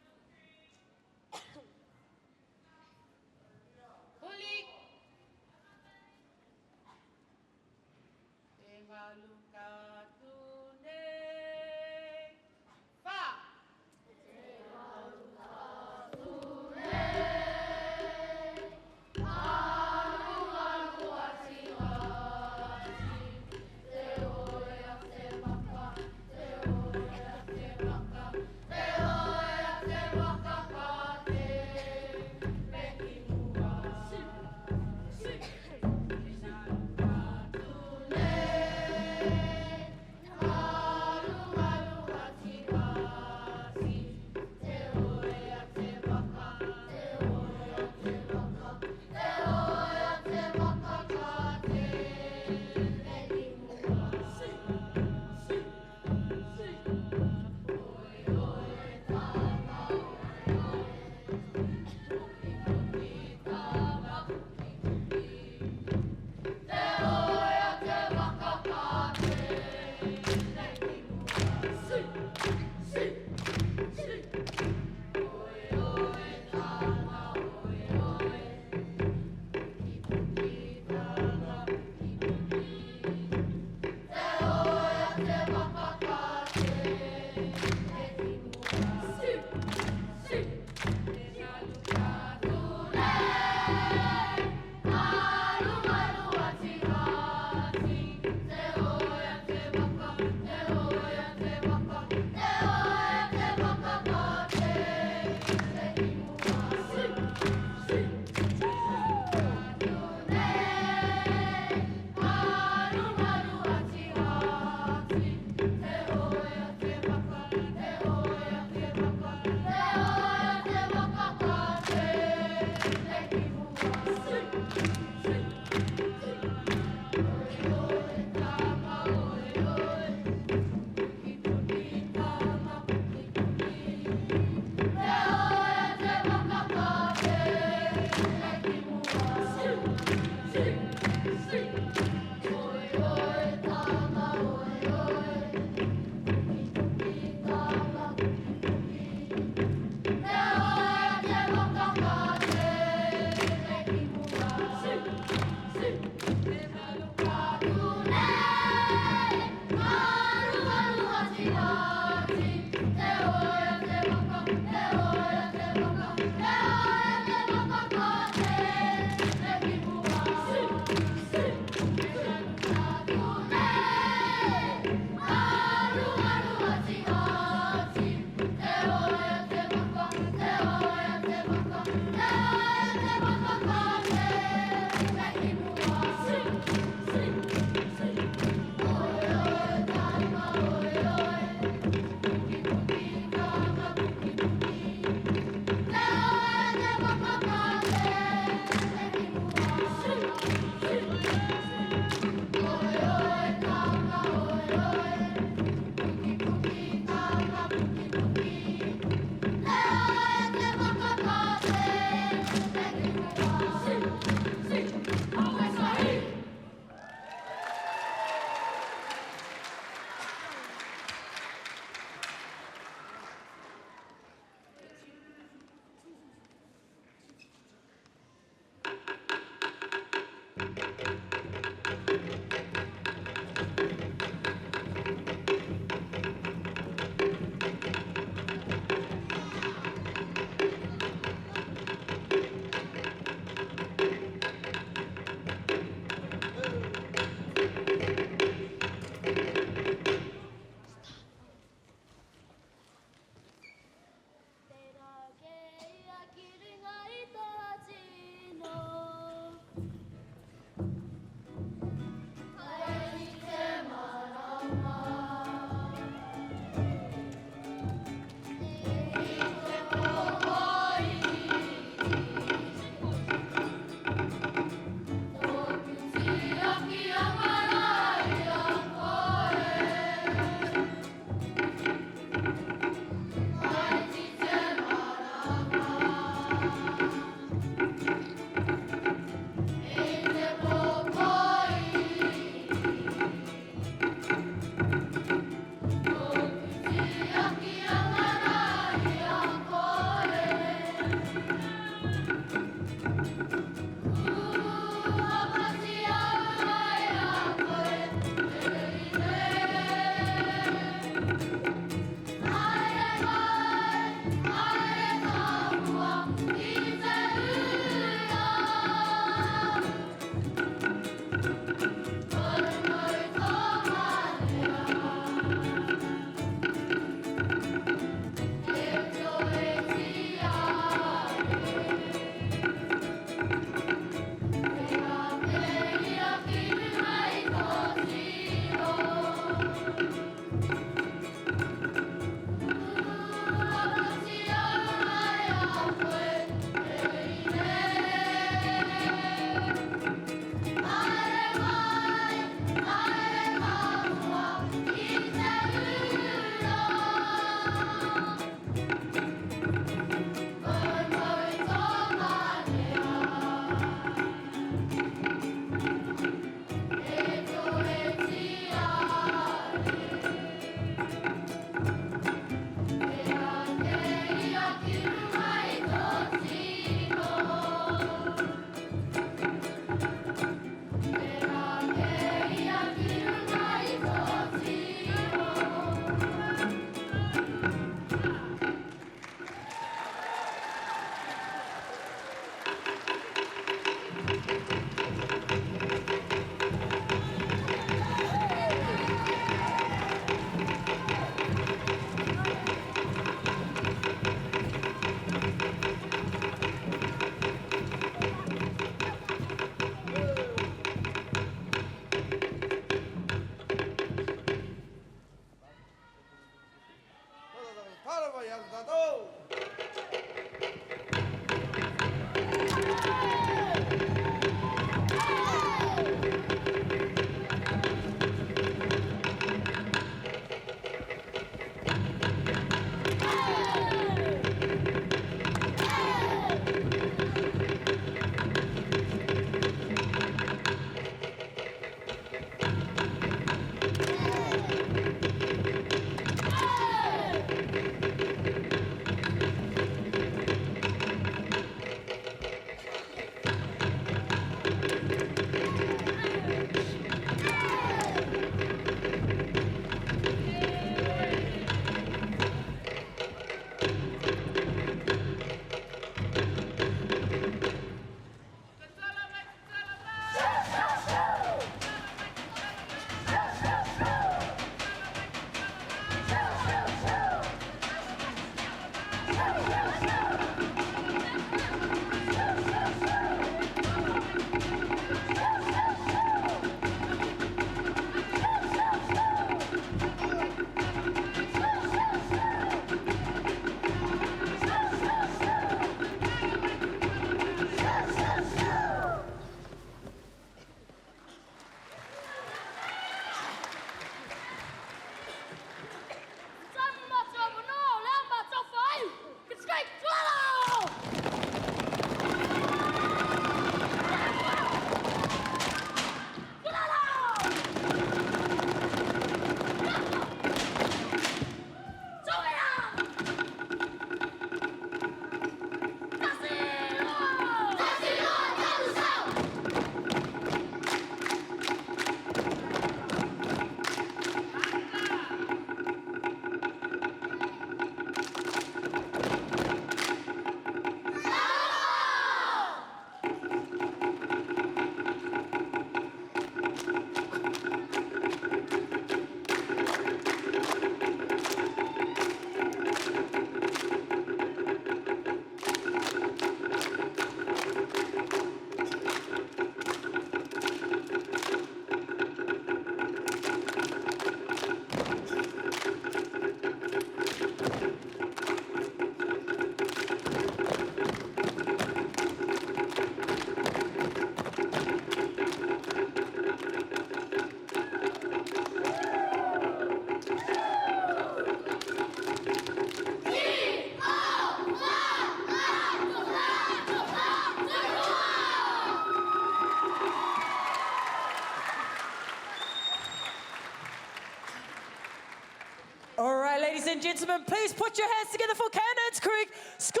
gentlemen, please put your hands together for Cannons Creek School.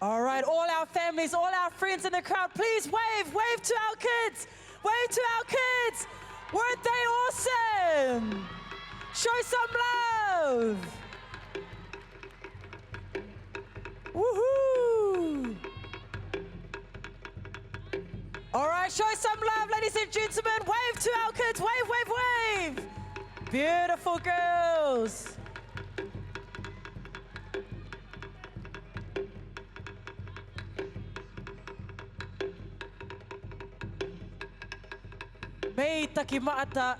All right, all our families, all our friends in the crowd, please wave, wave to our kids, wave to our kids. Weren't they awesome? Show some love. Woohoo! All right, show some love, ladies and gentlemen. Wave to our kids. Wave, wave, wave. Beautiful girls. Mei taki maata,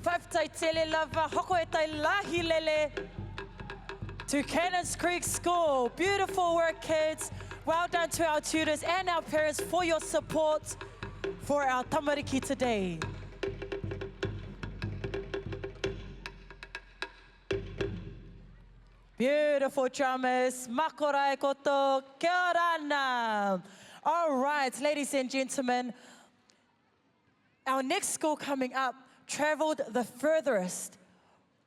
whawhtai tele lava, hoko e tai lahi lele. To Cannons Creek School. Beautiful work, kids. Well done to our tutors and our parents for your support for our tamariki today. Beautiful drummers. Makorai koto. Kia orana. All right, ladies and gentlemen, our next school coming up traveled the furthest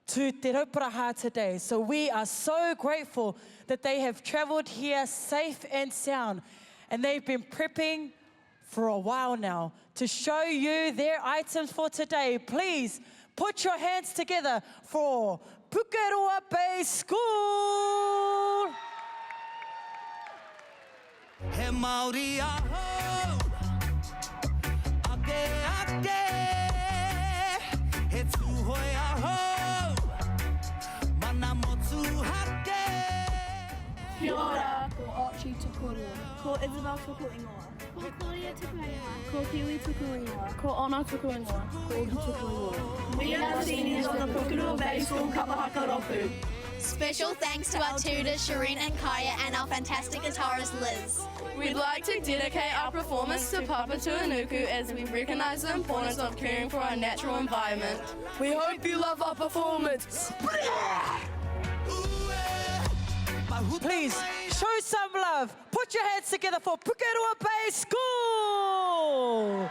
to Te Rauparaha today. So we are so grateful that they have traveled here safe and sound. And they've been prepping for a while now to show you their items for today. Please put your hands together for Pukeroa Bay School. He Māori ahau, ake ake, he Tūhoe ahau, mana motuhake. Kia ora, ko Archie te korua. Ko Isabel toko ingoa. Ko Claudia tuku ingoa. Ko Kiwi tuku ingoa. Ko Ona tuku ingoa. Ko Ogi tuku ingoa. We are the seniors of the Pukeroa Bay School Kapahaka Ropu. Special thanks to our tutors Shireen and Kaya and our fantastic guitarist Liz. We'd like to dedicate our performance to Papatūānuku as we recognise the importance of caring for our natural environment. We hope you love our performance. Please show some love. Put your hands together for Pukeroa Bay School.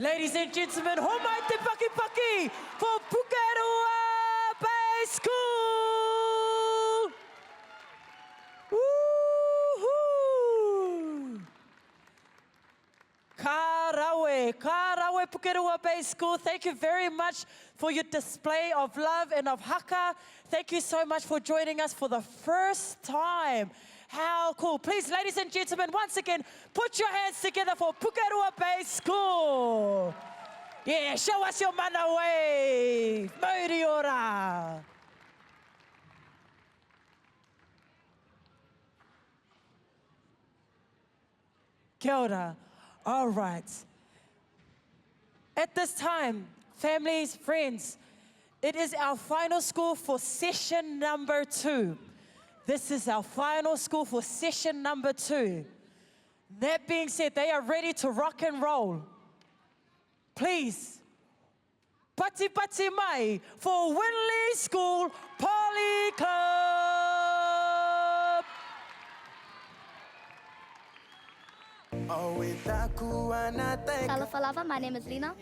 Ladies and gentlemen, homai te pakipaki for Pukeroa Bay School! Woohoo! Ka rawe, ka rawe Pukeroa Bay School. Thank you very much for your display of love and of haka. Thank you so much for joining us for the first time. How cool. Please, ladies and gentlemen, once again, put your hands together for Pukeroa Bay School. Yeah, show us your mana wave. Mauri ora. Kia ora. All right. At this time, families, friends, it is our final school for session number two. This is our final school for session number two. That being said, they are ready to rock and roll. Please, pati pati mai for Winley School Poly Club. Talofa my name is Lena.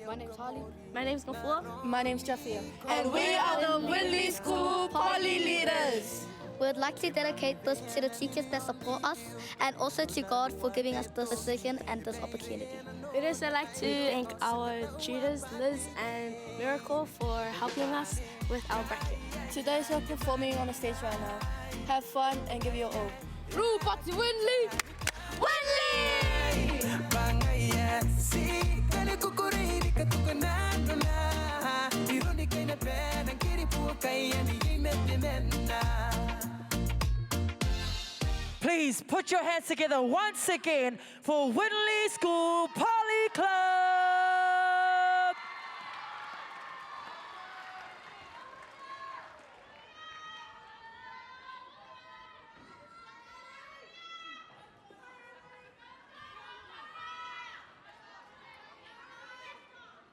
My name's Harley. My name's Gafua. My name's Jeffia. And we are the Winley School Poly Leaders. We would like to dedicate this to the teachers that support us and also to God for giving us this decision and this opportunity. We'd also like to thank our tutors, Liz and Miracle, for helping us with our bracket. To those who are performing on the stage right now, have fun and give your all. Rūpati Winley! Winley! Please put your hands together once again for Winley School Poly Club.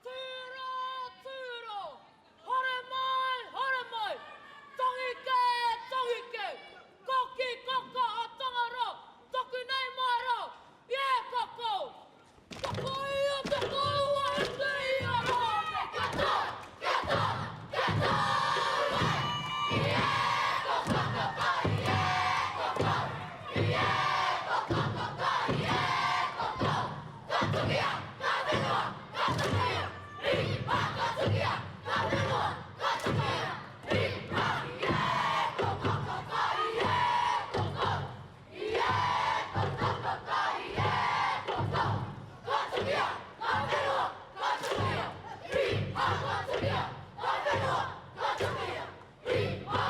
Tūro, tūro, hore mai, hore mai, tangi ke, tangi ke, koki kaka a tangaro, toku nei mai rā, ie koko, koko ia te kaua e te ia rā, kia tā, kia tā, kia tā mai, ie koko kaka, ie koko, ie koko kaka, ie koko, ka tukia, ka whenua, ka tukia, ri, ha, ka tukia, ka whenua, ka tukia, ri, ha, ie koko kaka, ie koko, ie koko kaka, ie koko, ka tukia, ka whenua, ka tukia, ri, ha, ka tukia, ka whenua, ka tukia, ri, ha.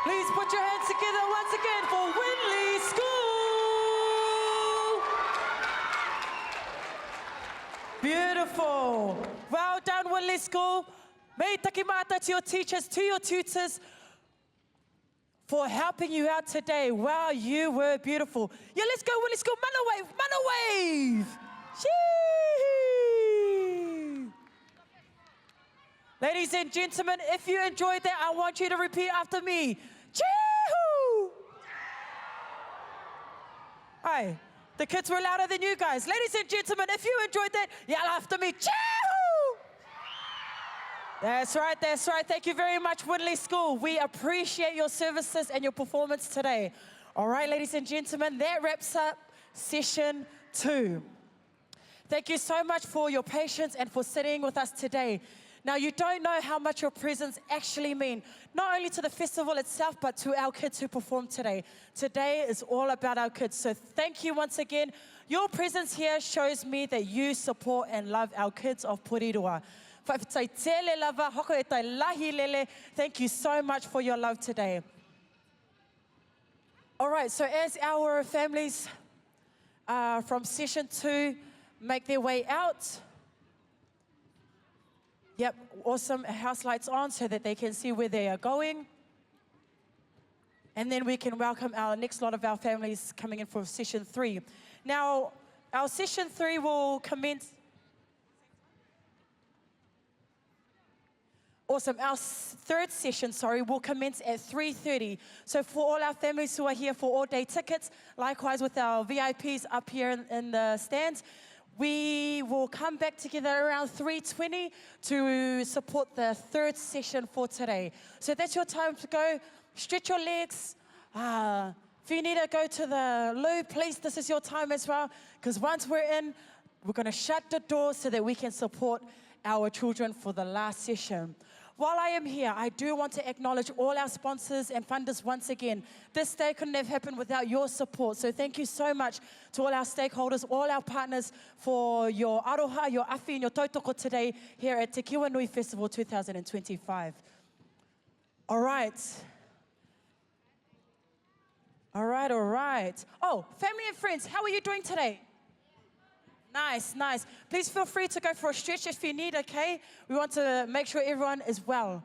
Please put your hands together once again for Winley School. Beautiful. Well done, Winley School. Mei taki mātou to your teachers, to your tutors, for helping you out today. Wow, you were beautiful. Yeah, let's go, Winley School. Mana wave, mana wave. Shee! Ladies and gentlemen, if you enjoyed that, I want you to repeat after me. Chee-hoo! Hi, the kids were louder than you guys. Ladies and gentlemen, if you enjoyed that, yell after me. Chee-hoo! That's right, that's right. Thank you very much, Winley School. We appreciate your services and your performance today. All right, ladies and gentlemen, that wraps up session two. Thank you so much for your patience and for sitting with us today. Now, you don't know how much your presence actually mean, not only to the festival itself, but to our kids who perform today. Today is all about our kids. So thank you once again. Your presence here shows me that you support and love our kids of Porirua. Thank you so much for your love today. All right, so as our families from session two make their way out, Yep, awesome. House lights on so that they can see where they are going. And then we can welcome our next lot of our families coming in for session three. Now, our session three will commence. Awesome. Our third session, sorry, will commence at 3.30. So for all our families who are here for all-day tickets, likewise with our VIPs up here in, in the stands, we will come back together around 3.20 to support the third session for today. So that's your time to go. Stretch your legs. If you need to go to the loo, please, this is your time as well. Because once we're in, we're going to shut the door so that we can support our children for the last session. While I am here, I do want to acknowledge all our sponsors and funders once again. This day couldn't have happened without your support. So thank you so much to all our stakeholders, all our partners for your aroha, your awhi, and your tautoko today here at Te Kiwa Nui Festival 2025. All right. All right, all right. Oh, family and friends, how are you doing today? Nice, nice. Please feel free to go for a stretch if you need, okay? We want to make sure everyone is well.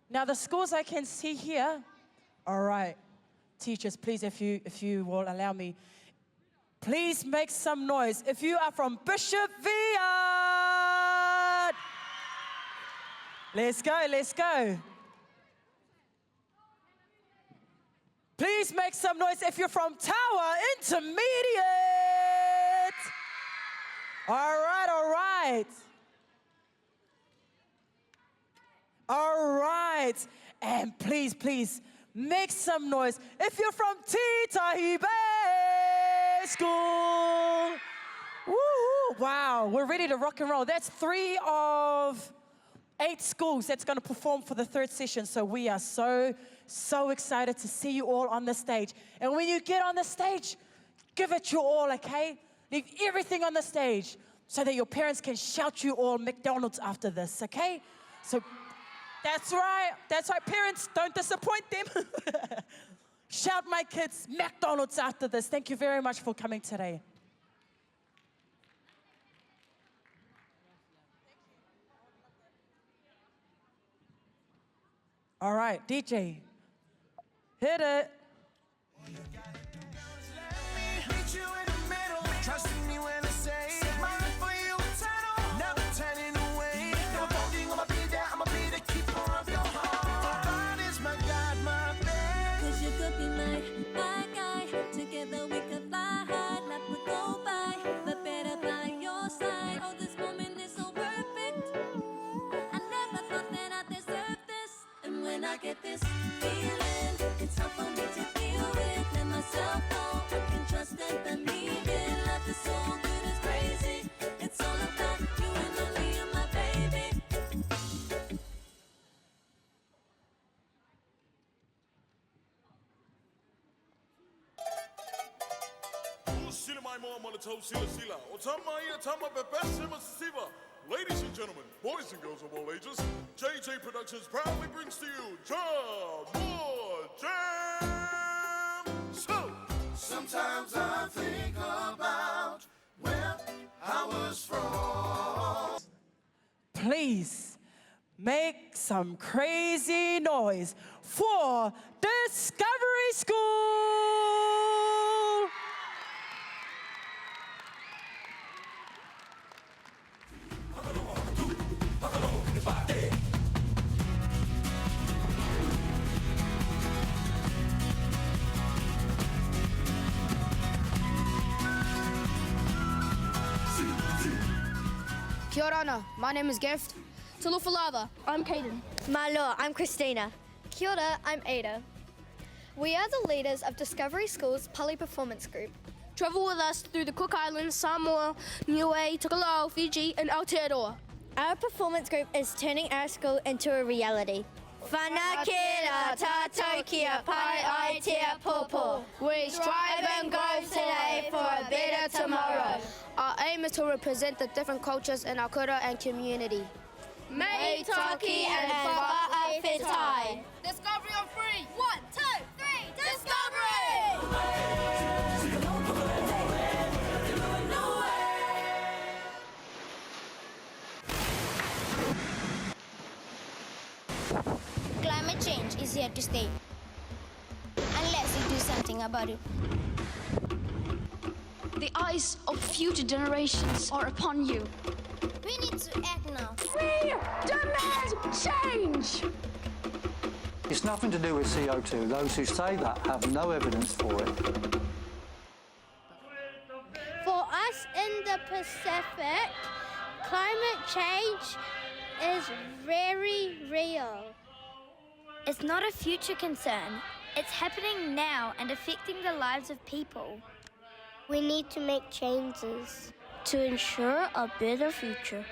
Now, the schools I can see here, all right. Teachers, please, if you, if you will allow me, please make some noise if you are from Bishop Viard. Let's go, let's go. Please make some noise if you're from Tower Intermediate. All right, all right. All right. And please, please make some noise if you're from Titahi Bay School. Woo-hoo. Wow, we're ready to rock and roll. That's three of eight schools that's going to perform for the third session. So we are so, so excited to see you all on the stage. And when you get on the stage, give it your all, okay? Leave everything on the stage so that your parents can shout you all McDonald's after this, okay? So that's right. That's right. Parents, don't disappoint them. shout my kids McDonald's after this. Thank you very much for coming today. All right, DJ, hit it. Get this feeling, it's hard for me to deal with. Let myself know I can trust and believe it. Life is so good, it's crazy. It's all about you and only you, my baby. Ladies and gentlemen, boys and girls of all ages, JJ Productions proudly brings to you John Moore Jam So. Sometimes I think about where I was from. Please make some crazy noise for Discovery School! Kia ora, my name is Gift. Talofa I'm Caden. Malo, I'm Christina. Kia ora, I'm Ada. We are the leaders of Discovery School's Pali Performance Group. Travel with us through the Cook Islands, Samoa, Niue, Tokelau, Fiji, and Aotearoa. Our performance group is turning our school into a reality. Whanakera tātou kia pai ai te apopo. We strive and go today for a better tomorrow. Our aim is to represent the different cultures in our kura and community. May Taki and Wha'awhitai. Discovery on three. 1, 2, 3, Discovery! Climate change is here to stay. Unless we do something about it. The eyes of future generations are upon you. We need to act now. We demand change! It's nothing to do with CO2. Those who say that have no evidence for it. For us in the Pacific, climate change is very real. It's not a future concern. It's happening now and affecting the lives of people. We need to make changes to ensure a better future.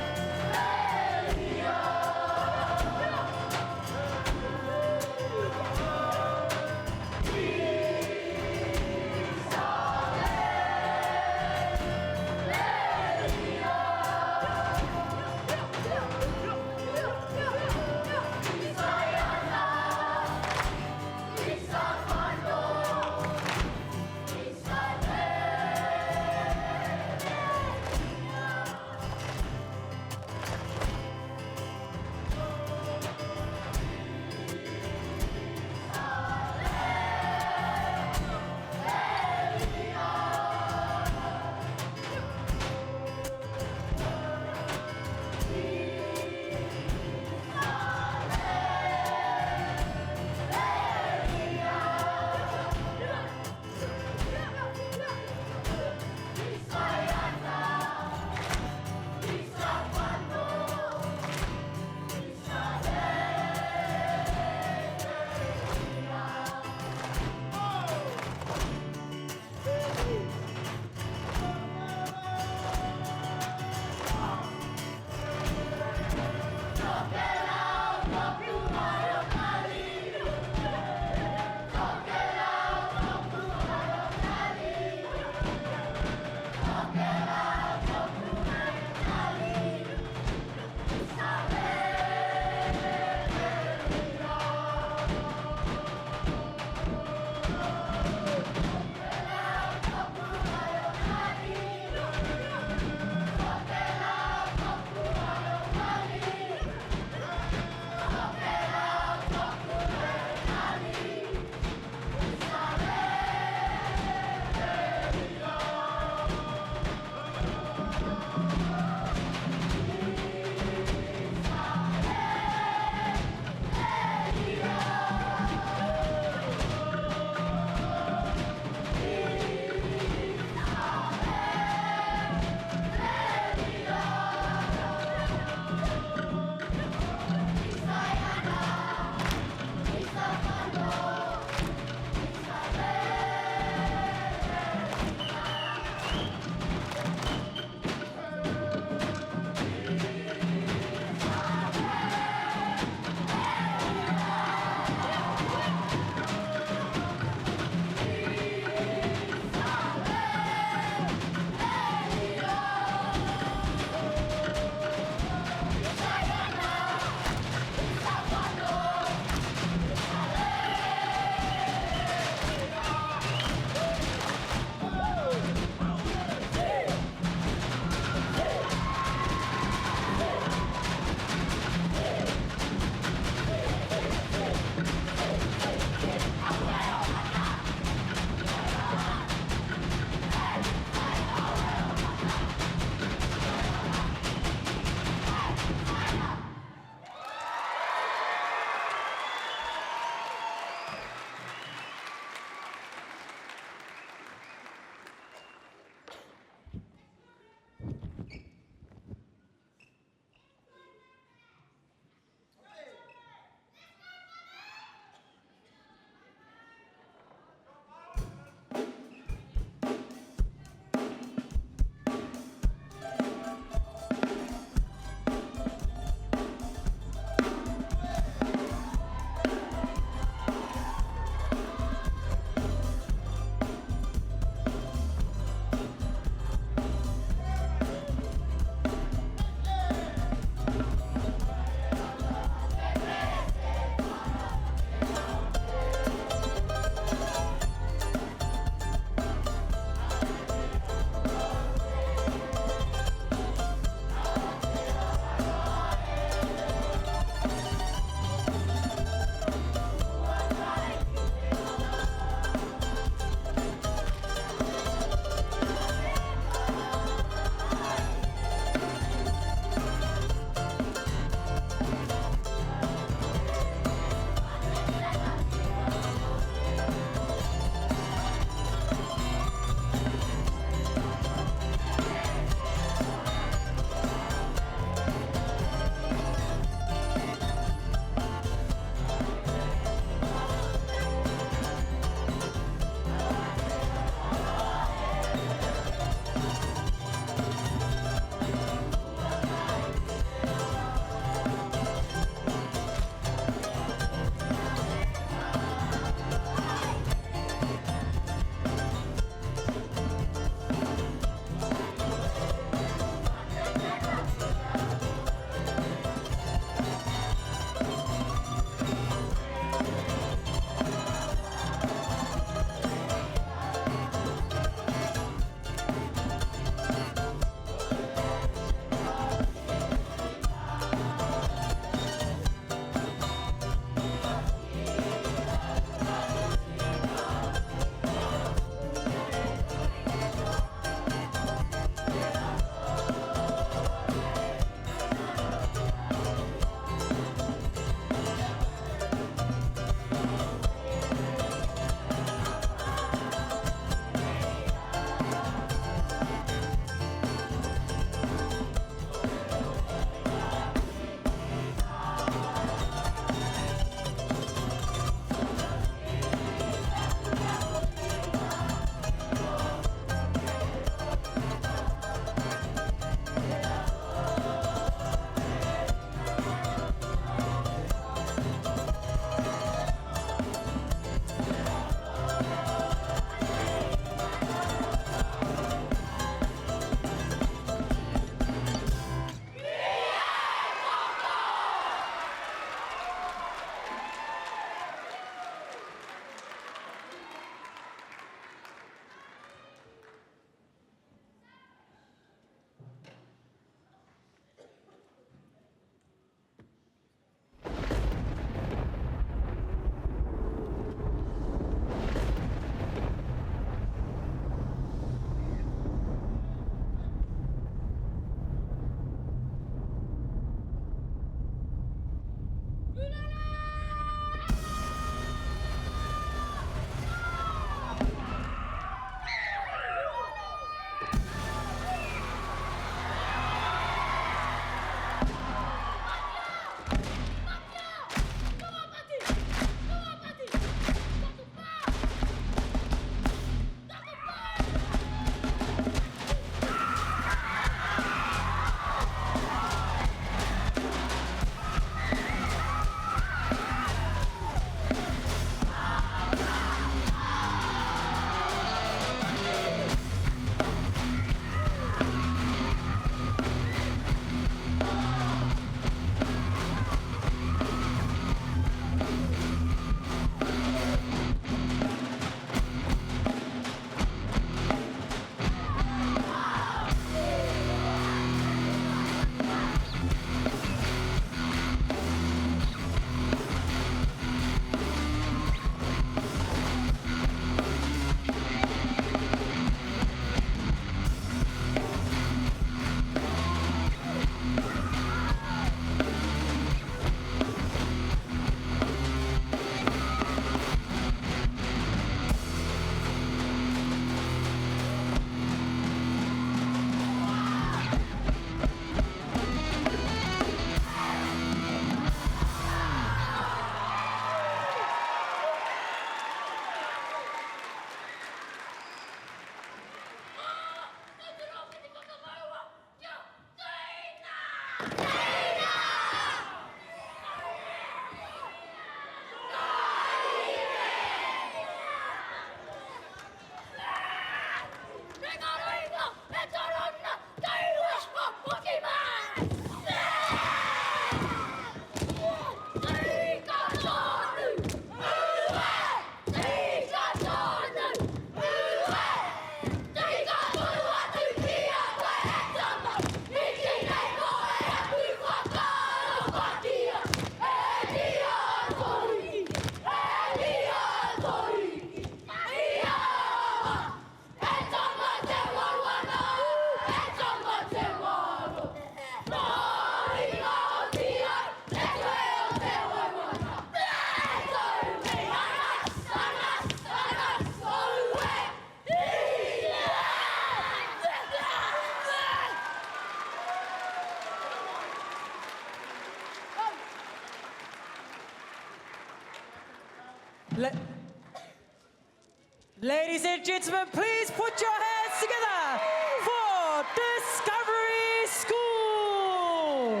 Ladies and gentlemen, please put your hands together for Discovery School.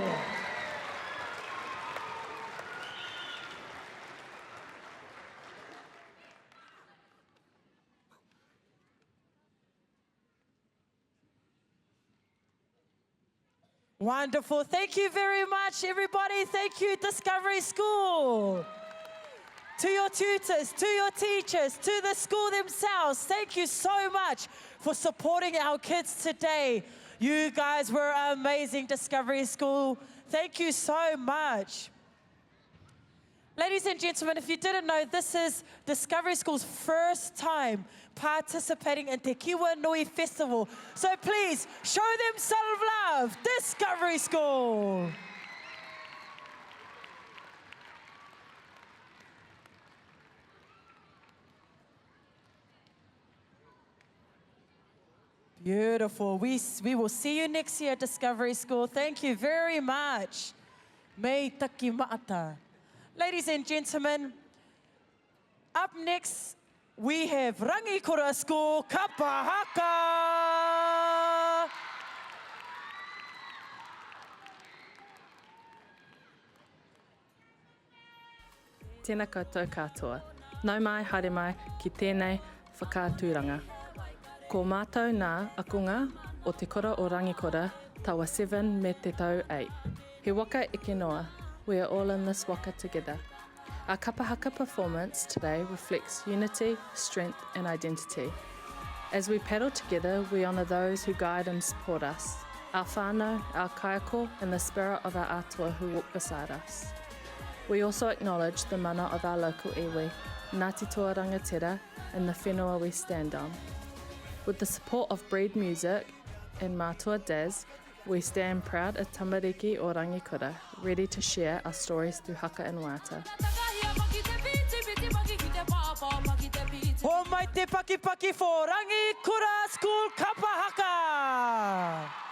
Wonderful. Thank you very much, everybody. Thank you, Discovery School. To your tutors, to your teachers, to the school themselves, thank you so much for supporting our kids today. You guys were amazing, Discovery School. Thank you so much. Ladies and gentlemen, if you didn't know, this is Discovery School's first time participating in Te Kiwa Nui Festival. So please show them some love, Discovery School. Beautiful. We, we will see you next year at Discovery School. Thank you very much. Mei taki maata. Ladies and gentlemen, up next we have Rangikura School Kapahaka. Tēnā koutou katoa. Nau mai, haere mai ki tēnei whakaaturanga. Ko mātou nā akonga o Te Kura o Rangikura, Tawa 7 me Te Tau 8. He waka eke noa, we are all in this waka together. Our kapa haka performance today reflects unity, strength and identity. As we paddle together, we honour those who guide and support us, our whānau, our kaiako and the spirit of our atua who walk beside us. We also acknowledge the mana of our local iwi, Ngāti Toa Rangatira, and the whenua we stand on. With the support of Breed Music and Mātua Daz, we stand proud as tamariki o Rangikura, ready to share our stories through haka and waiata. Ho mai te pakipaki for Rangikura School Kapa Haka!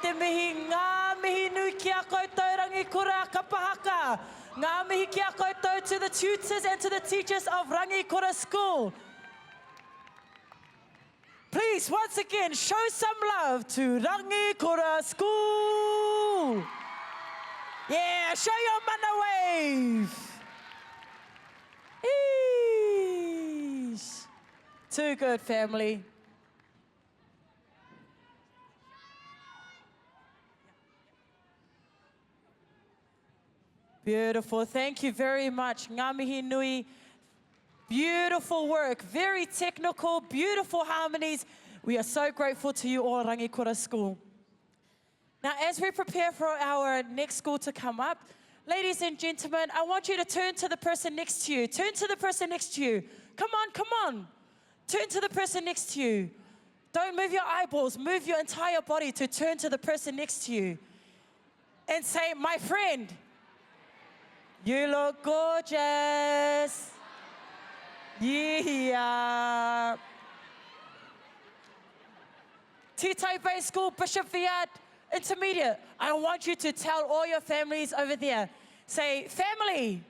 te mihi, ngā mihi nui ki a koutou Rangikura kapa haka. Ngā mihi ki a koutou to the tutors and to the teachers of Rangikura School. Please, once again, show some love to Rangikura School. Yeah, show your mana wave. Eesh. Too good, family. Beautiful. Thank you very much. Ngā mihi nui. Beautiful work. Very technical, beautiful harmonies. We are so grateful to you all, Rangikura School. Now, as we prepare for our next school to come up, ladies and gentlemen, I want you to turn to the person next to you. Turn to the person next to you. Come on, come on. Turn to the person next to you. Don't move your eyeballs, move your entire body to turn to the person next to you and say, My friend, you look gorgeous. Yeah. Titahi Bay School, Bishop Viard Intermediate. I want you to tell all your families over there. Say, family.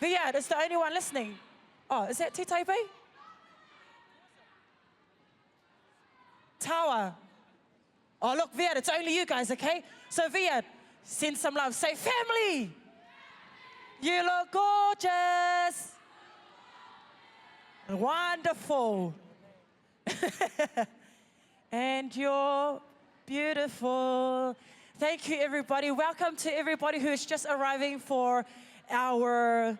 Viard is the only one listening. Oh, is that Titahi Bay? Tower. Oh, look, Viard, it's only you guys, okay? So, Viard, send some love. Say, family! You look gorgeous. Wonderful. and you're beautiful. Thank you, everybody. Welcome to everybody who is just arriving for our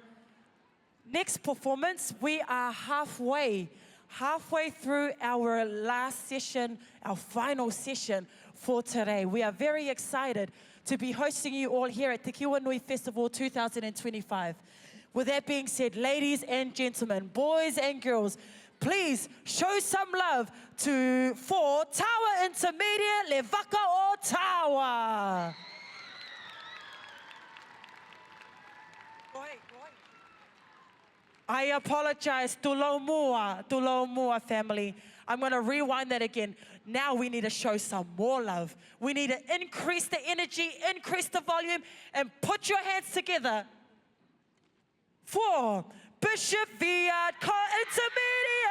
next performance. We are halfway, halfway through our last session, our final session for today. We are very excited to be hosting you all here at the Kiwa Nui Festival 2025. With that being said, ladies and gentlemen, boys and girls, please show some love to for Tawa Intermediate Le Vaka o Tawa. I apologize to Lomua, to Lomua family. I'm going to rewind that again. Now we need to show some more love. We need to increase the energy, increase the volume, and put your hands together for Bishop Viard Intermediate.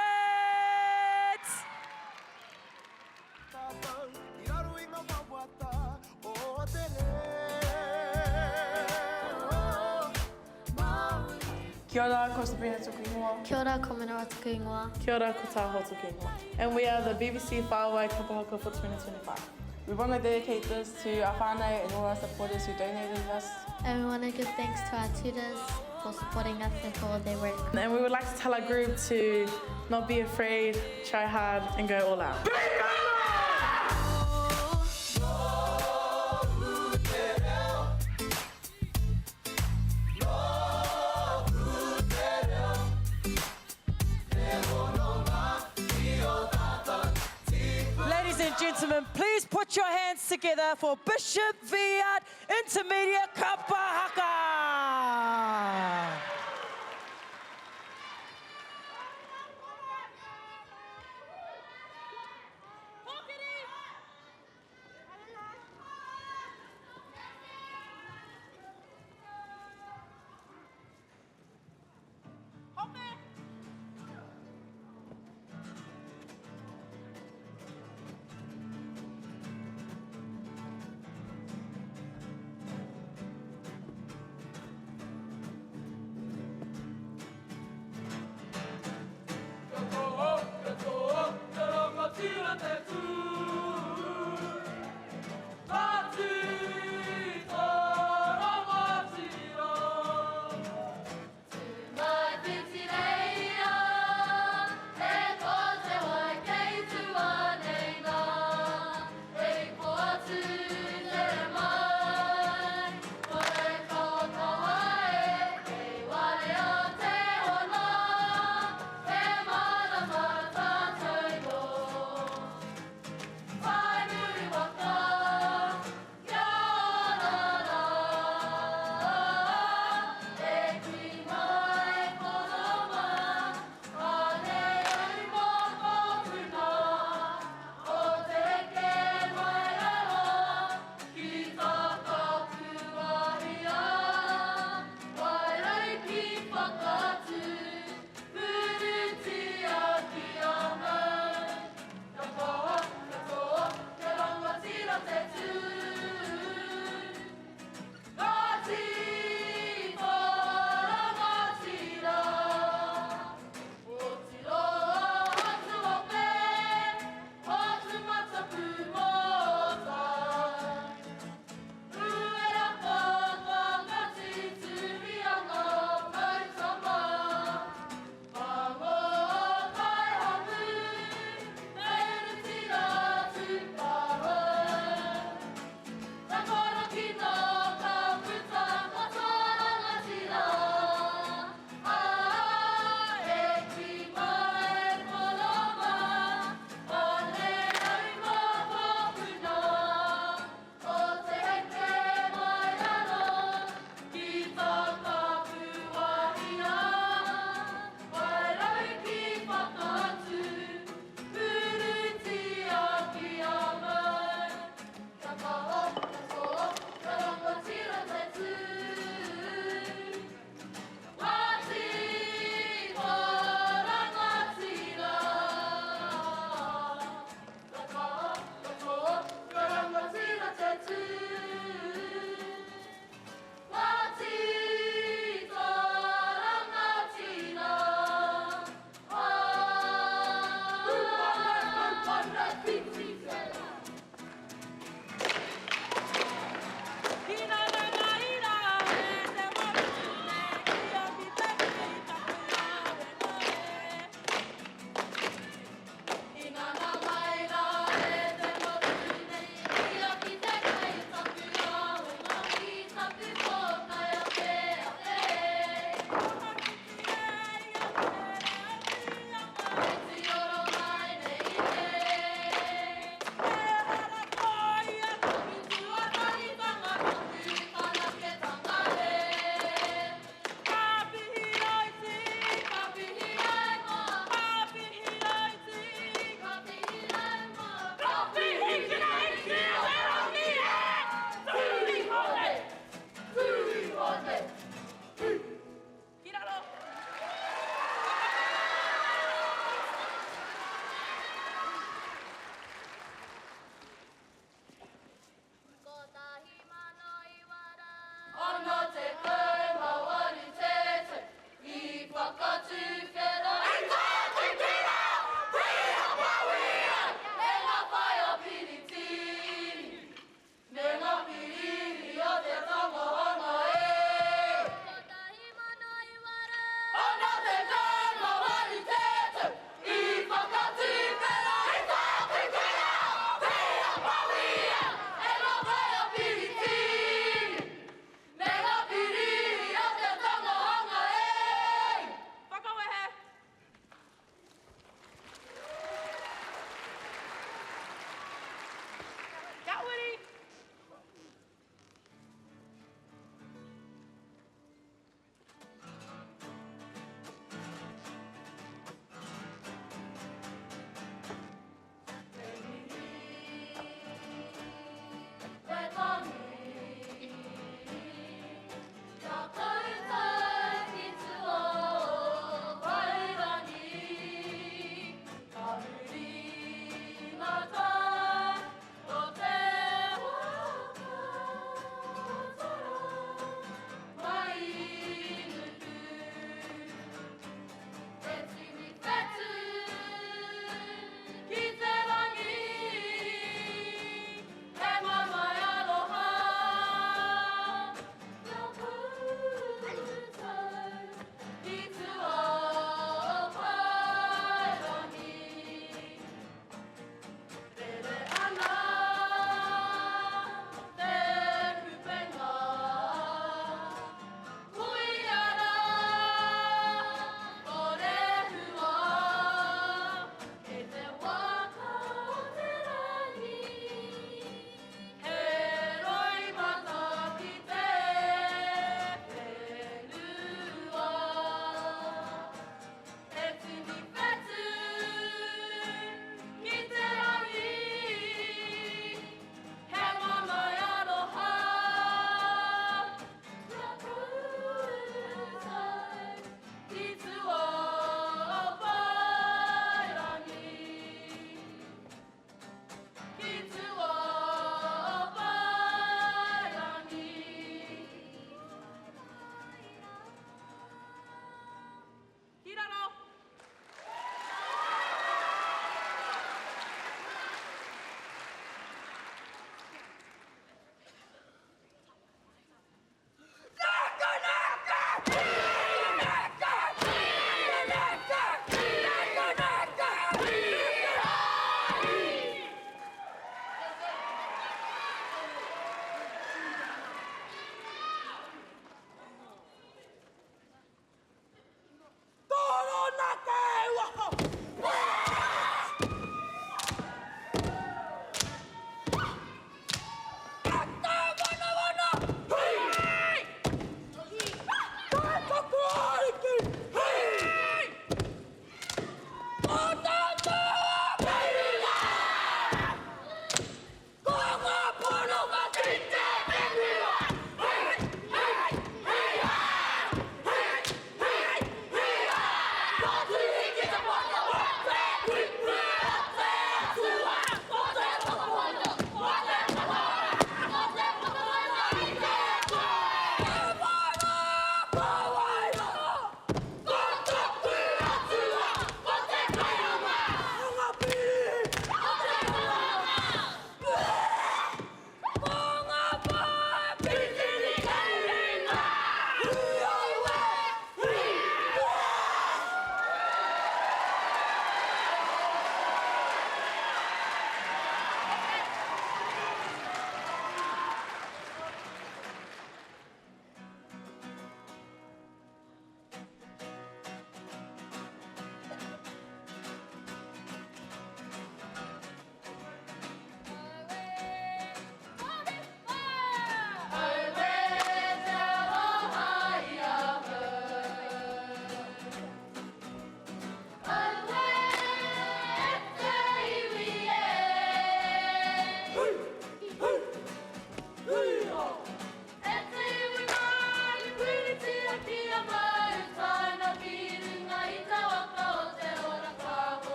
Kia ora, ko Sabrina tōku ingoa. Kia ora, ko Manawa tōku ingoa. Kia ora, ko Tahoe tōku ingoa. And we are the BBC Whāwai Kapa Haka for 2025. We want to dedicate this to our whānau and all our supporters who donated us. And we want to give thanks to our tutors for supporting us and for all their work. And we would like to tell our group to not be afraid, try hard and go all out. Ladies and gentlemen, please put your hands together for Bishop Viard Intermediate Kapa Haka.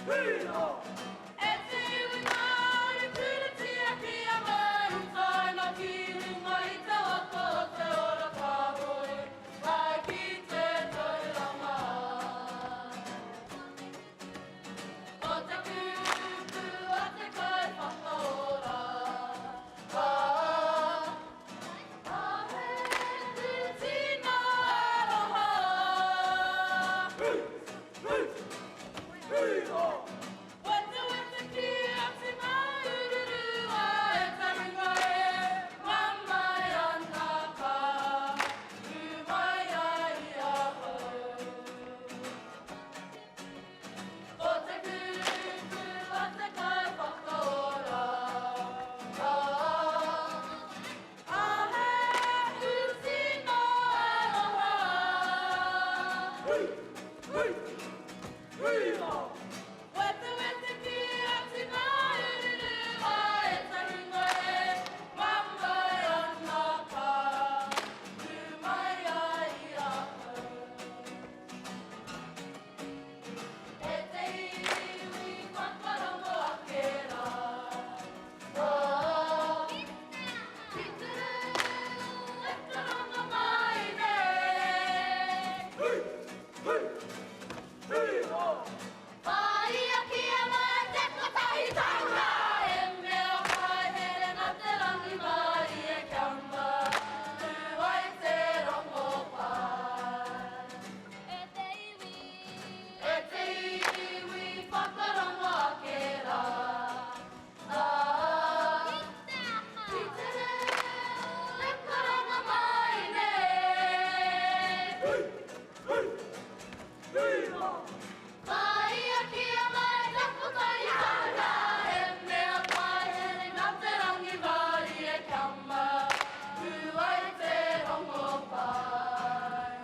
E te iwi Māori puritia kia mau taina ki runga i te waka o te ora ka hoe ai ki te tauranga. Ko te kupu a te kaiwhakaora. A he tino aroha. Wetewete ki atu ngā ururua e te ringa e mamae ana ka ū mai ai i ahau. Ko te kupu a te kaiwhakaora. A he tino aroha. Wetewete ki atu ngā ururua e te ringa e mamae ana ka ū mai ai i ahau. E te iwi whakarongo ake rā. Ki te reo e karanga mai nei. Whāia kia mai te kotahitanga. E mea kai here nā te rangimārie kia mau ai te rongopai. E te iwi, e te iwi whakarongo ake rā. Ki te reo e karanga mai nei. Whāia kia mai te kotahitanga. E mea kai here nā te rangimārie kia mau ai te rongopai.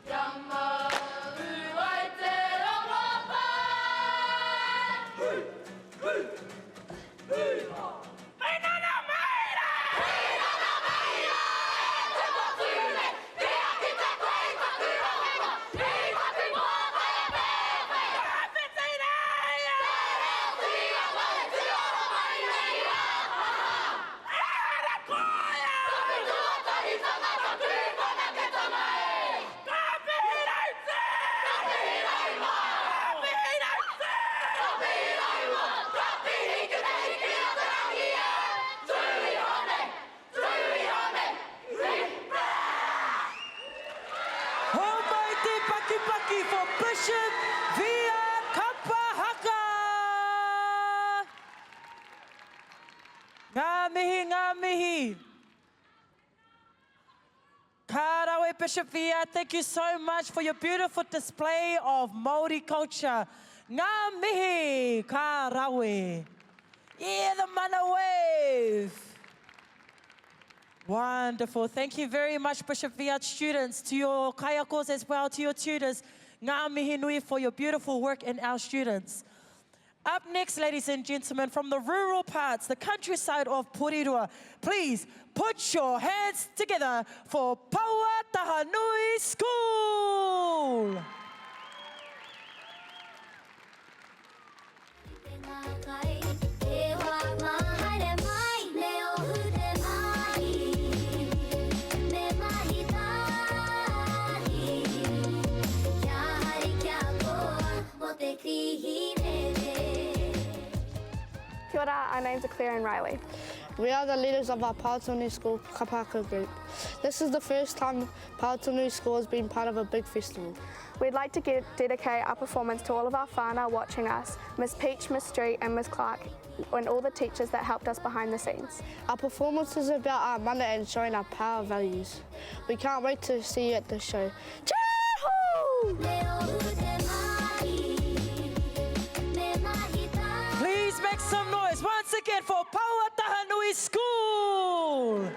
Kia mau ai te rongopai. Ho mai te pakipaki for Bishop Via Kapa Haka! Ngā mihi, ngā mihi. Ka rawe Bishop Via, thank you so much for your beautiful display of Māori culture. Ngā mihi, ka rawe. Yeah, the mana wave. Wonderful. Thank you very much, Bishop Viat students, to your kaiakos as well, to your tutors. Ngā mihi nui for your beautiful work in our students. Up next, ladies and gentlemen, from the rural parts, the countryside of Porirua, please put your hands together for Pauatahanui School. E hoa mā haere mai, me ohu te mahi. Me mahi tahi. Kia hari kia koa mō te Kirihimete. Kia ora, our names are Claire and Riley. We are the leaders of our Pauatahanui School Kapahaka group. This is the first time Pauatahanui School has been part of a big festival. We'd like to dedicate our performance to all of our whānau watching us, Miss Peach, Miss Street and Miss Clark, and all the teachers that helped us behind the scenes. Our performance is about our mana and showing our power values. We can't wait to see you at the show. Chee-hoo! Me ohu te mahi. Me mahi tahi. Please make some noise once again for Pauatahanui School.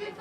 Go to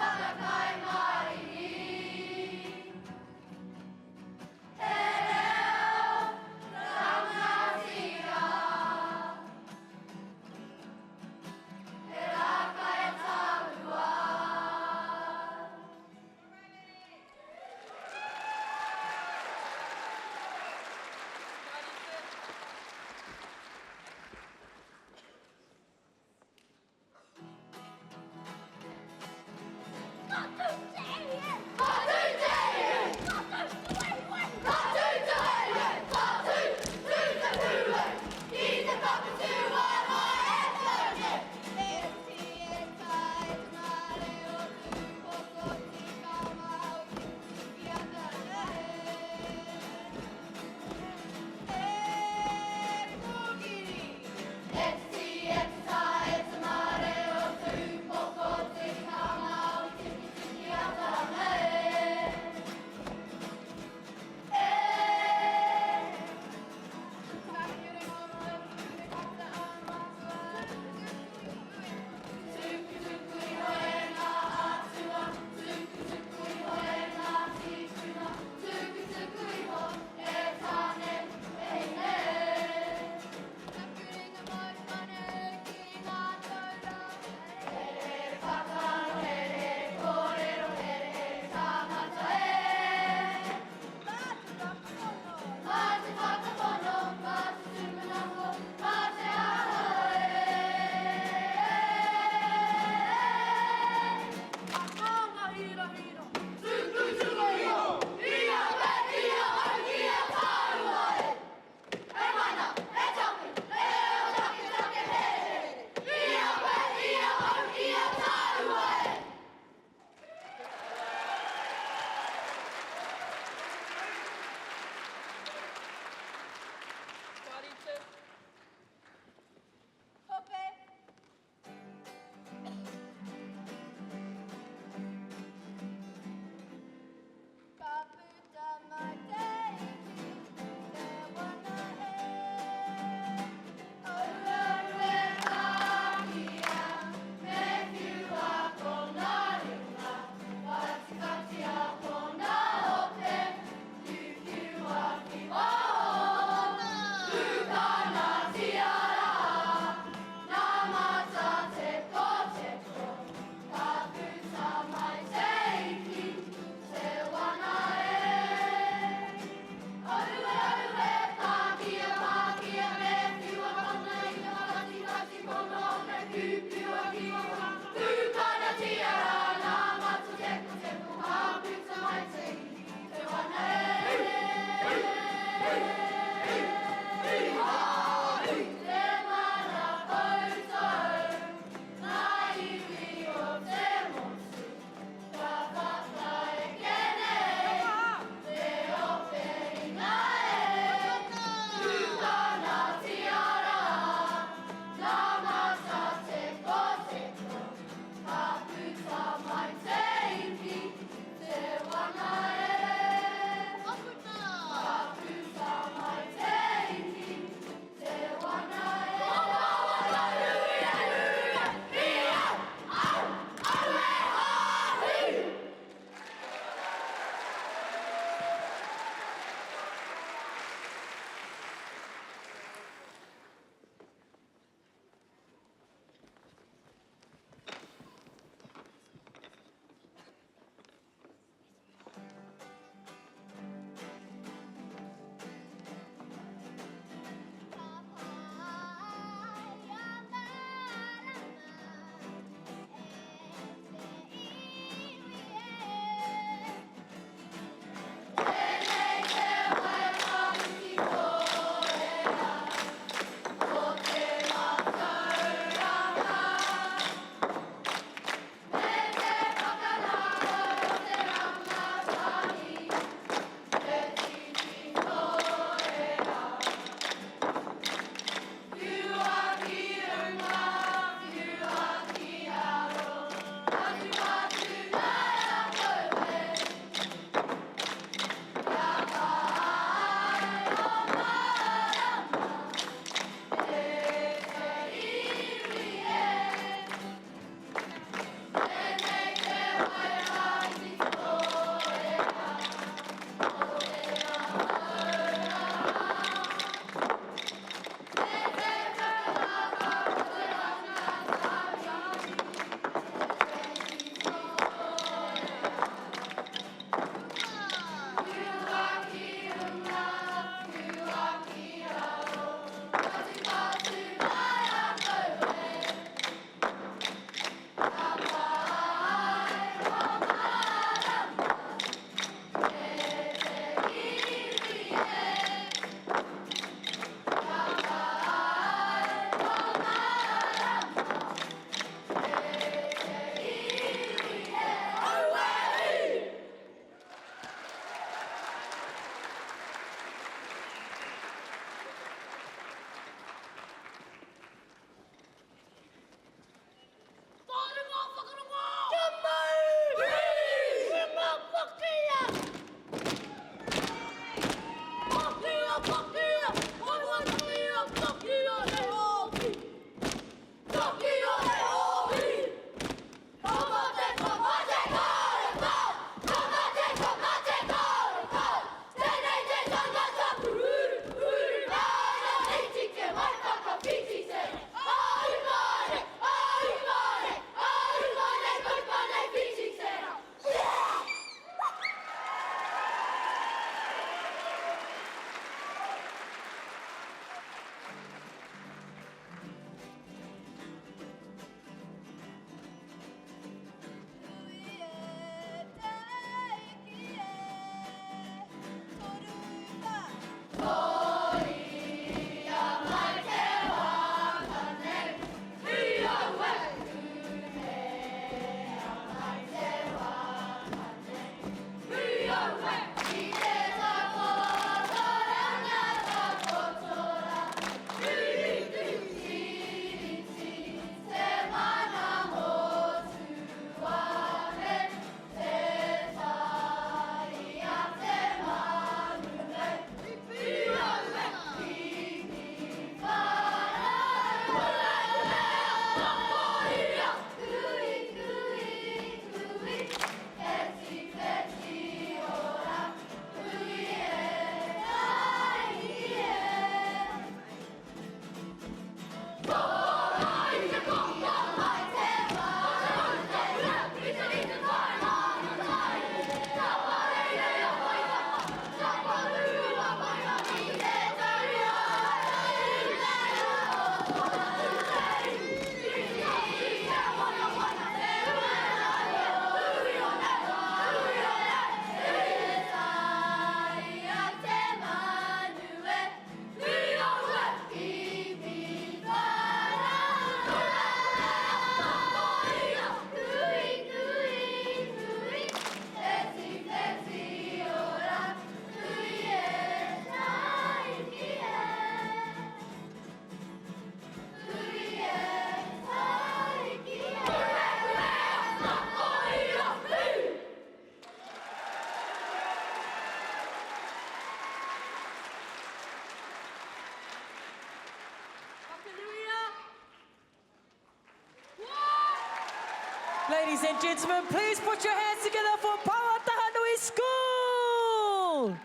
Ladies and gentlemen, please put your hands together for Pauatahanui School!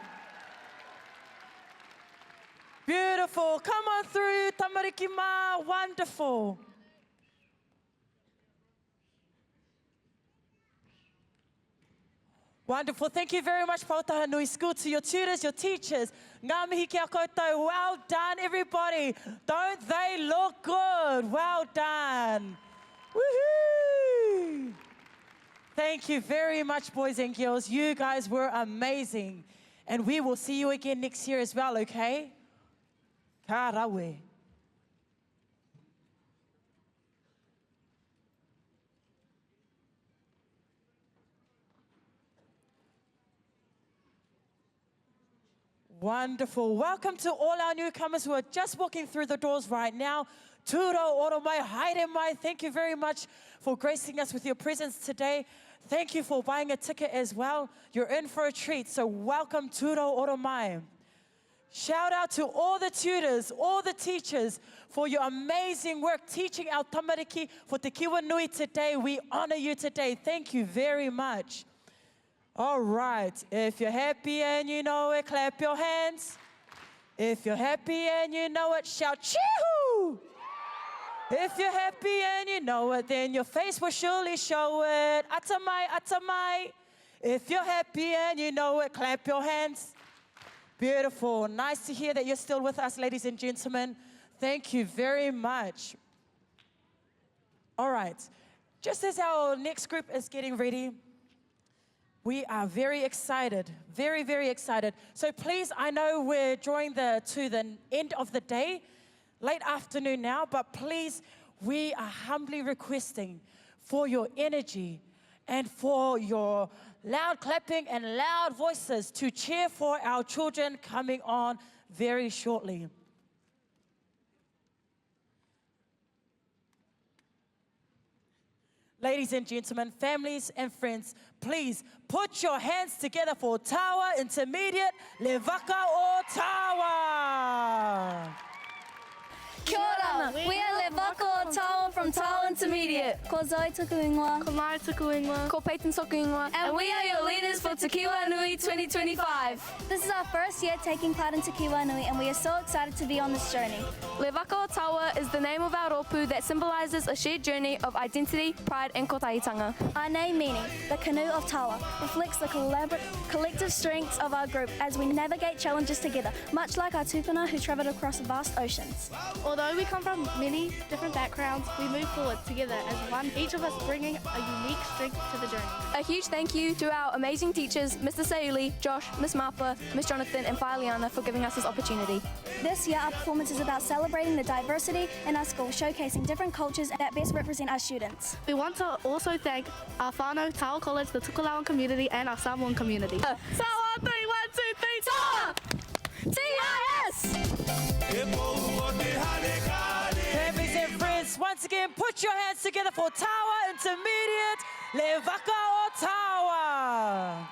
Beautiful. Come on through, tamariki mā. Wonderful. Wonderful. Thank you very much, Pauatahanui School, to your tutors, your teachers. Ngā mihi ki a koutou. Well done, everybody. Don't they look good? Well done. Woohoo! Thank you very much, boys and girls. You guys were amazing. And we will see you again next year as well, okay? Ka rawe. Wonderful. Welcome to all our newcomers who are just walking through the doors right now. Turo oro mai, haere mai. Thank you very much for gracing us with your presence today. Thank you for buying a ticket as well. You're in for a treat. So welcome Turo oro mai. Shout out to all the tutors, all the teachers for your amazing work teaching our tamariki for Te Kiwa Nui today. We honor you today. Thank you very much. All right. If you're happy and you know it, clap your hands. If you're happy and you know it, shout chee-hoo! If you're happy and you know it, then your face will surely show it. Atamai, atamai. If you're happy and you know it, clap your hands. Beautiful. Nice to hear that you're still with us, ladies and gentlemen. Thank you very much. All right. Just as our next group is getting ready, we are very excited, very, very excited. So please, I know we're drawing the, to the end of the day, late afternoon now, but please, we are humbly requesting for your energy and for your loud clapping and loud voices to cheer for our children coming on very shortly. Ladies and gentlemen, families and friends, please put your hands together for Tawa Intermediate Le Vaka o Tawa. Kia ora, we are Le Vaka o Tawa from Tawa Intermediate. Ko Zoe tuku ingoa. Ko Mara tuku ingoa. Ko Peyton toku ingoa. And we are your leaders for Te Kiwa Nui 2025. This is our first year taking part in Te Kiwa Nui and we are so excited to be on this journey. Le Vaka o Tawa is the name of our rōpū that symbolises a shared journey of identity, pride and kotahitanga. Our name meaning, the canoe of Tawa, reflects the collective strengths of our group as we navigate challenges together, much like our tupuna who travelled across vast oceans. Although we come from many different backgrounds, we move forward together as one, each of us bringing a unique strength to the journey. A huge thank you to our amazing teachers, Mr. Sayuli, Josh, Miss Martha, Miss Jonathan and Filiana for giving us this opportunity. This year, our performance is about celebrating the diversity in our school, showcasing different cultures that best represent our students. We want to also thank our whānau, Tawa College, the Tokelauan community and our Samoan community. Tawa, 3, 1, 2, 3, Tawa! T-I-S! Families and friends, once again, put your hands together for Tawa Intermediate Le Vaka o Tawa.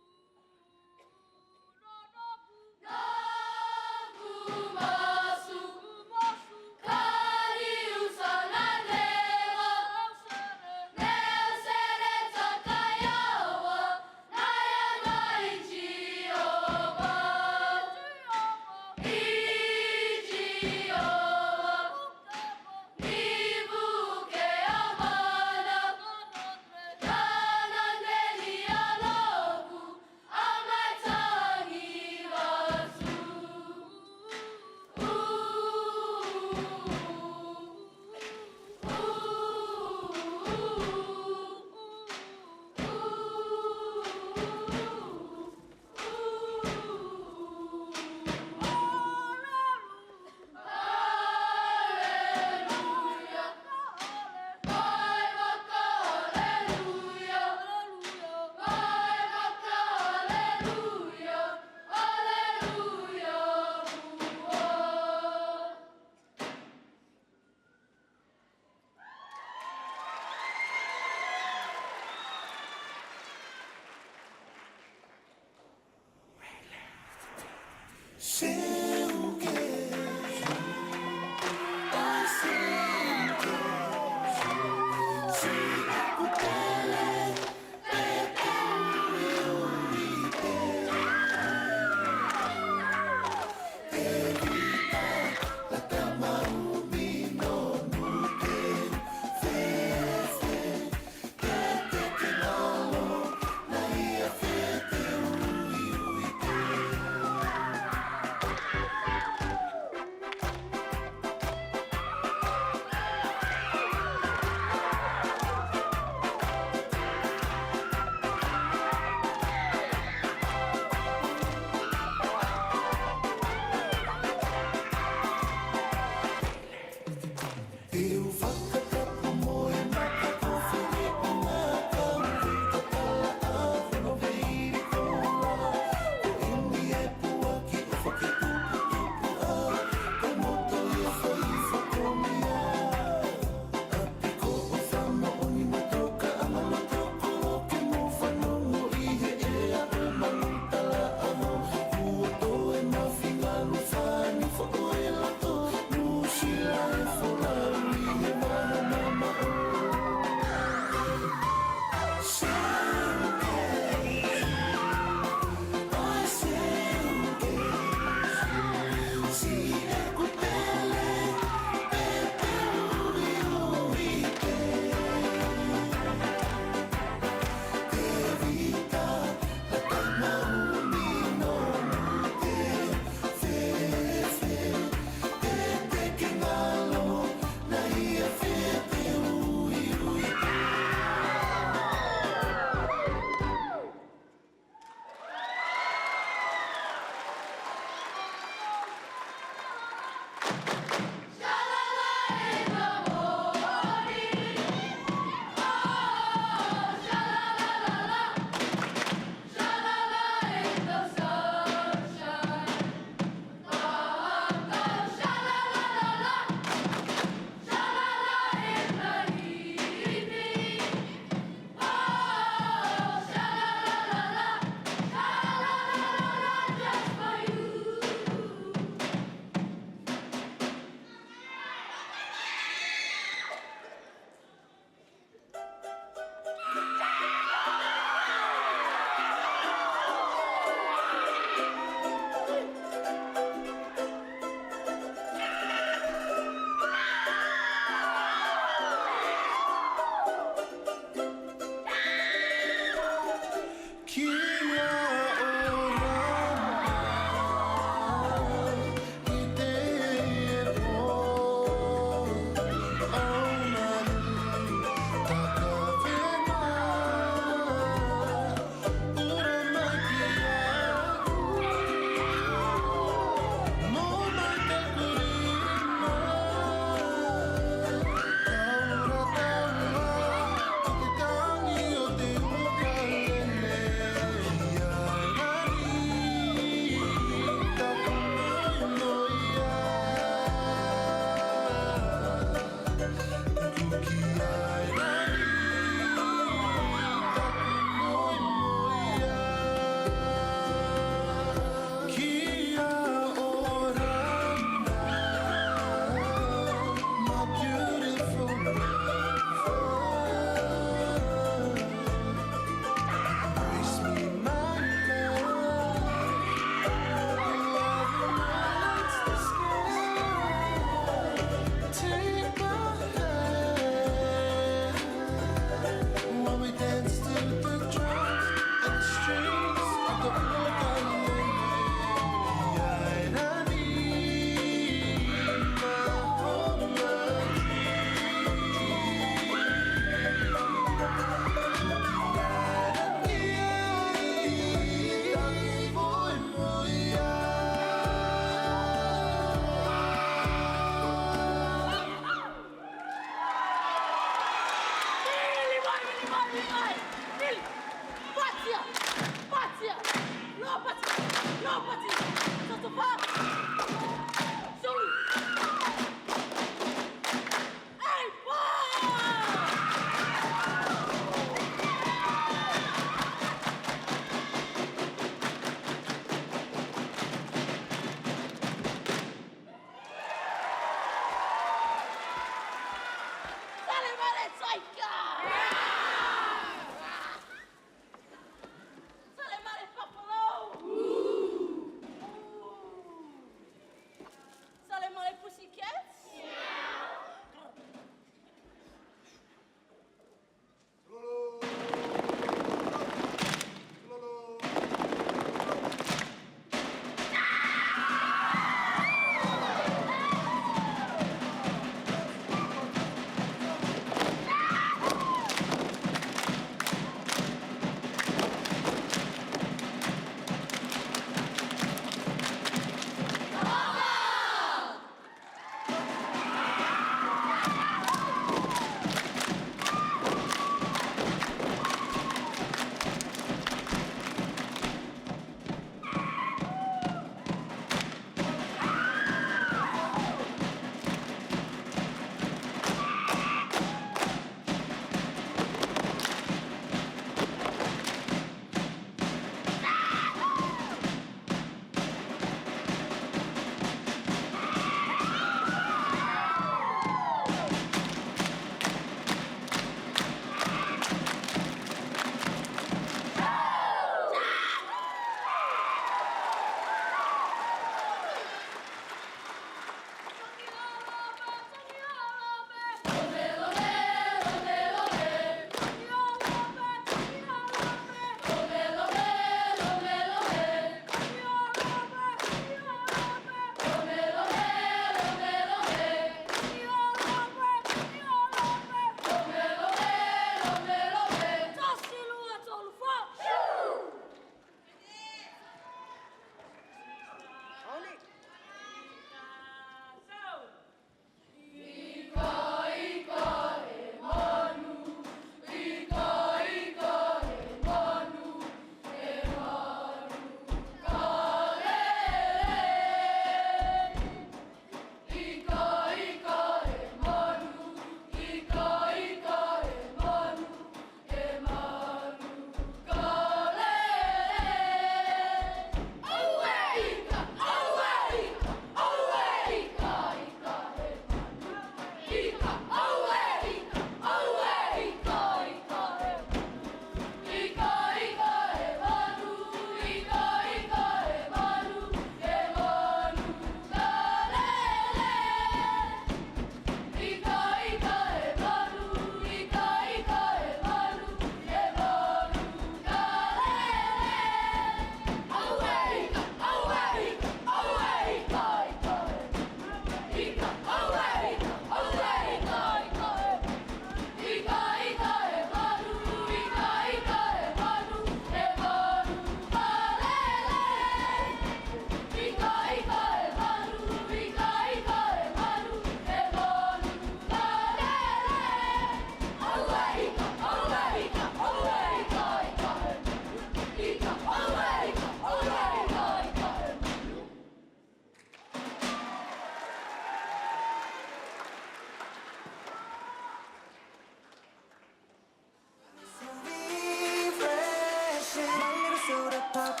pop.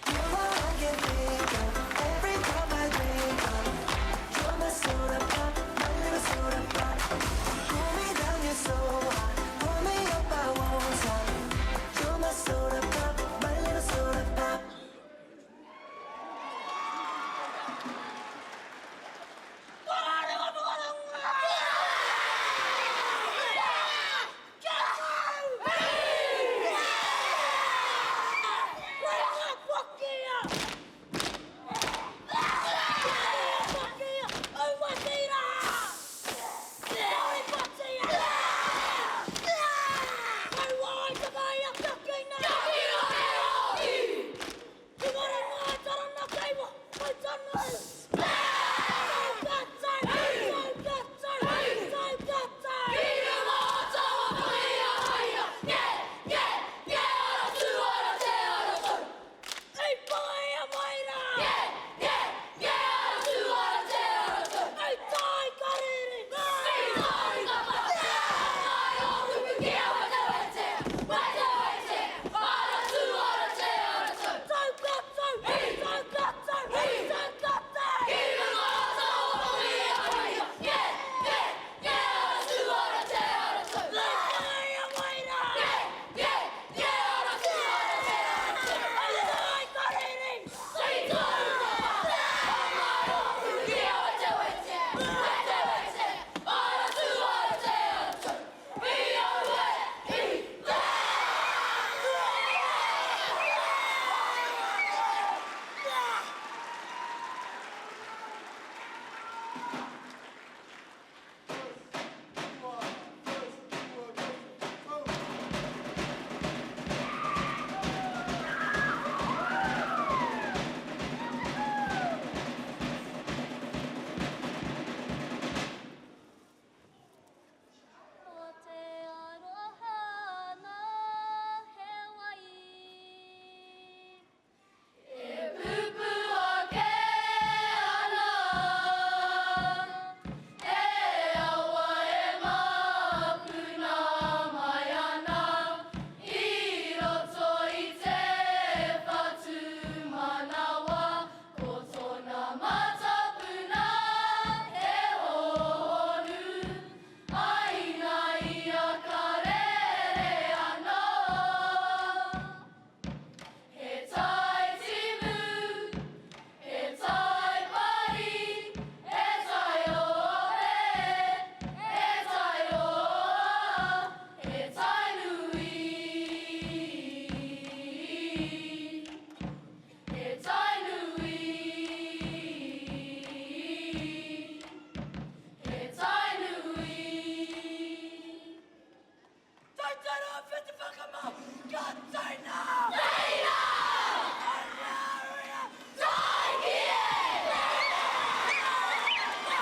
You're all I can think of every time I wake up. You're my soda pop, my little soda pop. Pull me down, you're so hot. Pull me up, I won't stop. You're my soda pop, my little soda pop.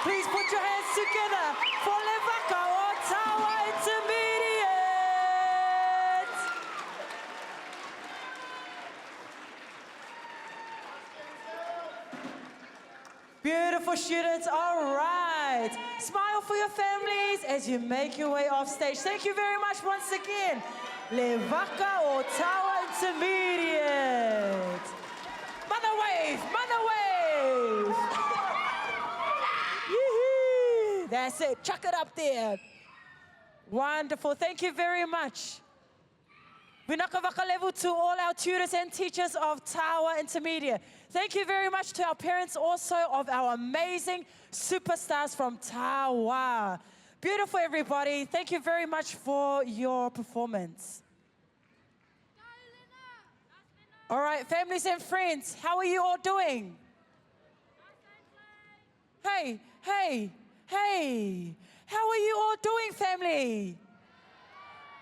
Please put your hands together for Levaka Otawa Intermediate. Beautiful students, all right. Smile for your families as you make your way off stage. Thank you very much once again. Levaka Otawa Intermediate. Mother wave, mother wave. Yoo-hoo. That's it, chuck it up there. Wonderful, thank you very much. Vinaka vakalevu to all our tutors and teachers of Tawa Intermediate. Thank you very much to our parents also of our amazing superstars from Tawa. Beautiful, everybody. Thank you very much for your performance. All right, families and friends, how are you all doing? Hey, hey, hey. How are you all doing, family?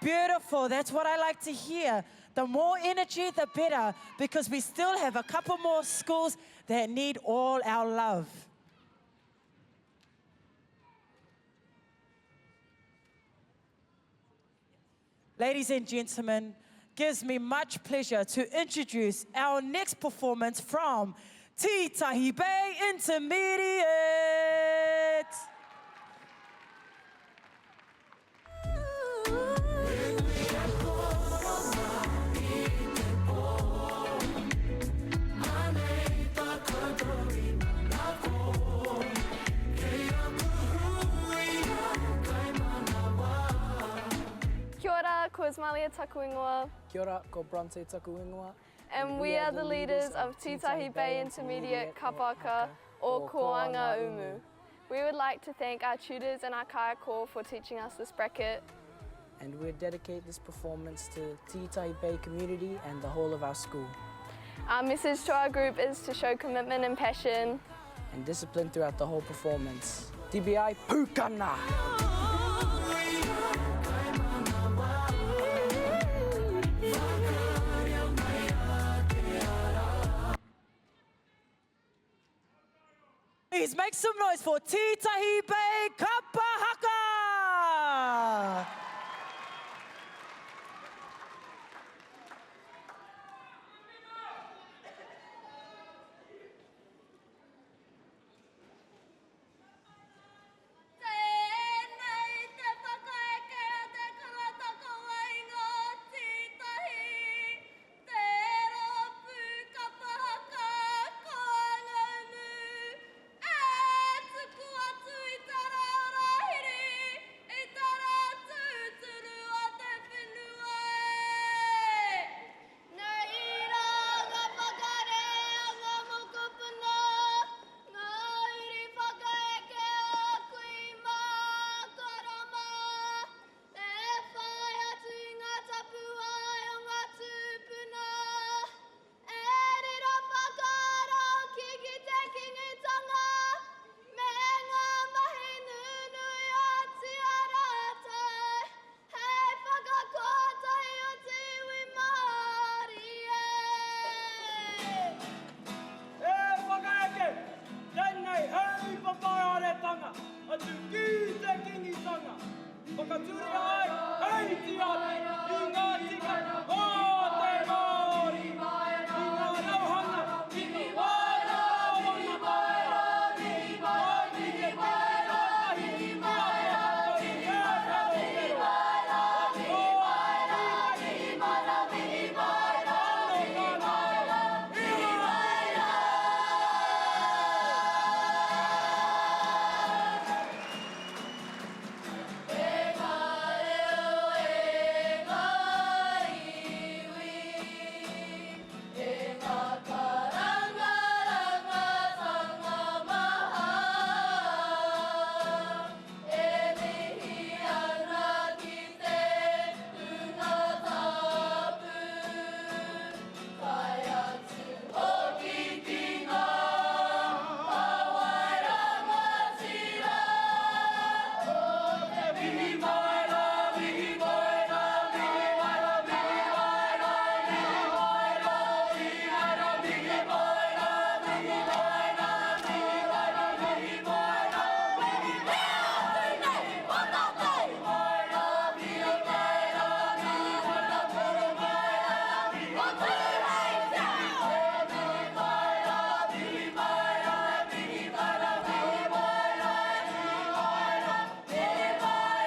Beautiful. That's what I like to hear. The more energy, the better, because we still have a couple more schools that need all our love. Ladies and gentlemen, gives me much pleasure to introduce our next performance from Titahi Bay Intermediate. Malia taku ingoa. Kia ora, ko Bronte taku ingoa. And we are the leaders of Titahi Bay Intermediate Kapaka or Koanga Umu. We would like to thank our tutors and our kaiako for teaching us this bracket. And we dedicate this performance to Titahi Bay community and the whole of our school. Our message to our group is to show commitment and passion. And discipline throughout the whole performance. TBI Pukana! Please make some noise for Titahi Bay Kapa Haka! Tēnei te whakaeke a te karataka wainga tītahi, te rōpū kapa haka Koangaumu, e tuku atu i te rā rāhiri, i te rā tūturu o te whenua e. Nei rā ngā whakarea ngā mokopuna, Ngā uri whakaeke a kui mā, koro mā, E whai atu i ngā tapuwae o ngā tūpuna, E riro whakaaro ki ki te Kingitanga, Me ngā mahi nunui a Tia rātou, Hei whakakotahi o te iwi Māori e. E whakaeke, tēnei hei whakahaeretanga atu ki te Kingitanga, whakatūria ai hei tiaki i ngā tikanga o te Māori, i ngā rauhanga ki te wānanga mai i te tuatahi ki a tātou e E mihi ana ki te hunga tapu, tae atu hoki ki ngā kāwai rangatira o te mihi mai rā, mihi mai rā, mihi mai rā, mihi mai rā, mihi mai rā, mihi mai rā, mihi mai rā, mihi mai rā, mihi mai rā, mihi mai rā, mihi mai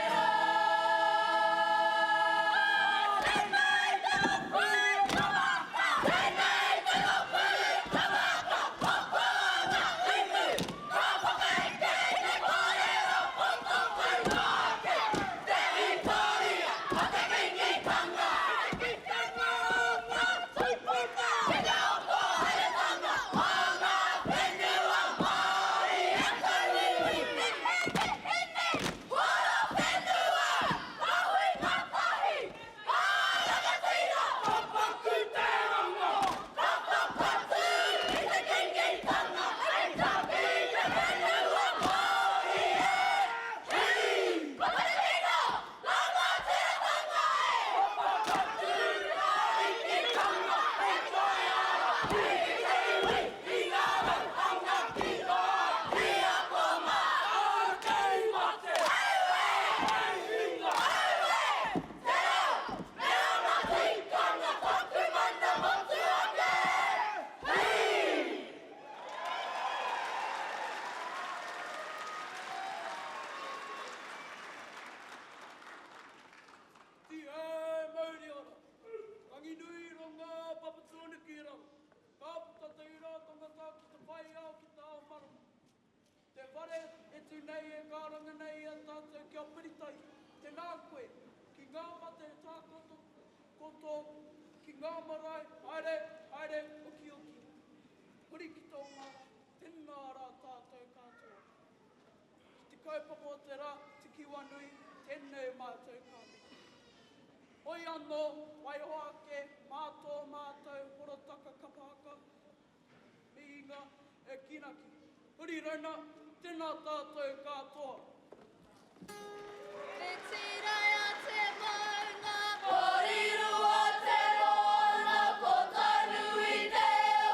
rā. Tihei mauri ora! Ranginui ronga Papatūānuku i raro. Ka puta te ira tangata ki te whai ao ki te ao marama. Te whare e tū nei e karanga nei i a tātou kia piritahi, tēnā koe, ki ngā mate e tākoto. Takoto ki ngā marae, haere, haere, okioki. Huri ki tō ngāra, tēnā rā tātou katoa. Ki te kaupapa o te rā, Tikiwa-nui, tēnei mātou ka mihi. Hoi anō, waiho ake mā tō mātou horotaka kapa haka, mihinga e kinaki. Huri rauna, tēnā tātou katoa. Whitiraia te maunga. Porirua te moana, ko Tainui te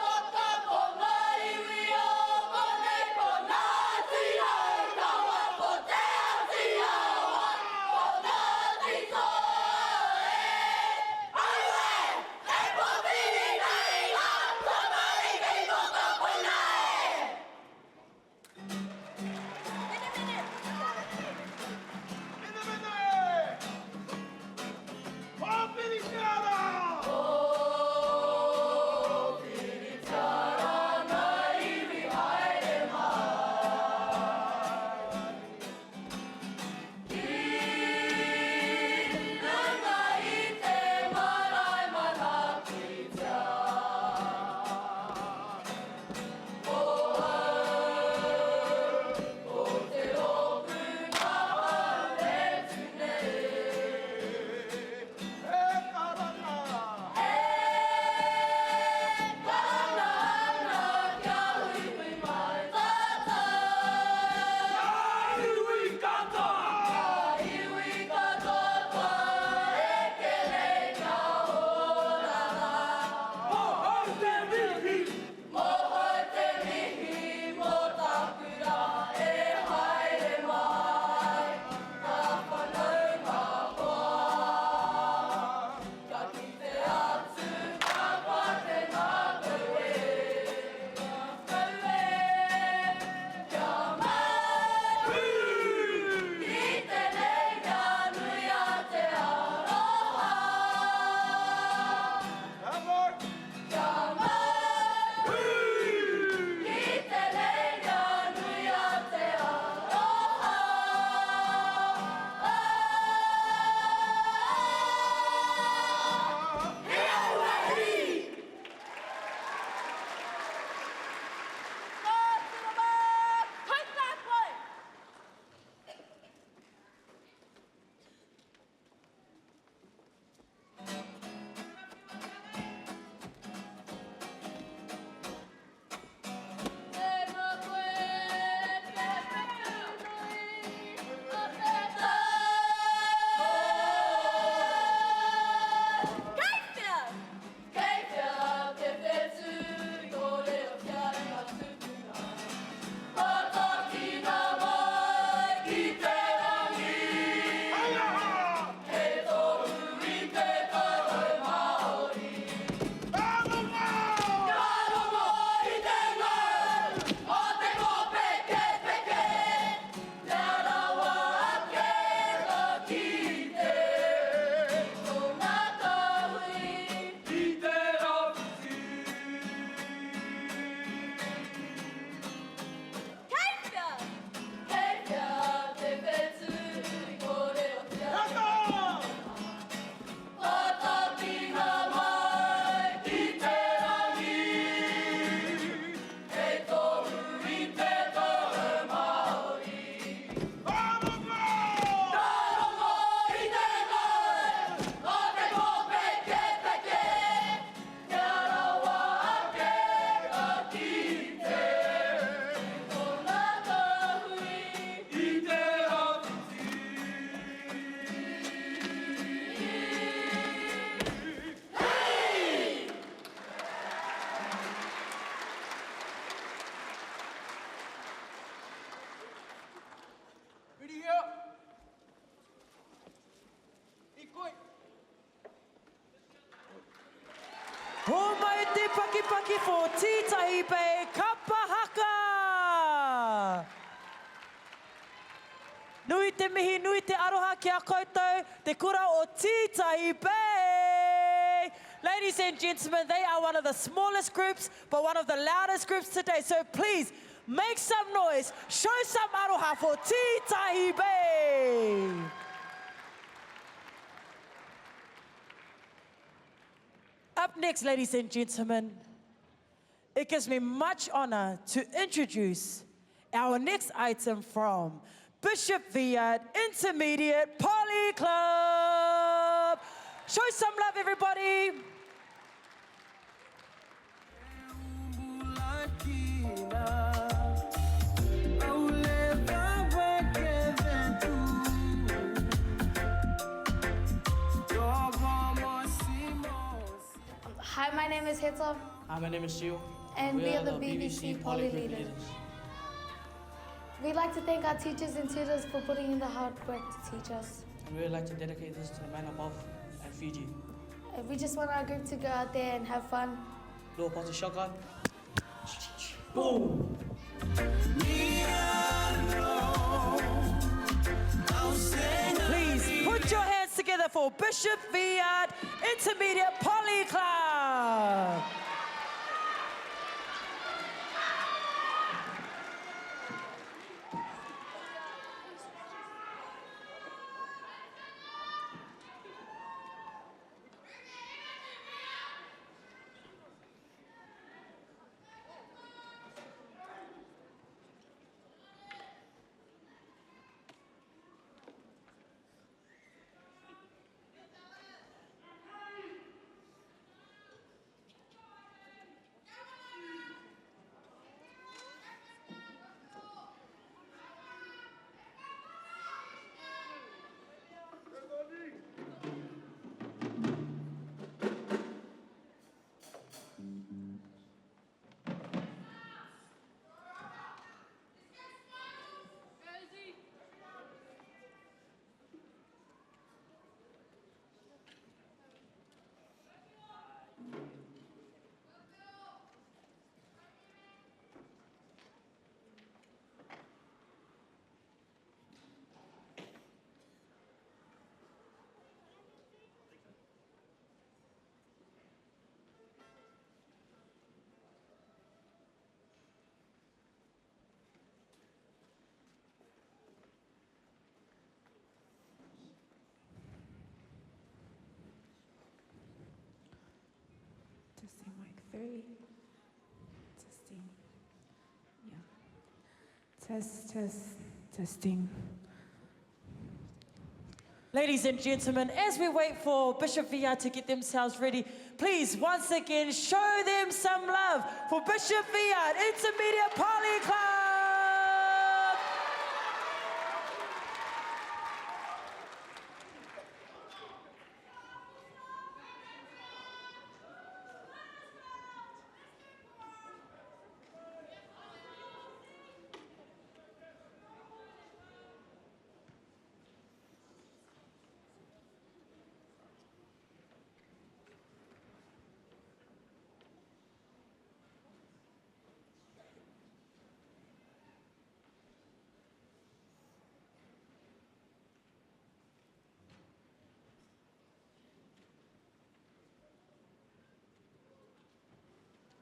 waka, ko Ngāiwi o konei, ko Ngāti Raukawa, ko Te Āti Awa, ko Ngāti Toa e. Aue! E pōwhiri nei ngā tamariki mokopuna e! Mohau te mihi mō taku rā e haere mai, Ka whanaunga hoa, Ka kite atu ka koa te ngākau e, Ngākau e, kia mau Ki tenei mea nui a te aroha. Kia mau ki te reira nui a te aroha. He auahi! Ko Turama Kaita koe! Tēnā koe te whetū nui o te tau. Kei whea? Kei whea te whetū i kōrero kia ringa tupuna? Whakatakina mai ki te rangi. He tohu i te tauhou Māori. Ka rongo! Ka rongo i te ngau o te kōpekepeke, Kia rawa ake ka kite tōna kāhui. I te rāwhiti. Kei whea? Kei whea te whetū i kōrerotia? Whakatina mai ki te rangi, Hei tohu i te tohu Māori. Ka rongo! Ka rongo i te ngau o te kōpekepeke, Kia rawa ake ka kite tōna kāhui. I te rawhiti. Hei! Whirihia! I koe! Hōmai te pakipaki for Tītahi Bay Kapa Haka! Nui te mihi, nui te aroha ki a koutou, te kura o Tītahi Bay! Ladies and gentlemen, they are one of the smallest groups, but one of the loudest groups today. So please, make some noise, show some aroha for Tītahi Bay! Up next, ladies and gentlemen, it gives me much honor to introduce our next item from Bishop Viard Intermediate Poly Club. Show some love, everybody. Hi, my name is Hetal. Hi, my name is Sio. And we are the BBC Poly Leaders. We'd like to thank our teachers and tutors for putting in the hard work to teach us. And we would like to dedicate this to the man above and Fiji. And we just want our group to go out there and have fun. Lord Pasi Shotgun. Boom! Please put your hands together for Bishop Viard Intermediate Poly Club. Testing mic three. Testing. Yeah. Test, test, testing. Ladies and gentlemen, as we wait for Bishop Viard to get themselves ready, please once again show them some love for Bishop Viard Intermediate Poly Club.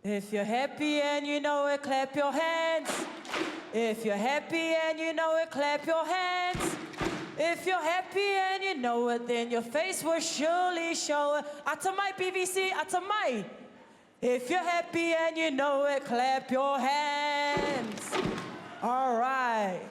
If you're happy and you know it, clap your hands. If you're happy and you know it, clap your hands. If you're happy and you know it, then your face will surely show it. Atamai, BBC, atamai. If you're happy and you know it, clap your hands. All right.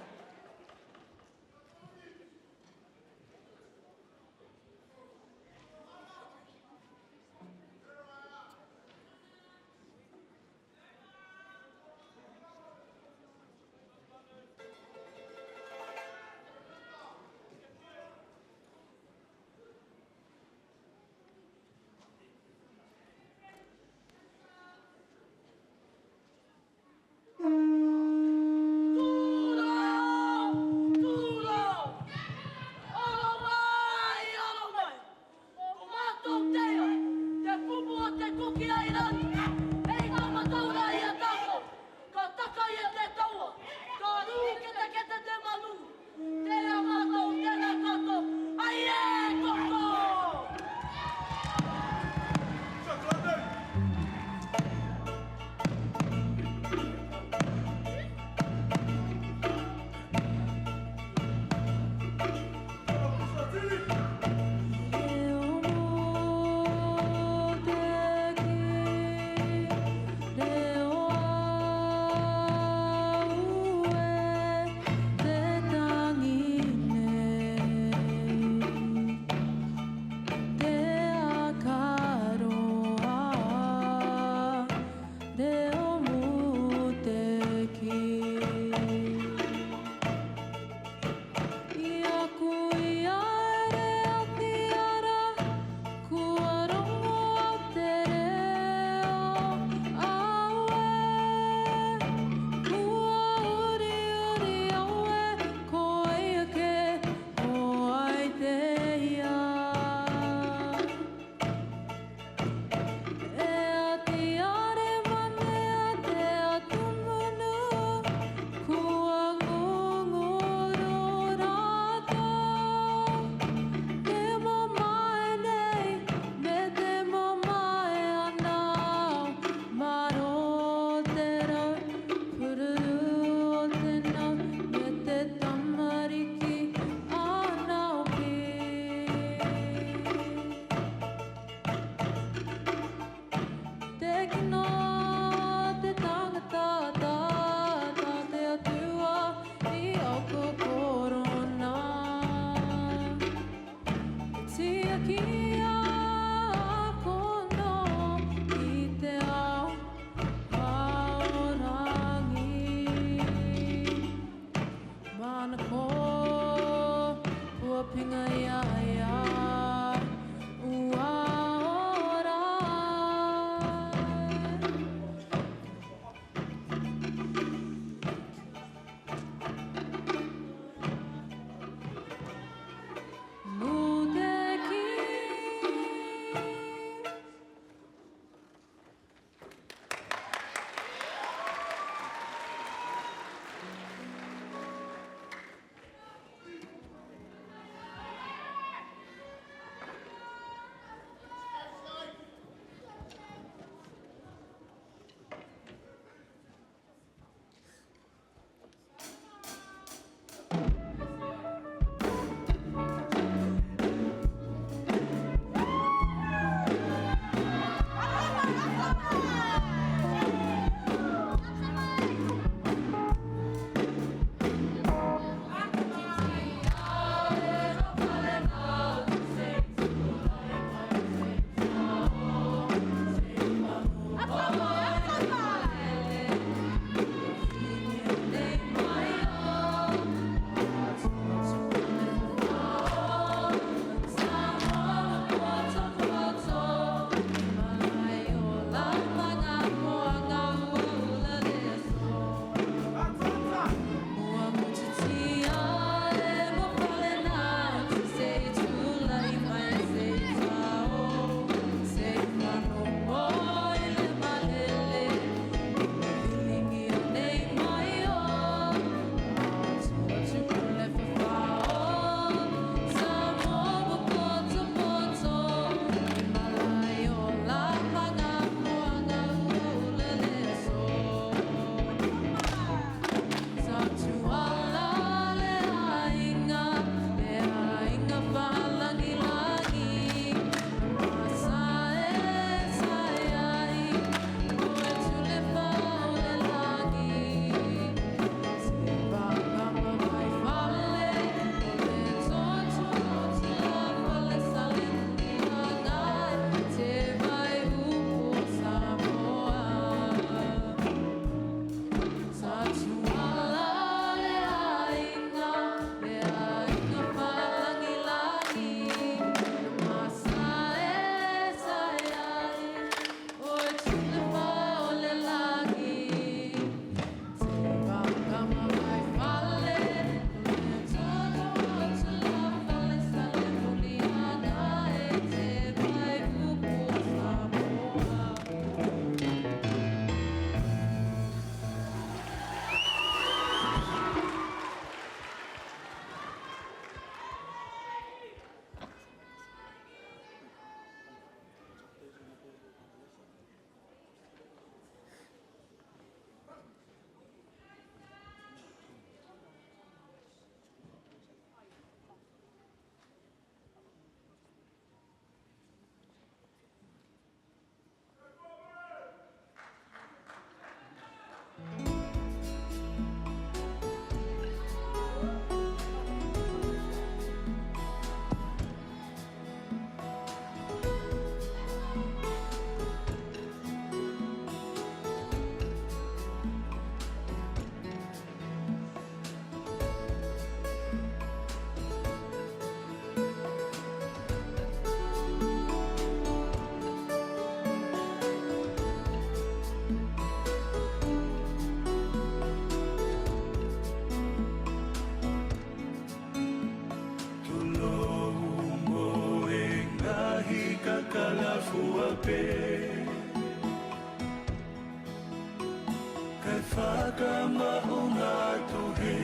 Kai whakamaunga atu he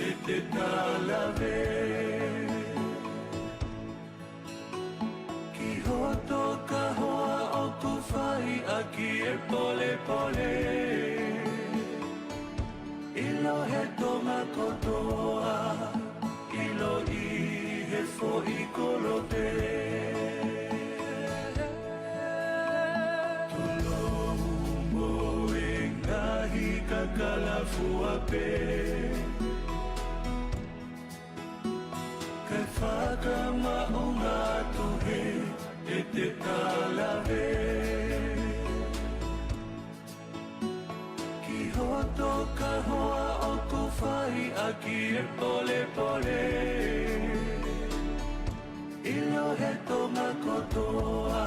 e te talave. Ki hoto ka hoa o ku whai aki e pole pole. Ilo he tonga kotoa, ilo i he fo i kolote. Tulo mo e ngahi kakalafua pe. Kai whakamaunga atu he e te talave. Ki hoto ka hoa o ku whai aki e pole pole. Ilo he tonga kotoa,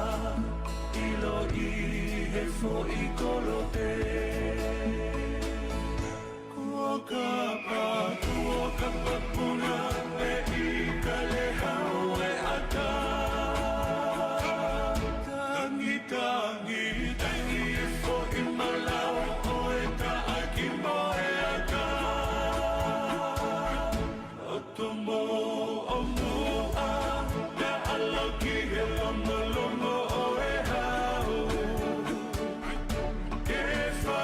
ilo i he fo i kolote. Kua kapa, kua kapa puna, e i ka le hau e ata. Tangi, tangi, tangi e fo i malau, o e ta aki mo e ata. O tomo o mua, te alo ki he lomo lomo o e hau. Ke wha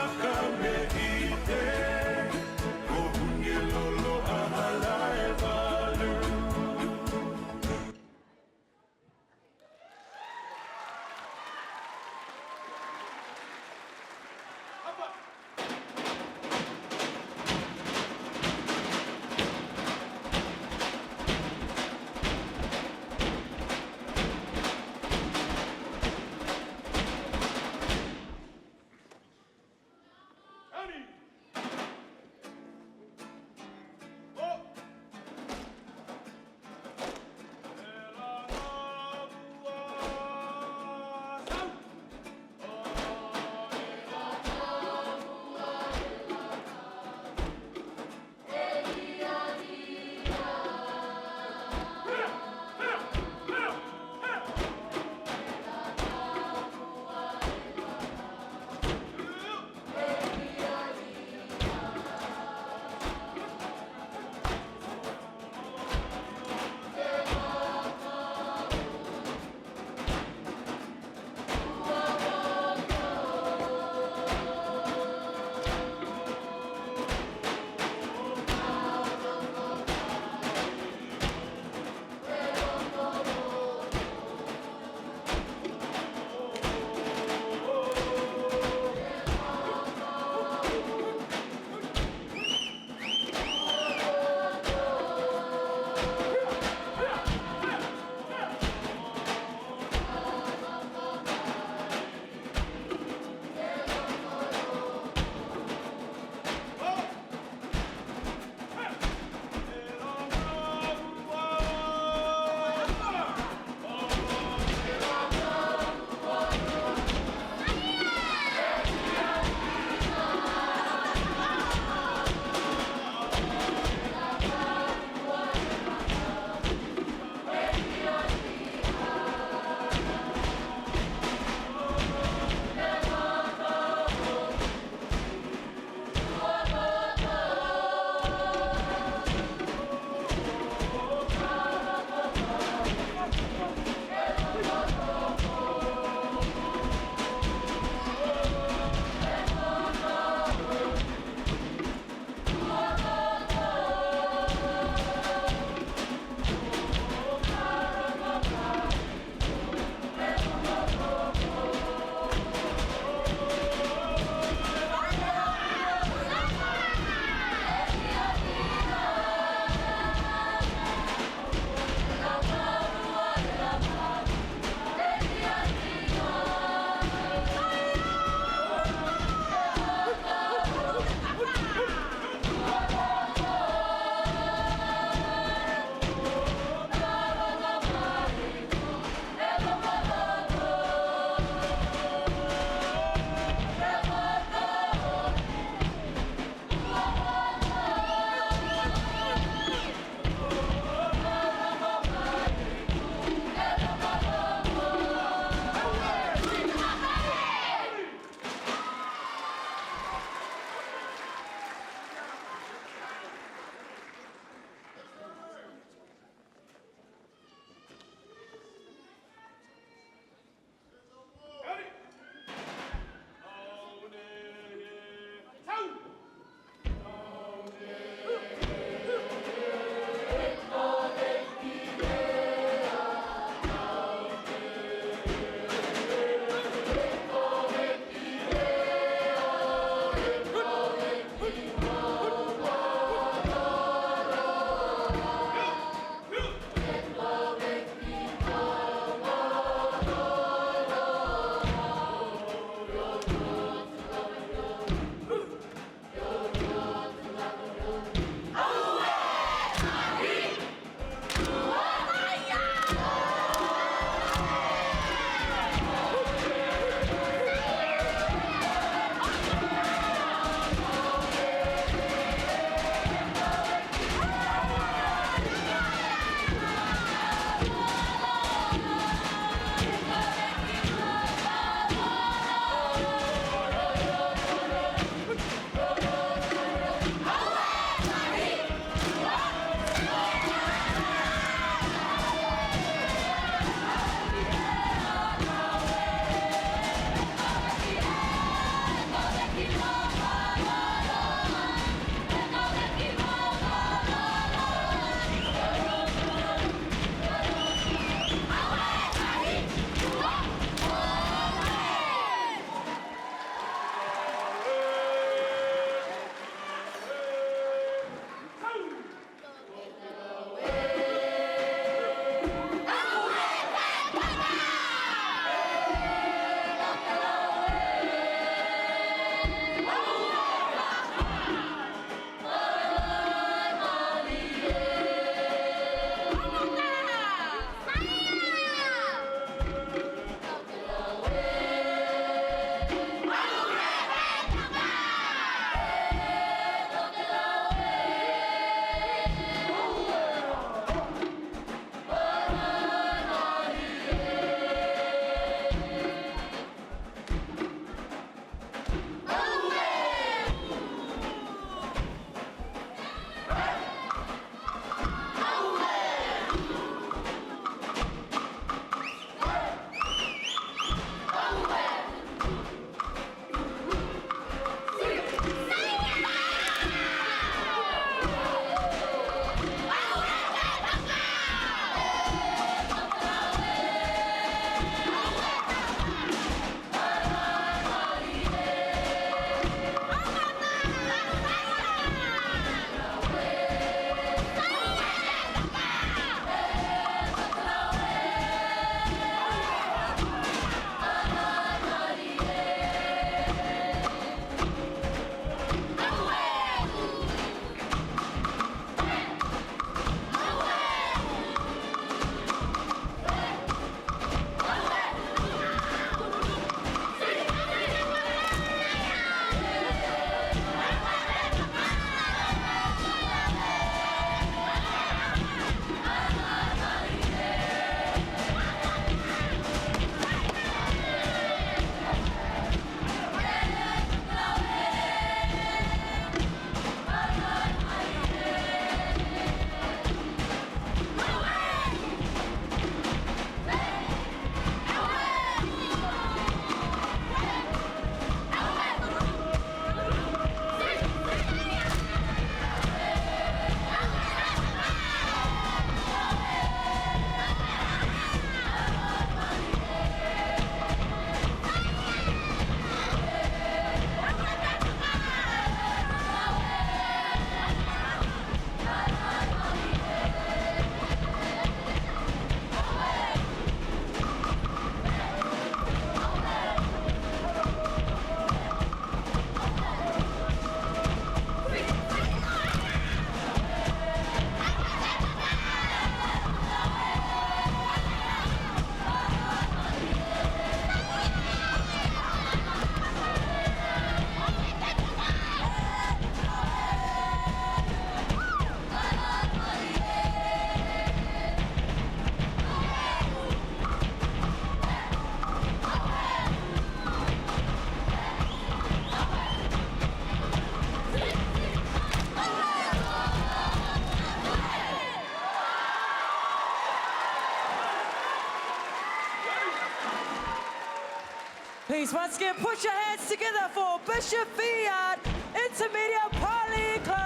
Please, once again, put your hands together for Bishop Fiat Intermediate Poly Club.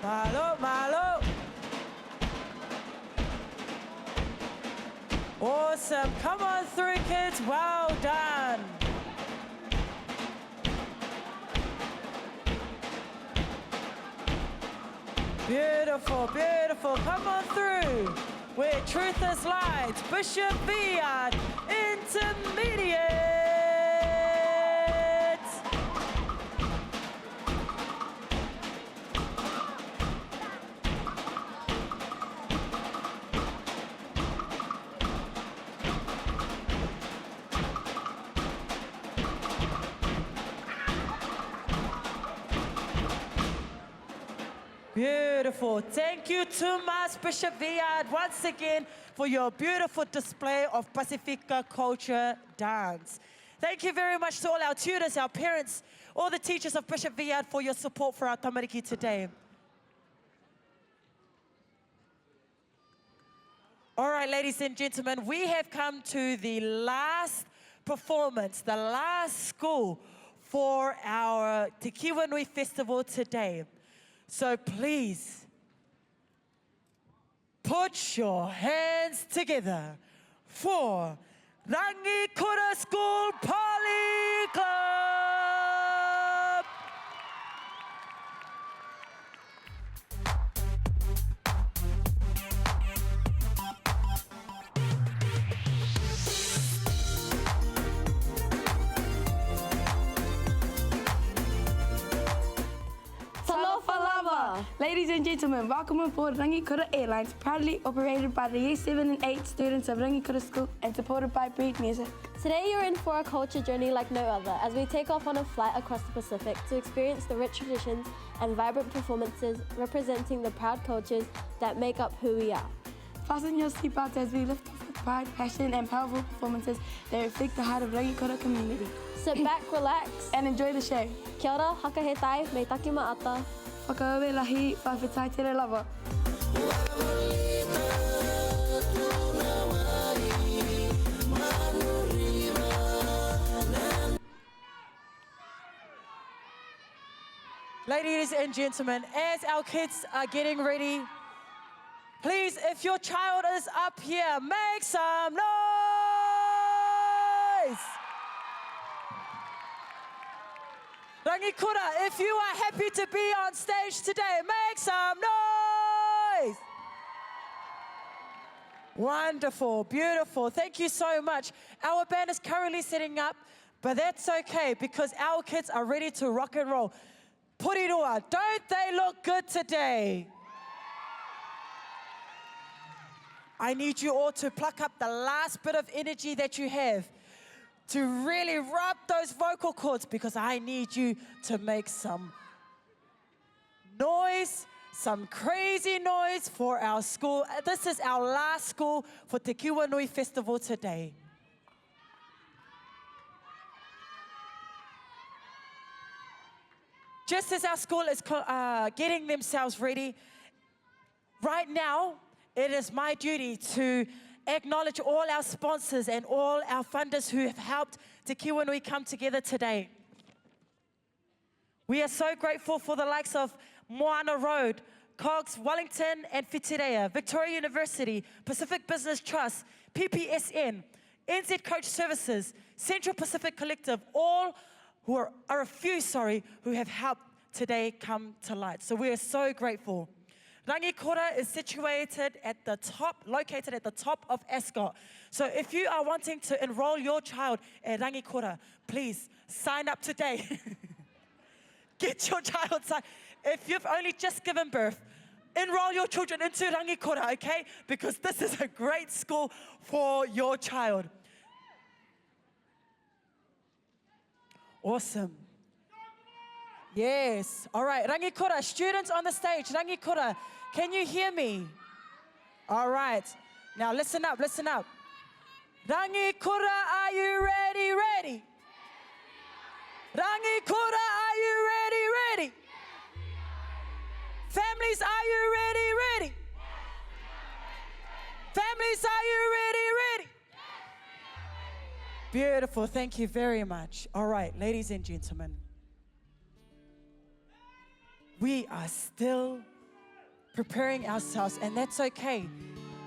Malo, malo. Awesome. Come on through, kids. Well done. Beautiful, beautiful. Come on through. Where truth is light. Bishop Fiat Intermediate. Beautiful. Thank you to Mas Bishop Viard once again for your beautiful display of Pasifika culture dance. Thank you very much to all our tutors, our parents, all the teachers of Bishop Viard for your support for our tamariki today. All right, ladies and gentlemen, we have come to the last performance, the last school for our Te Kiwanui Festival today. So please, put your hands together for Rangikura School Poly Club! Talofa lava! Ladies and gentlemen, welcome aboard Rangikura Airlines, proudly operated by the Year 7 and 8 students of Rangikura School and supported by Breed Music. Today you're in for a culture journey like no other as we take off on a flight across the Pacific to experience the rich traditions and vibrant performances representing the proud cultures that make up who we are. Fasten your seatbelts as we lift off with pride, passion and powerful performances that reflect the heart of Rangikura community. Sit back, relax and enjoy the show. Kia ora, hakahetai, me taki ma'ata. Whakaue lahi, whawhetai tere lava. Ladies and gentlemen, as our kids are getting ready, please, if your child is up here, make some noise! Rangikura, if you are happy to be on stage today, make some noise! Wonderful, beautiful. Thank you so much. Our band is currently setting up, but that's okay because our kids are ready to rock and roll. Porirua, don't they look good today? I need you all to pluck up the last bit of energy that you have to really rub those vocal cords because I need you to make some noise, some crazy noise for our school. This is our last school for Te Kiwanui Festival today. Just as our school is uh, getting themselves ready, right now, it is my duty to acknowledge all our sponsors and all our funders who have helped Te Kiwanui come together today. We are so grateful for the likes of Moana Road, Cogs, Wellington and Whitireia, Victoria University, Pacific Business Trust, PPSN, NZ Coach Services, Central Pacific Collective, all who are, are a few, sorry, who have helped today come to light. So we are so grateful. Rangikura is situated at the top, located at the top of Ascot. So if you are wanting to enroll your child at Rangikura, please sign up today. Get your child signed. If you've only just given birth, enroll your children into Rangikura, okay? Because this is a great school for your child. Awesome. Yes. All right. Rangikura, students on the stage. Rangikura, can you hear me? All right. Now listen up, listen up. Rangikura, are you ready, ready? Rangikura, are you ready, ready? Families, are you ready, ready? Families, are you ready, ready? Beautiful. Thank you very much. All right, ladies and gentlemen, we are still preparing ourselves, and that's okay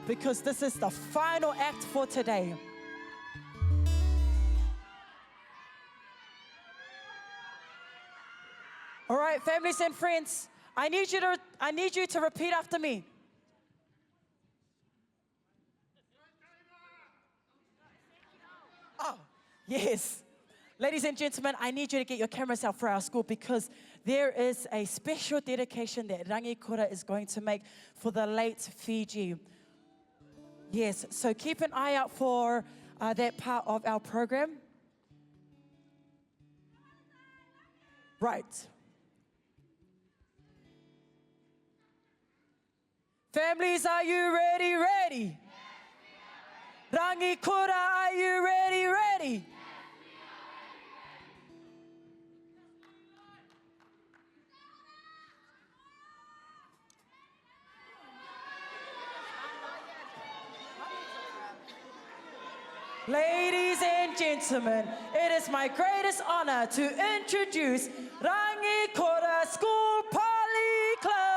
because this is the final act for today. All right, families and friends, I need you to, I need you to repeat after me. Oh, yes. Ladies and gentlemen, I need you to get your cameras out for our school because there is a special dedication that Rangikura is going to make for the late Fiji. Yes, so keep an eye out for uh, that part of our program. Right. Families, are you ready, ready? Rangikura, are you ready, ready? Ladies and gentlemen, it is my greatest honor to introduce Rangikura School Poly Club.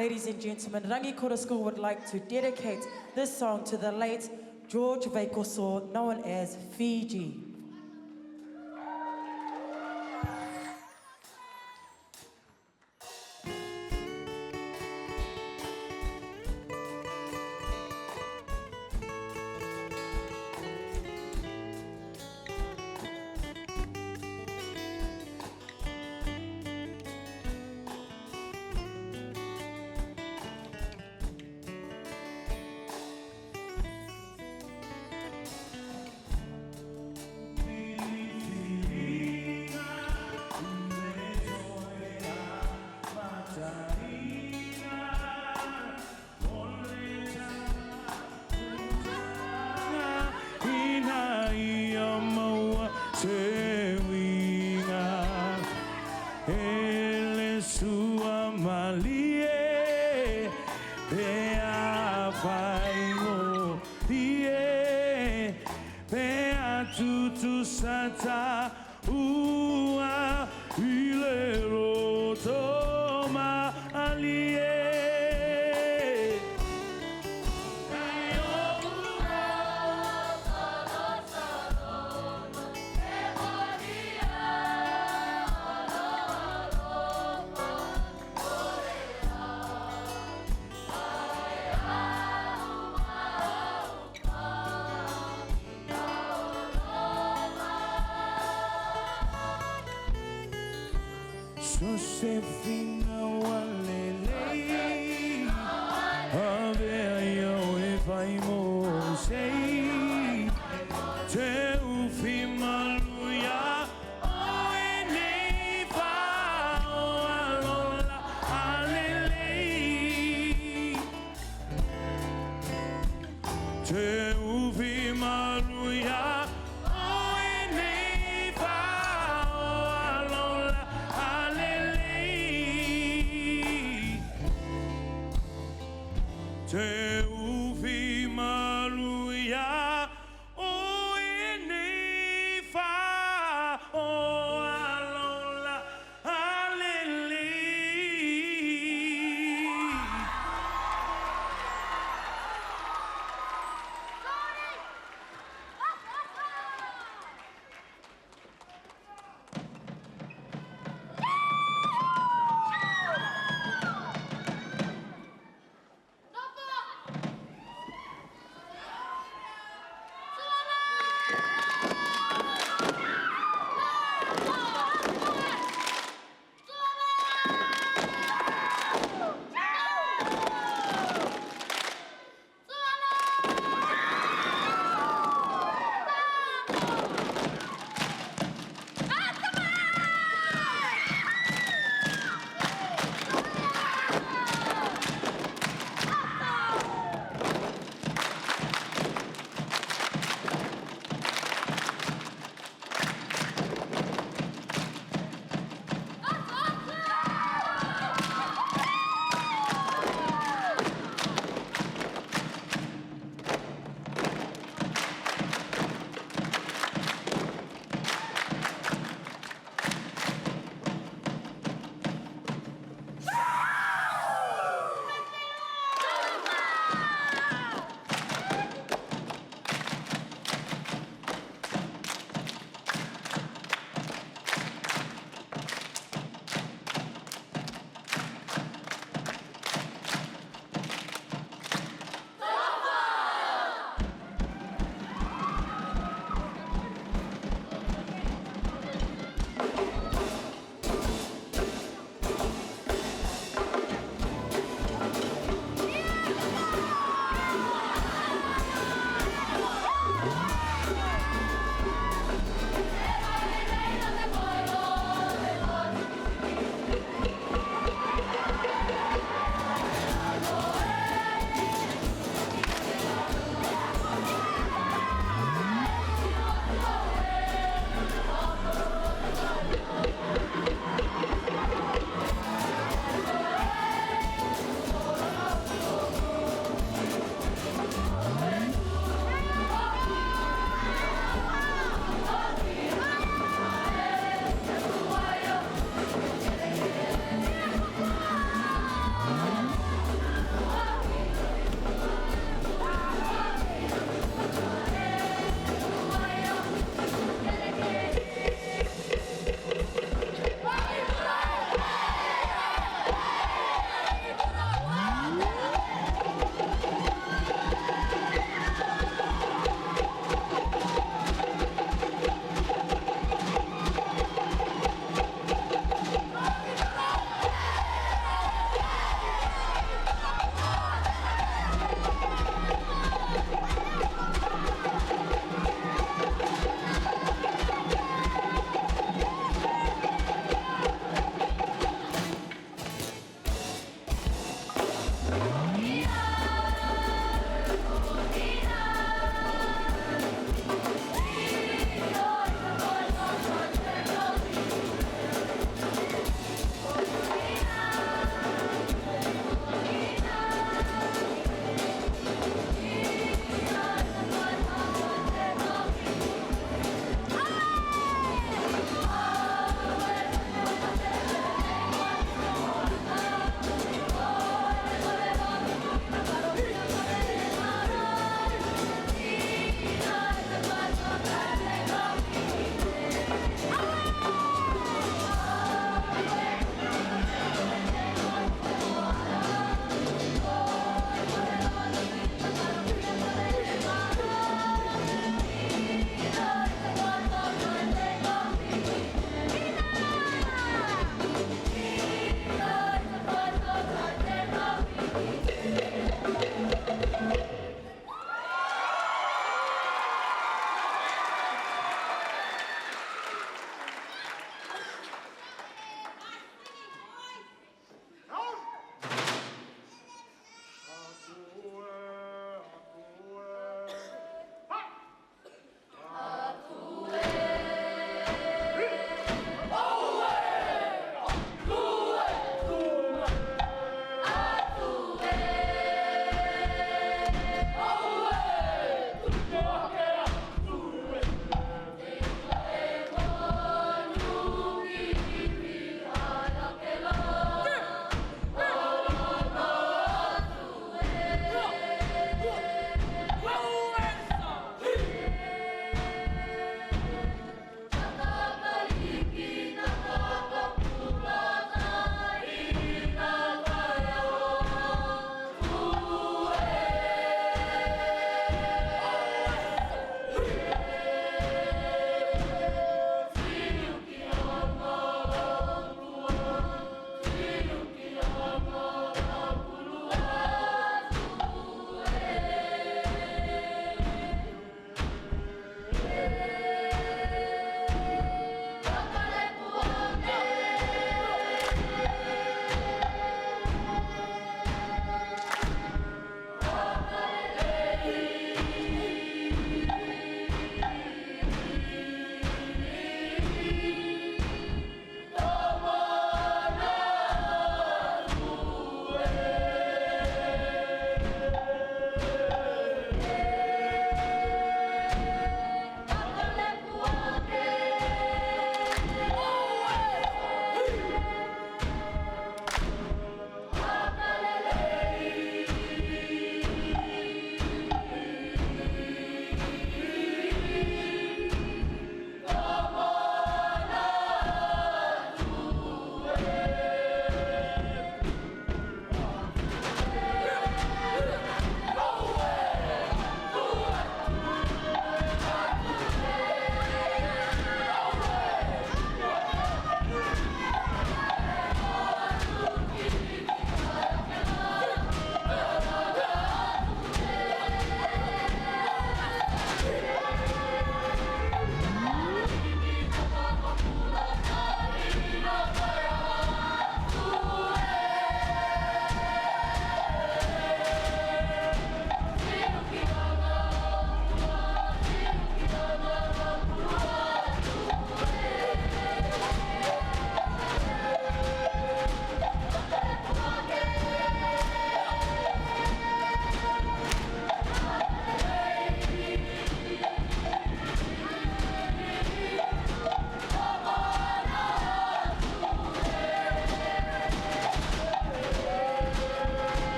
Ladies and gentlemen, Rangikura School would like to dedicate this song to the late George Veikoso, known as Fiji. Te uwhi maru ia oe nei whao alola alelei. Te uwhi maru ia oe nei whao alola alelei.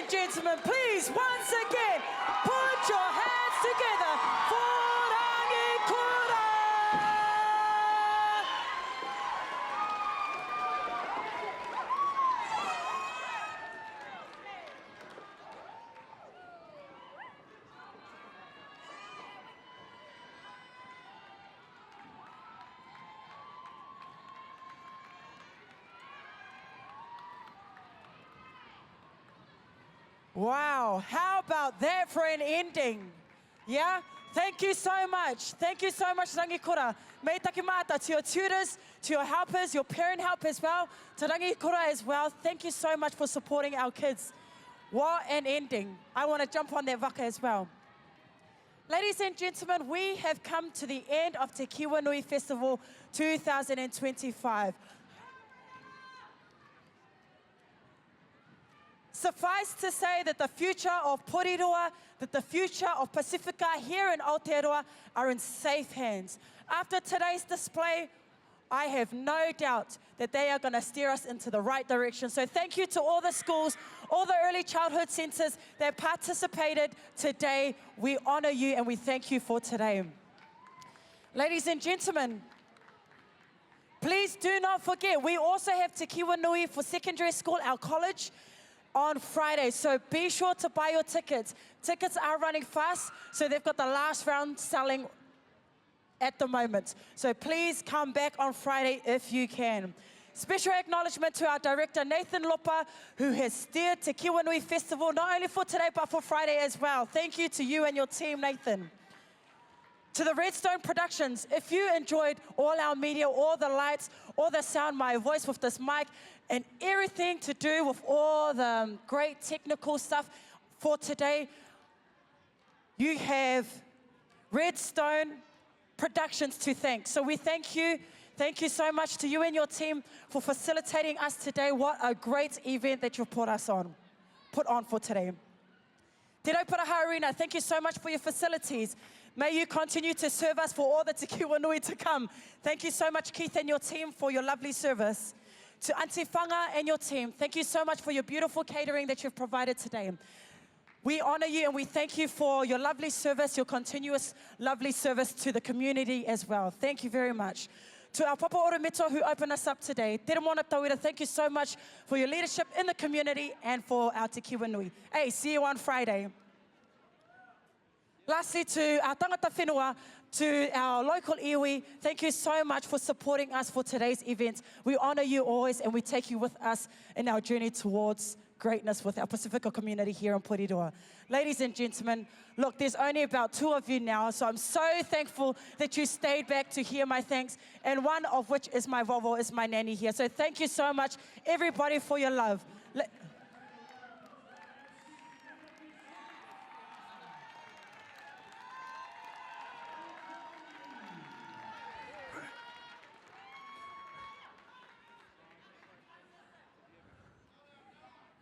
and gentlemen, please once again put your hands together for Rangikura! Wow, how about that for an ending? Yeah? Thank you so much. Thank you so much, Rangikura. Mei taki māta to your tutors, to your helpers, your parent help as well, to Rangikura as well. Thank you so much for supporting our kids. What an ending. I want to jump on that waka as well. Ladies and gentlemen, we have come to the end of Te Kiwanui Festival 2025. Suffice to say that the future of Porirua, that the future of Pacifica here in Aotearoa are in safe hands. After today's display, I have no doubt that they are going to steer us into the right direction. So thank you to all the schools, all the early childhood centres that participated today. We honour you and we thank you for today. Ladies and gentlemen, please do not forget, we also have Te Kiwanui for secondary school, our college, on Friday. So be sure to buy your tickets. Tickets are running fast, so they've got the last round selling at the moment. So please come back on Friday if you can. Special acknowledgement to our director, Nathan Lopa, who has steered Te Kiwanui Festival not only for today, but for Friday as well. Thank you to you and your team, Nathan. To the Redstone Productions, if you enjoyed all our media, all the lights, all the sound, my voice with this mic, and everything to do with all the great technical stuff for today, you have Redstone Productions to thank. So we thank you. Thank you so much to you and your team for facilitating us today. What a great event that you've put us on, put on for today. Te Rauparaha Arena, thank you so much for your facilities. May you continue to serve us for all the Te Kiwanui to come. Thank you so much, Keith and your team, for your lovely service. To Auntie Whanga and your team, thank you so much for your beautiful catering that you've provided today. We honor you and we thank you for your lovely service, your continuous lovely service to the community as well. Thank you very much. To our Papa Orometo who opened us up today, Te Ramona Tauira, thank you so much for your leadership in the community and for our Te Kiwanui. Hey, see you on Friday. Lastly, to our tangata whenua, to our local iwi, thank you so much for supporting us for today's event. We honor you always and we take you with us in our journey towards greatness with our Pacifica community here in Porirua. Ladies and gentlemen, look, there's only about two of you now, so I'm so thankful that you stayed back to hear my thanks, and one of which is my vovo, is my nanny here. So thank you so much, everybody, for your love.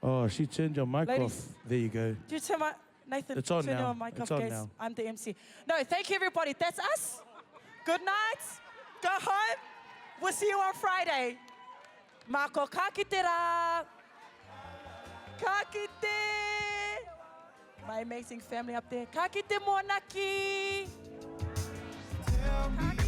Oh, she turned your mic Ladies. off. There you go. Do you turn my Nathan? It's on turn now. your mic It's off, on guys. now. I'm the MC. No, thank you everybody. That's us. Good night. Go home. We'll see you on Friday. Mako ka kite rā. Ka kite. My amazing family up there. Ka kite monaki. Ka